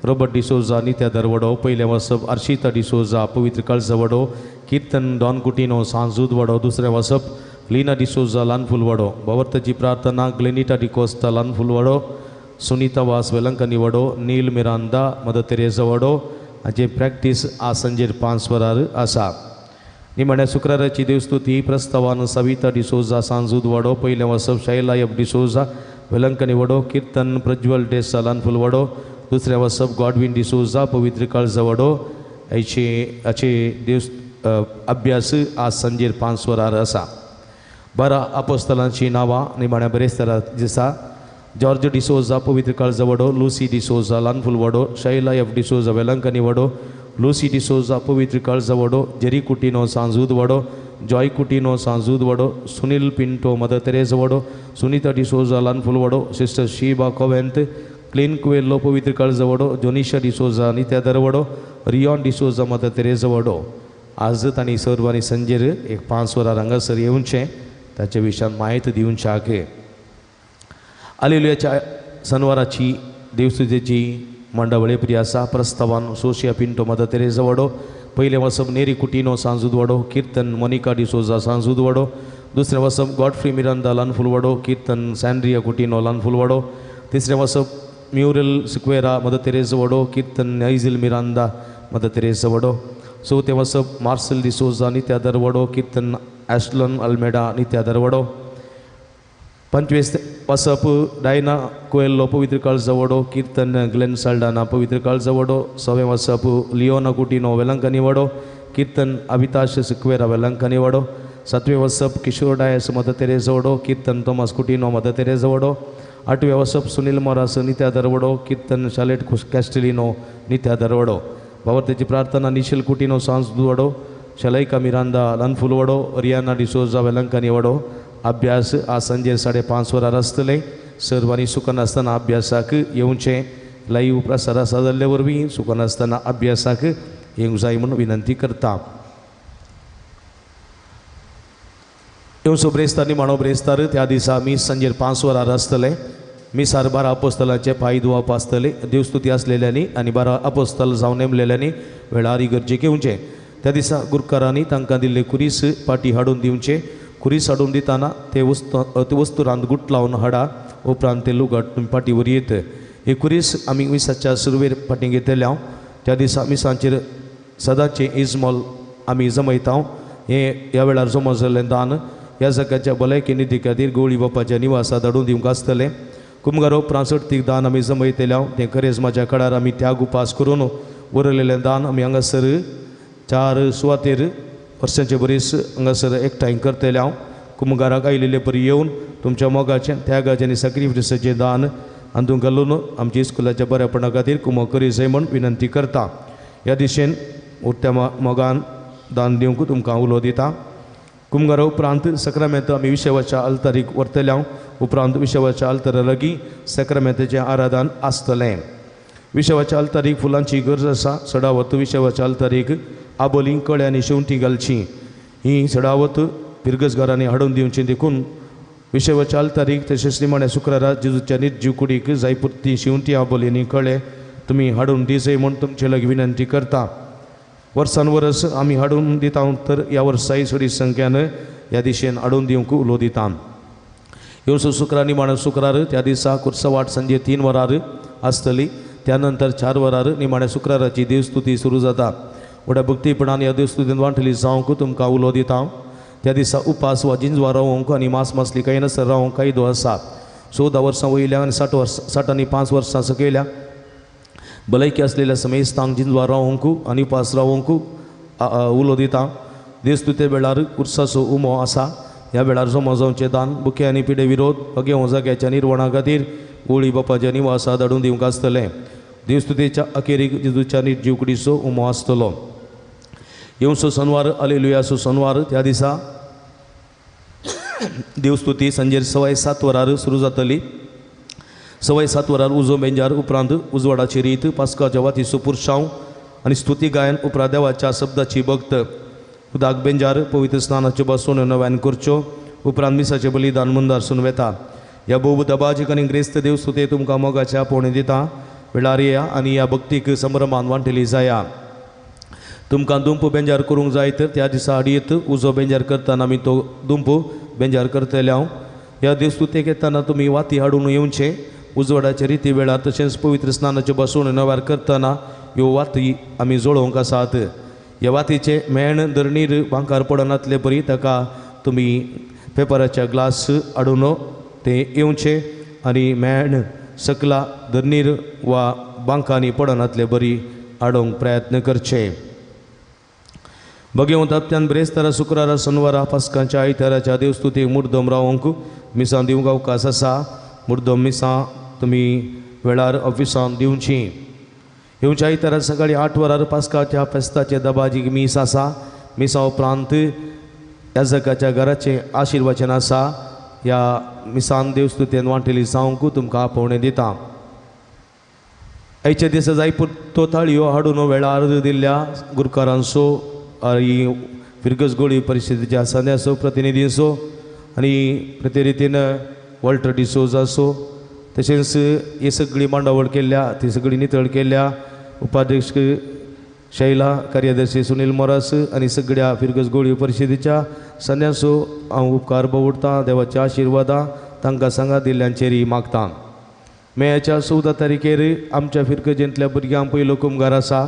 J: रॉबर्ट डिसोजा, नित्या दरवडो, पयलें वसप अर्शिता डिसोजा, पवित्र काळजावडो, कीर्तन डॉन कुटिनो, सांजूद वडो, दुसरें वसप लीना डिसोजा, लानफूल वडो, भावार्थाची प्रार्थना ग्लेनिटा डिकोस्ता, लानफूल वडो, सुनीता वास, वेलंकनी वडो, नील मिरांदा, मदर तेरेजा वडो हाचें प्रॅक्टीस आज सांजेर 5 वरार आसा. निमाण्या शुक्राराची देवस्तुती प्रस्तावान सविता डिसोजा, सांजूद वडो, पयलें वसप शैला एफ डिसोजा, वेलंकनी वडो, कीर्तन प्रज्वल डेसा, लानफूल वडो, दुसरें वसप गॉडविन डिसोजा, पवित्र काळजा वडो हाचे हाचे देव अभ्यास आज सांजेर 5 वरार आसा. 12 अपोस्तलांची नांवां निमाण्या ब्रेस्तारा दिसा जॉर्ज डिसोजा, पवित्र काळजा वडो, लुसी डिसोजा, लानफूल वडो, शैला एफ डिसोजा, वेलंकनी वडो, लुसी डिसोजा, पवित्र काळजा वडो, जेरी कुटिनो, सांजूद वडो, जॉय कुटिनो, सांजूद वडो, सुनील पिंटो, मदर तेरेजा वडो, सुनीता डिसोजा, लानफूल वडो, सिस्टर शीबा कोवेंत, क्लीन कुवेल्लो, पवित्र काळजा वडो, जोनिशा डिसोजा, नित्या दरवडो, रियॉन डिसोजा, मदर तेरेजा वडो. आज तांणी सर्वांनी संजेर एक 5 वरां हांगासर येवचें. ताच्या विशयान म्हायती दिवच्याक. आलेलुयाच्या सनवाराची देवस्तुतेची मांडावळी प्रिय आसा. प्रस्तावान सोशिया पिंटो मदर तेरेजा वडो, पयलें वसप नेरी कुटिनो सांजूद वडो, कीर्तन मोनिका डिसोजा सांजूद वडो, दुसरें वसप गॉडफ्री मिरांदा लानफुल वडो, कीर्तन सँड्रिया कुटिनो लानफुल वडो, तिसरें वसप म्युरल सिक्वेरा मदर तेरेजा वडो, कीर्तन नैझिल मिरांदा मदर तेरेजा वडो, चवथें वसप मार्सेल डिसोजा नित्यादर वडो, कीर्तन एशलन अल्मेडा नित्यादर वडो, पंचवीस वसप डायना कोएल्लो पवित्र काळजा वडो, कीर्तन ग्लेन साल्डाना पवित्र काळजा वडो, सवें वसप लियोना कुटिनो वेलंकनी वडो, कीर्तन अविताश सिक्वेरा वेलंकनी वडो, सातवें वसप किशोर डायस मदर तेरेजा वडो, कीर्तन थॉमस कुटिनो मदर तेरेजा वडो, आठवें वसप सुनील मोरास नित्यादर वडो, कीर्तन शालेट कॅस्टेलिनो नित्यादर वडो, भावार्थेची प्रार्थना निशील कुटिनो सांजू वडो, शलैका मिरांदा लानफुल वडो, रियाना डिसोजा वेलंकनी वडो. अभ्यास आज सांजे 5:30 वरार आसतलें. सर्वांनी सुकनासतना अभ्यासाक येवचें. लायव्ह प्रसार आसा जाल्ले वरवीं सुकनासतना अभ्यासाक येवंक जाय म्हूण विनंती करता. येवचो ब्रेस्तार निमाणो ब्रेस्तार त्या दिसा आमी सांजेर 5 वरार आसतलें. मिसार 12 अपोस्तलांचे पांय धुवप आसतलें. देवस्तुती आसलेल्यांनी आनी 12 अपोस्तल जावन नेमलेल्यांनी वेळार इगर्जेक येवचें. त्या दिसा गुरकारांनी तांकां दिल्ले कुरीस पाटी हाडून दिवचें. कुरीस हाडून दितना ते वस्तुरांत गुट लावन हाडा, उपरांत ते लुगट तुमी पाटी वरयत. हे कुरीस आमी मिसाच्या सुरवेर फाटीं घेतले हांव. त्या दिसा मिसांचेर सदांचें इजमॉल आमी जमयता. हें ह्या वेळार जमो जाल्लें दान ह्या जाग्याच्या भलायकी निधी खातीर गोळी बापाच्या निवासा धाडून दिवंक आसतलें. कुमगार उपरांत चडतीक दान आमी जमयतले हांव. तें करेजमाच्या कडार आमी त्याग उपास करून उरलेलें दान आमी हांगासर 4 सुवातेर वर्सांचे बरीस हांगासर एकठांय करतले हांव. कुमगाराक आयिल्ले परी येवन तुमच्या मोगाचें त्यागाचें आनी सॅक्रिफायसाचें दान अंदूं घालून आमच्या इस्कुलाच्या बऱ्यापणा खातीर कुमो करी जाय म्हूण विनंती करता. ह्या दिशेन उरत्या मोगान दान दिवंक तुमकां उलो दिता. कुमगारा उपरांत सक्रामेंत आमी विशवाच्या आल्तारीक व्हरतले हांव. उपरांत विशवाच्या आल्तारा लागीं सक्रामेंताचें आराधन आसतलें. विशवाच्या आल्तारीक फुलांची गरज आसा. सडावत विशवाच्या आल्तारीक आबोलीं कळे आनी शेंवटी घालची. ही सडावत पिरगजगारांनी हाडून दिवची. देखून विशवाच्या आल्तारीक तशेंच निमाण्या शुक्रारा जेजूच्या निर्जीव कुडीक जायपुरती शेंवटी आबोली आनी कळे तुमी हाडून दिजय म्हूण तुमचे लागीं विनंती करता. वर्सान वर्स आमी हाडून दिता तर ह्या वर्साय चड संख्यान ह्या दिशेन हाडून दिवंक उलो दिता. येवचो शुक्रार निमाणो शुक्रार त्या दिसा कुर्सवाट सांजे 3 वरार आसतली. त्या नंतर 4 वरार निमाण्या शुक्राराची देवस्तुती सुरू जाता. व्हडा भक्तीपणान ह्या देवस्तुतीन वांटली जावंक तुमकां उलो दिता. त्या दिसा उपास वा जिंजवा रावंक आनी मांस मासली कांय नासर रावंक कायदो आसा. 14 वर्सां वयल्या आनी 60 आनी 5 वर्सां सकयल्या भलायकी आसलेल्या समेस्तांक जिंजवा रावंक आनी उपास रावंक उलो दिता. देवस्तुते वेळार कुर्साचो उमो आसा. ह्या वेळार जमो जावचें दान बुके आनी पिडे विरोध अगेव जाग्याच्या निर्वणा खातीर गोळी बापाच्या निवासा धाडून दिवंक आसतलें. देवस्तुतेच्या अखेरीक जेजूच्या निर्जीव कुडीचो उमो आसतलो. येवचो सनवार आलेलुयाचो सनवार त्या दिसा देवस्तुती सांजेर 7:15 वरार सुरू जातली. 7:15 वरार उजो मेंजार उपरांत उजवाडाची रीत पास्काच्या वातीचो पुरशांव आनी स्तुती गायन उपरांत देवाच्या शब्दाची भक्त उदाक बेंजार पवित्र स्नानाच्यो बसून नव्यान करच्यो उपरांत मिसाचें बलिदान मुंदारसून वेता. ह्या भोव दबाजीक आनी ग्रेस्त देवस्तुते तुमकां मोगाच्या आपोवणें दिता. वेळार येया आनी ह्या भक्तीक संभ्रमान वांटली जाया. तुमकां दुंप बेंजार करूंक जाय तर त्या दिसा आडयेत उजो बेंजार करतना आमी तो दुंप बेंजार करतले हांव. ह्या देवस्तुतेक येतना तुमी वाती हाडून येवचें. उजवाडाचे रिती वेळार तशेंच पवित्र स्नानाच्यो बसून नव्यार करतना ह्यो वाती आमी जळोवंक आसात. ह्या वातीचें मेण धरणीर बांकार पडनातले परी ताका तुमी पेपराच्या ग्लास हाडून तें येवचें आनी मेण सकला धरणीर वा बांकांनी पडनातले बरी हाडूंक प्रयत्न करचे. बगेवंत हप्त्यान ब्रेस्तारा शुक्रारा शनवारा पास्कांच्या आयताराच्या देवस्तुतीक मुर्दम रावंक मिसां दिवंक अवकाश आसा. मुर्दम मिसां तुमी वेळार ऑफिसांत दिवची. येवच्या आयतारा सकाळी 8 वरार पास्काच्या फेस्ताचे दबाजीक मीस आसा. मिसा उपरांत याजकाच्या घराचें आशिर्वचन आसा. ह्या मिसान देवस्तुतेन वांटेली जावंक तुमकां आपोवणें दिता. आयच्या दिसा जायपुरतो ताळयो हाडून वेळार दिल्ल्या गुरकारांचो आनी फिरगज गोळी परिशदेच्या संद्याचो प्रतिनिधींचो आनी प्रते रितीन वॉल्टर डिसोजा आसूं, तशेंच ही सगळी मांडावळ केल्ल्या ती सगळी नितळ केल्ल्या उपाध्यक्ष शैला, कार्यदर्शी सुनील मोरास आनी सगळ्या फिरगज गोळी परिशदेच्या संद्यांचो हांव उपकार बावडटां. देवाच्या आशिर्वादां तांकां सांगा दिल्ल्यांचेर मागतां. मेयाच्या 14 तारखेर आमच्या फिरगजेंतल्या भुरग्यांक पयलो कुमगार आसा.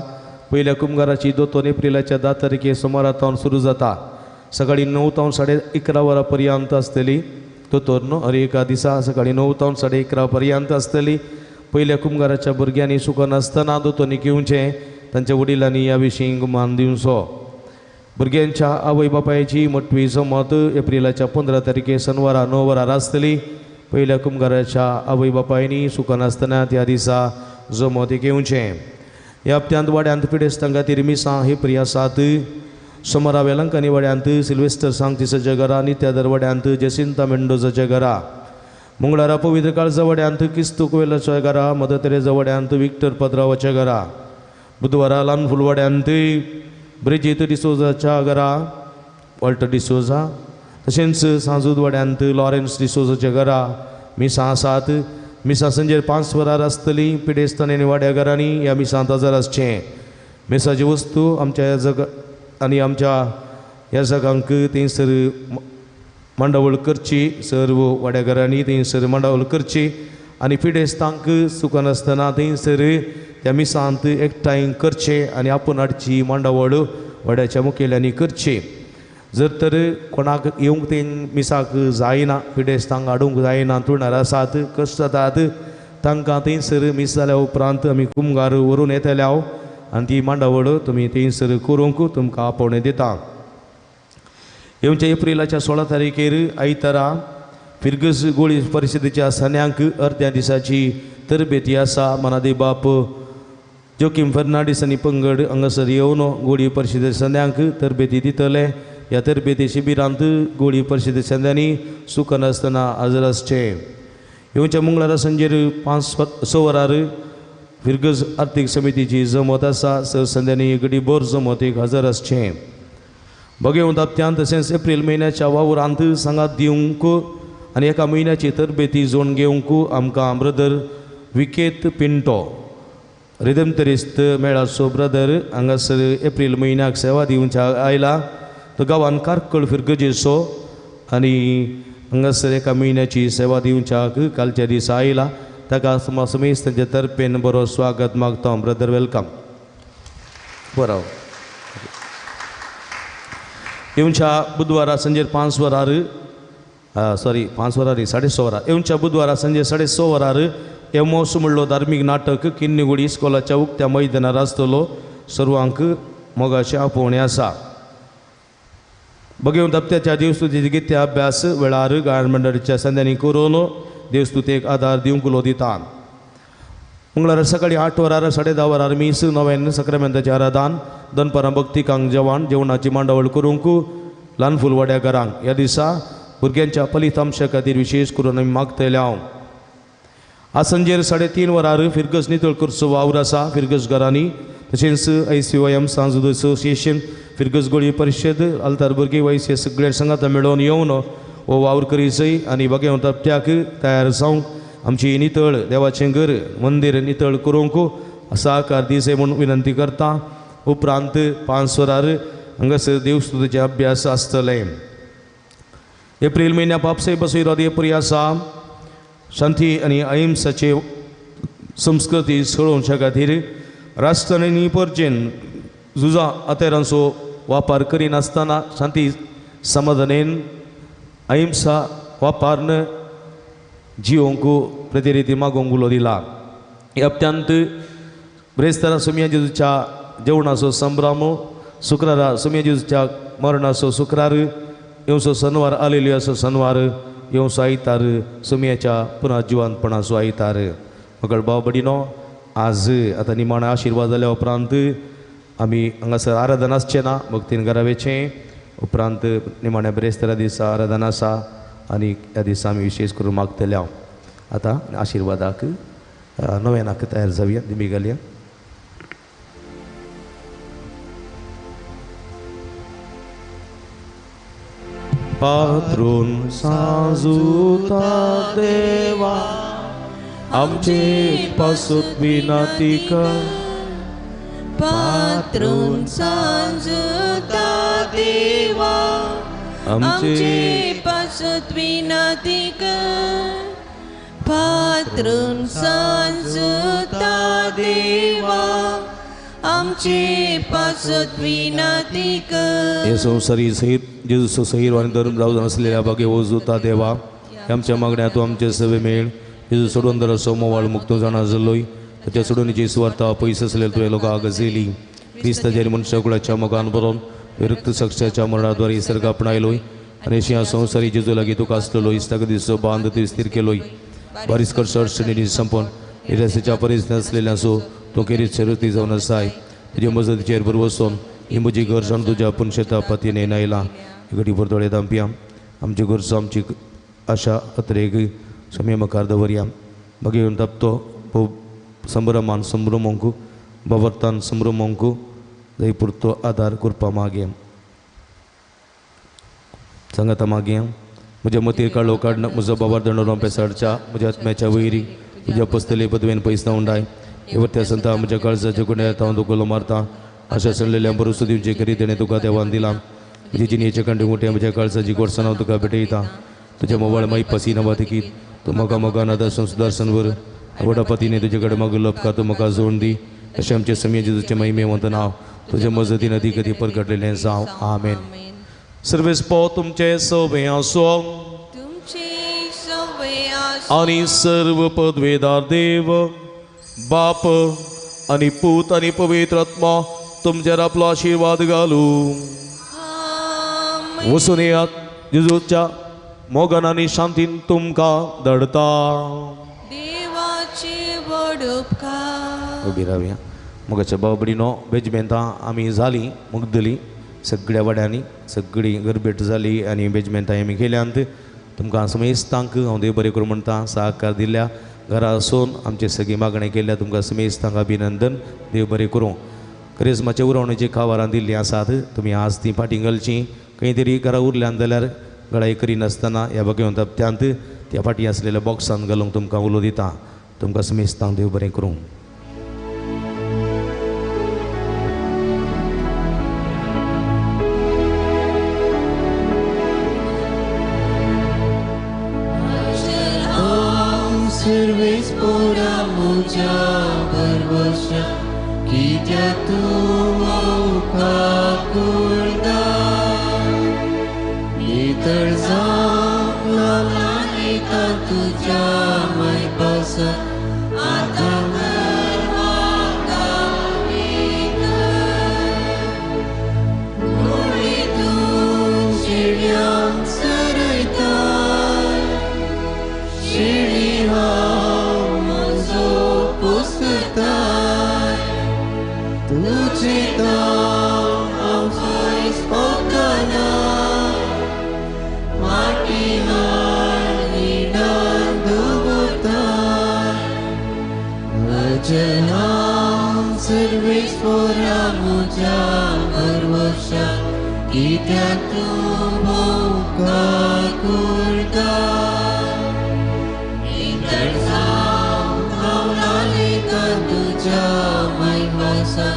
J: पयल्या कुमगाराची 2 एप्रिलाच्या 10 तारखे सोमारा तावन सुरू जाता. सकाळी 9 तावन 11:30 वरां पर्यंत आसतली. दोतोर न्हू हर एका दिसा सकाळी 9 तावन 11:30 पर्यंत आसतली. पयल्या कुमगाराच्या भुरग्यांनी सुकनासतना दोतोनी घेवचें, तांच्या वडिलांनी ह्या विशीं गुमान दिवचो. भुरग्यांच्या आवय बापायची मोटवी जमत एप्रिलाच्या 15 तारखे शनवारा 9 वरार आसतली. पयल्या कुमगाराच्या आवय बापायनी सुकनासतना त्या दिसा जमत घेवचें. ह्या हप्त्यांत वाड्यांत पिडेस्तां खातीर मिसां ही प्रिय आसात. सोमारा वेलंकानी वाड्यांत सिल्वेस्टर सांगतीसाच्या घरा, नित्यादर वाड्यांत जेसिंता मेंडोजाच्या घरा, मंगळारा पवित्र काळजा वाड्यांत किस्तू कोवेलाच्या घरा, मदर तेरेजा वाड्यांत विक्टर पद्रावाच्या घरा, बुधवारा ल्हान फुलवाड्यांत ब्रिजीत डिसोजाच्या घरा, वॉल्टर डिसोजा, तशेंच सांजूद वाड्यांत लॉरेन्स डिसोजाच्या घरा मिसां आसात. मिसां संजेर 5 वरार आसतली. पिडेस्तांनी आनी वाड्या घरांनी ह्या मिसांत हजर आसचें. मिसाची वस्तू आमच्या जग आनी आमच्या ह्या जगांक थंयसर मांडावळ करची, सर्व वाड्या घरांनी थंयसर मांडावळ करची आनी पिडेस्तांक चुकनासतना थंयसर त्या मिसांत एकठांय करचें आनी आपूण हाडची मांडावळ वाड्याच्या मुखेल्यांनी करची. जर तर कोणाक येवंक ते मिसाक जायना, पिडेस्तांक हाडूंक जायना, तुळणार आसात, कश्ट जातात, तांकां थंयसर मीस जाल्या उपरांत आमी कुमगार व्हरून येतले हांव आनी ती मांडावळ तुमी थंयसर करूंक तुमकां आपोवणें दिता. येवच्या एप्रिलाच्या 16 तारखेर आयतारा फिरगज गोळी परिशदेच्या सन्यांक अर्द्या दिसाची तरबेती आसा. मनादी बाप जोकीम फर्नांडीस आनी पंगड हांगासर येवन गोळी परिशदे सन्यांक तरबेती दितले. ह्या तरबेती शिबिरांत गोळी परिशदे संद्यांनी सुकनासतना हजर आसचें. येवच्या मंगळारा संजेर 5-6 वरार फिरगज आर्थीक समितीची जमत आसा. सर संद्यांनी गडीभर जमतीक हजर आसचें. बगेवंत हप्त्यांत तशेंच एप्रील म्हयन्याच्या वावरांत सांगात दिवंक आनी एका म्हयन्याची तरबेती जोड घेवंक आमकां ब्रदर विकेत पिंटो रिदमतरिस्त मेळाचो ब्रदर हांगासर एप्रील म्हयन्याक सेवा दिवच्या आयला. तो गांवान कारकळ फिरगजेचो आनी हांगासर एका म्हयन्याची सेवा दिवच्याक कालच्या दिसा आयला. ताका समेस्त तांचे तर्फेन बरो स्वागत मागता. Brother welcome. बरो येवच्या बुधवारा संजेर 5 वरार सॉरी 5 वरार 6:30 वरार येवच्या बुधवारा संजे 6:30 वरार एमोस म्हणलो धार्मीक नाटक किन्नीगुडी इस्कोलाच्या उक्त्या मैदानार आसतलो. सर्वांक मोगाचें आपोवणें आसा. बगेवन हप्त्याच्या देवस्तुतीचे गित्या अभ्यास वेळार गायन मंडळाच्या संद्यांनी करून देवस्तुतेक आदार दिवंक उलो दिता. मंगळारा सकाळी 8 वरार 10:30 वरार मीस, नव्यान सक्रामेंताचें आराधन, दनपारां भक्तिकांक जेवण, जेवणाची मांडावळ करूंक ल्हान फुलवाड्या घरांक. ह्या दिसा भुरग्यांच्या फलितांशा खातीर विशेष करून आमी मागतले हांव. आज संजेर 3:30 वरार फिरगज नितळ करचो वावर आसा फिरगज घरांनी. तशेंच ICOM सांजूद असोसिएशन फिरगज गोळी परिशद आल्तार भुरगीं वयस हे सगळ्या सांगाता मेळोवन येवन हो वावर करीसय आनी बगेवंत हप्त्याक तयार जावंक आमची नितळ देवाचें घर मंदीर नितळ करूंक सहकार दिसय म्हूण विनंती करता. उपरांत 5 वरार हांगासर देवस्तुतीचे अभ्यास आसतले. एप्रील म्हयन्या पापसाय बसय एप्री आसा. शांती आनी अहिंसाचे संस्कृती सळोवच्या खातीर राष्ट्र आनी परजेन झुजां हत्यारांचो वापर करिनासतना शांती समाधानेन अहिंसा वापरून जिवोंक प्रतिरिती मागोवंक उलो दिला. ह्या हप्त्यांत ब्रेस्तारा सोमया जेजूच्या जेवणाचो संभ्रम, शुक्रारा सोमया जेजूच्या मरणाचो शुक्रार, येवचो शनवार आलेलुयाचो शनवार, येवचो आयतार सोमयाच्या पुनः जिवंतपणाचो आयतार. मगळ भाव भयणीनो, आज आतां निमाणो आशिर्वाद जाल्या उपरांत आमी हांगासर आराधन आसचें ना, भक्तीन घरा वयचें. उपरांत निमाण्या ब्रेस्तारा दिसा आराधन आसा आनी ह्या दिसा आमी विशेश करून मागतले हांव. आतां आशिर्वादाक नव्यानाक तयार जावया. दिमी घालया. पात्रून सांजुता देवा आमचे पासून विनंती कर.
C: पात्रून सांजुता देवा आमचे पासून विनंती कर. पात्रून सांजुता देवा आमचे पासून विनंती कर.
J: हे संसारी सहित जेजूचो सहीर आनी धर्म जावन आसलेल्या बागे वजुता देवा आमच्या मागण्या तूं आमचे सवे मेळ. जेजू सोडून दराचो मोवाळ मुक्त जाणा जाल्लोय ताच्या सोडूनीची सुवार्ता पयस आसलेल्या तुवें लोकांक गजयली. क्रिस्ताचेर मनशाकुळाच्या मोगान बरोवन रक्तसाक्षाच्या मरणाद्वारे सर्ग आपणायलोय आनी अशी ह्या संवसारी जेजू लागीं तुका आसलेलो इस्तागतीचो बांद तुवें स्थिर केलोय. बारीस करसर श्रेणी संपन निराशेच्या परिस्थिती आसलेल्या तूं खेरीत शरुती जावन आसाय. तुजे मजतीचेर भरवसून ही म्हजी गरज आनी तुज्या पुनशेता पतीने आयला. घडी भर दोळे दांपया आमची गरजो आमची आशा अत्रेक समे मुखार दवरया. मागीर तापतो संभ्रमान संभ्रमोंक बाबर्तान संभ्रमोंक जंय पुरतो आदार करपा मागें सांगाता मागें. म्हज्या मतीर काळो काडना म्हजो बाबार दंडो पेसाडच्या म्हज्या आत्म्याच्या वैरी तुज्या पसतले पदवेन पयस उंडाय. हे संता म्हज्या काळजाच्या गुण्यार हांव दुखलो मारता. आशा सडलेल्या भरोसो दिवचे करी तेणें तुका देवान दिला. म्हजे जिणेचे कंडे मोठे म्हज्या काळजाची गोडसाण हांव तुका भेटयता. तुज्या मोबायल माई पसीना वातकीत तूं म्हाका मोगान आदर्शन सुदर्शन वर व्हडा पतीने तुजे कडेन मागलो उपकार तूं म्हाका जोड दी. अशें आमचे समी जेजूचें महिमेवंत नांव तुज्या मजतीन अदी कदी परगटलेलें जावं. आमेन. सर्वेस पो तुमचे सवे आसो आनी सर्व पदवेदार देव बाप आनी पूत आनी पवित्र आत्मा तुमचेर आपलो आशिर्वाद घालू. वचून येयात जेजूच्या मोगान आनी शांतीन तुमकां धाडता.
C: देवाचे व्हड उपकार.
J: उबी रावया. मोगाच्या भाव भयणीनो बेजमेंतां आमी जालीं मुगदली सगळ्या वाड्यांनी सगळी गरबेट जाली आनी बेजमेंतां आमी केल्यांत. तुमकां समेस्तांक हांव देव बरें करूं म्हणटा. सहकार दिल्या घरा आसून आमचे सगळी मागणें केल्या तुमकां समेस्तांक अभिनंदन. देव बरें करूं. क्रिस्माच्या उरवणेची खावरां दिल्लीं आसात तुमी आज तीं फाटीं घालचीं. खंय तरी घरा उरल्यान जाल्यार गळाई करिनासतना ह्या बघेवन तप्त्यांत त्या फाटीं आसलेल्या बॉक्सान घालूंक तुमकां उलो दिता. तुमकां समेस्तांक देव बरें करूं.
D: Service pora muja barvasha kitya tu upakurda nitar zamla lanita tuja mai pasa atamar makamita nuri tu shiryam saraita shiri Janam service pora muja barvasha kitya tu bhauka kurda nitar sam kavlalita tuja maimasa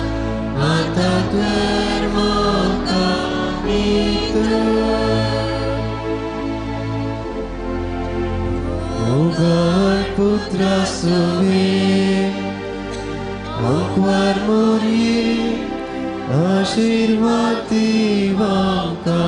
D: mata dharma kamita Mogar putra suve Ankwar mori Ashirwad divanka.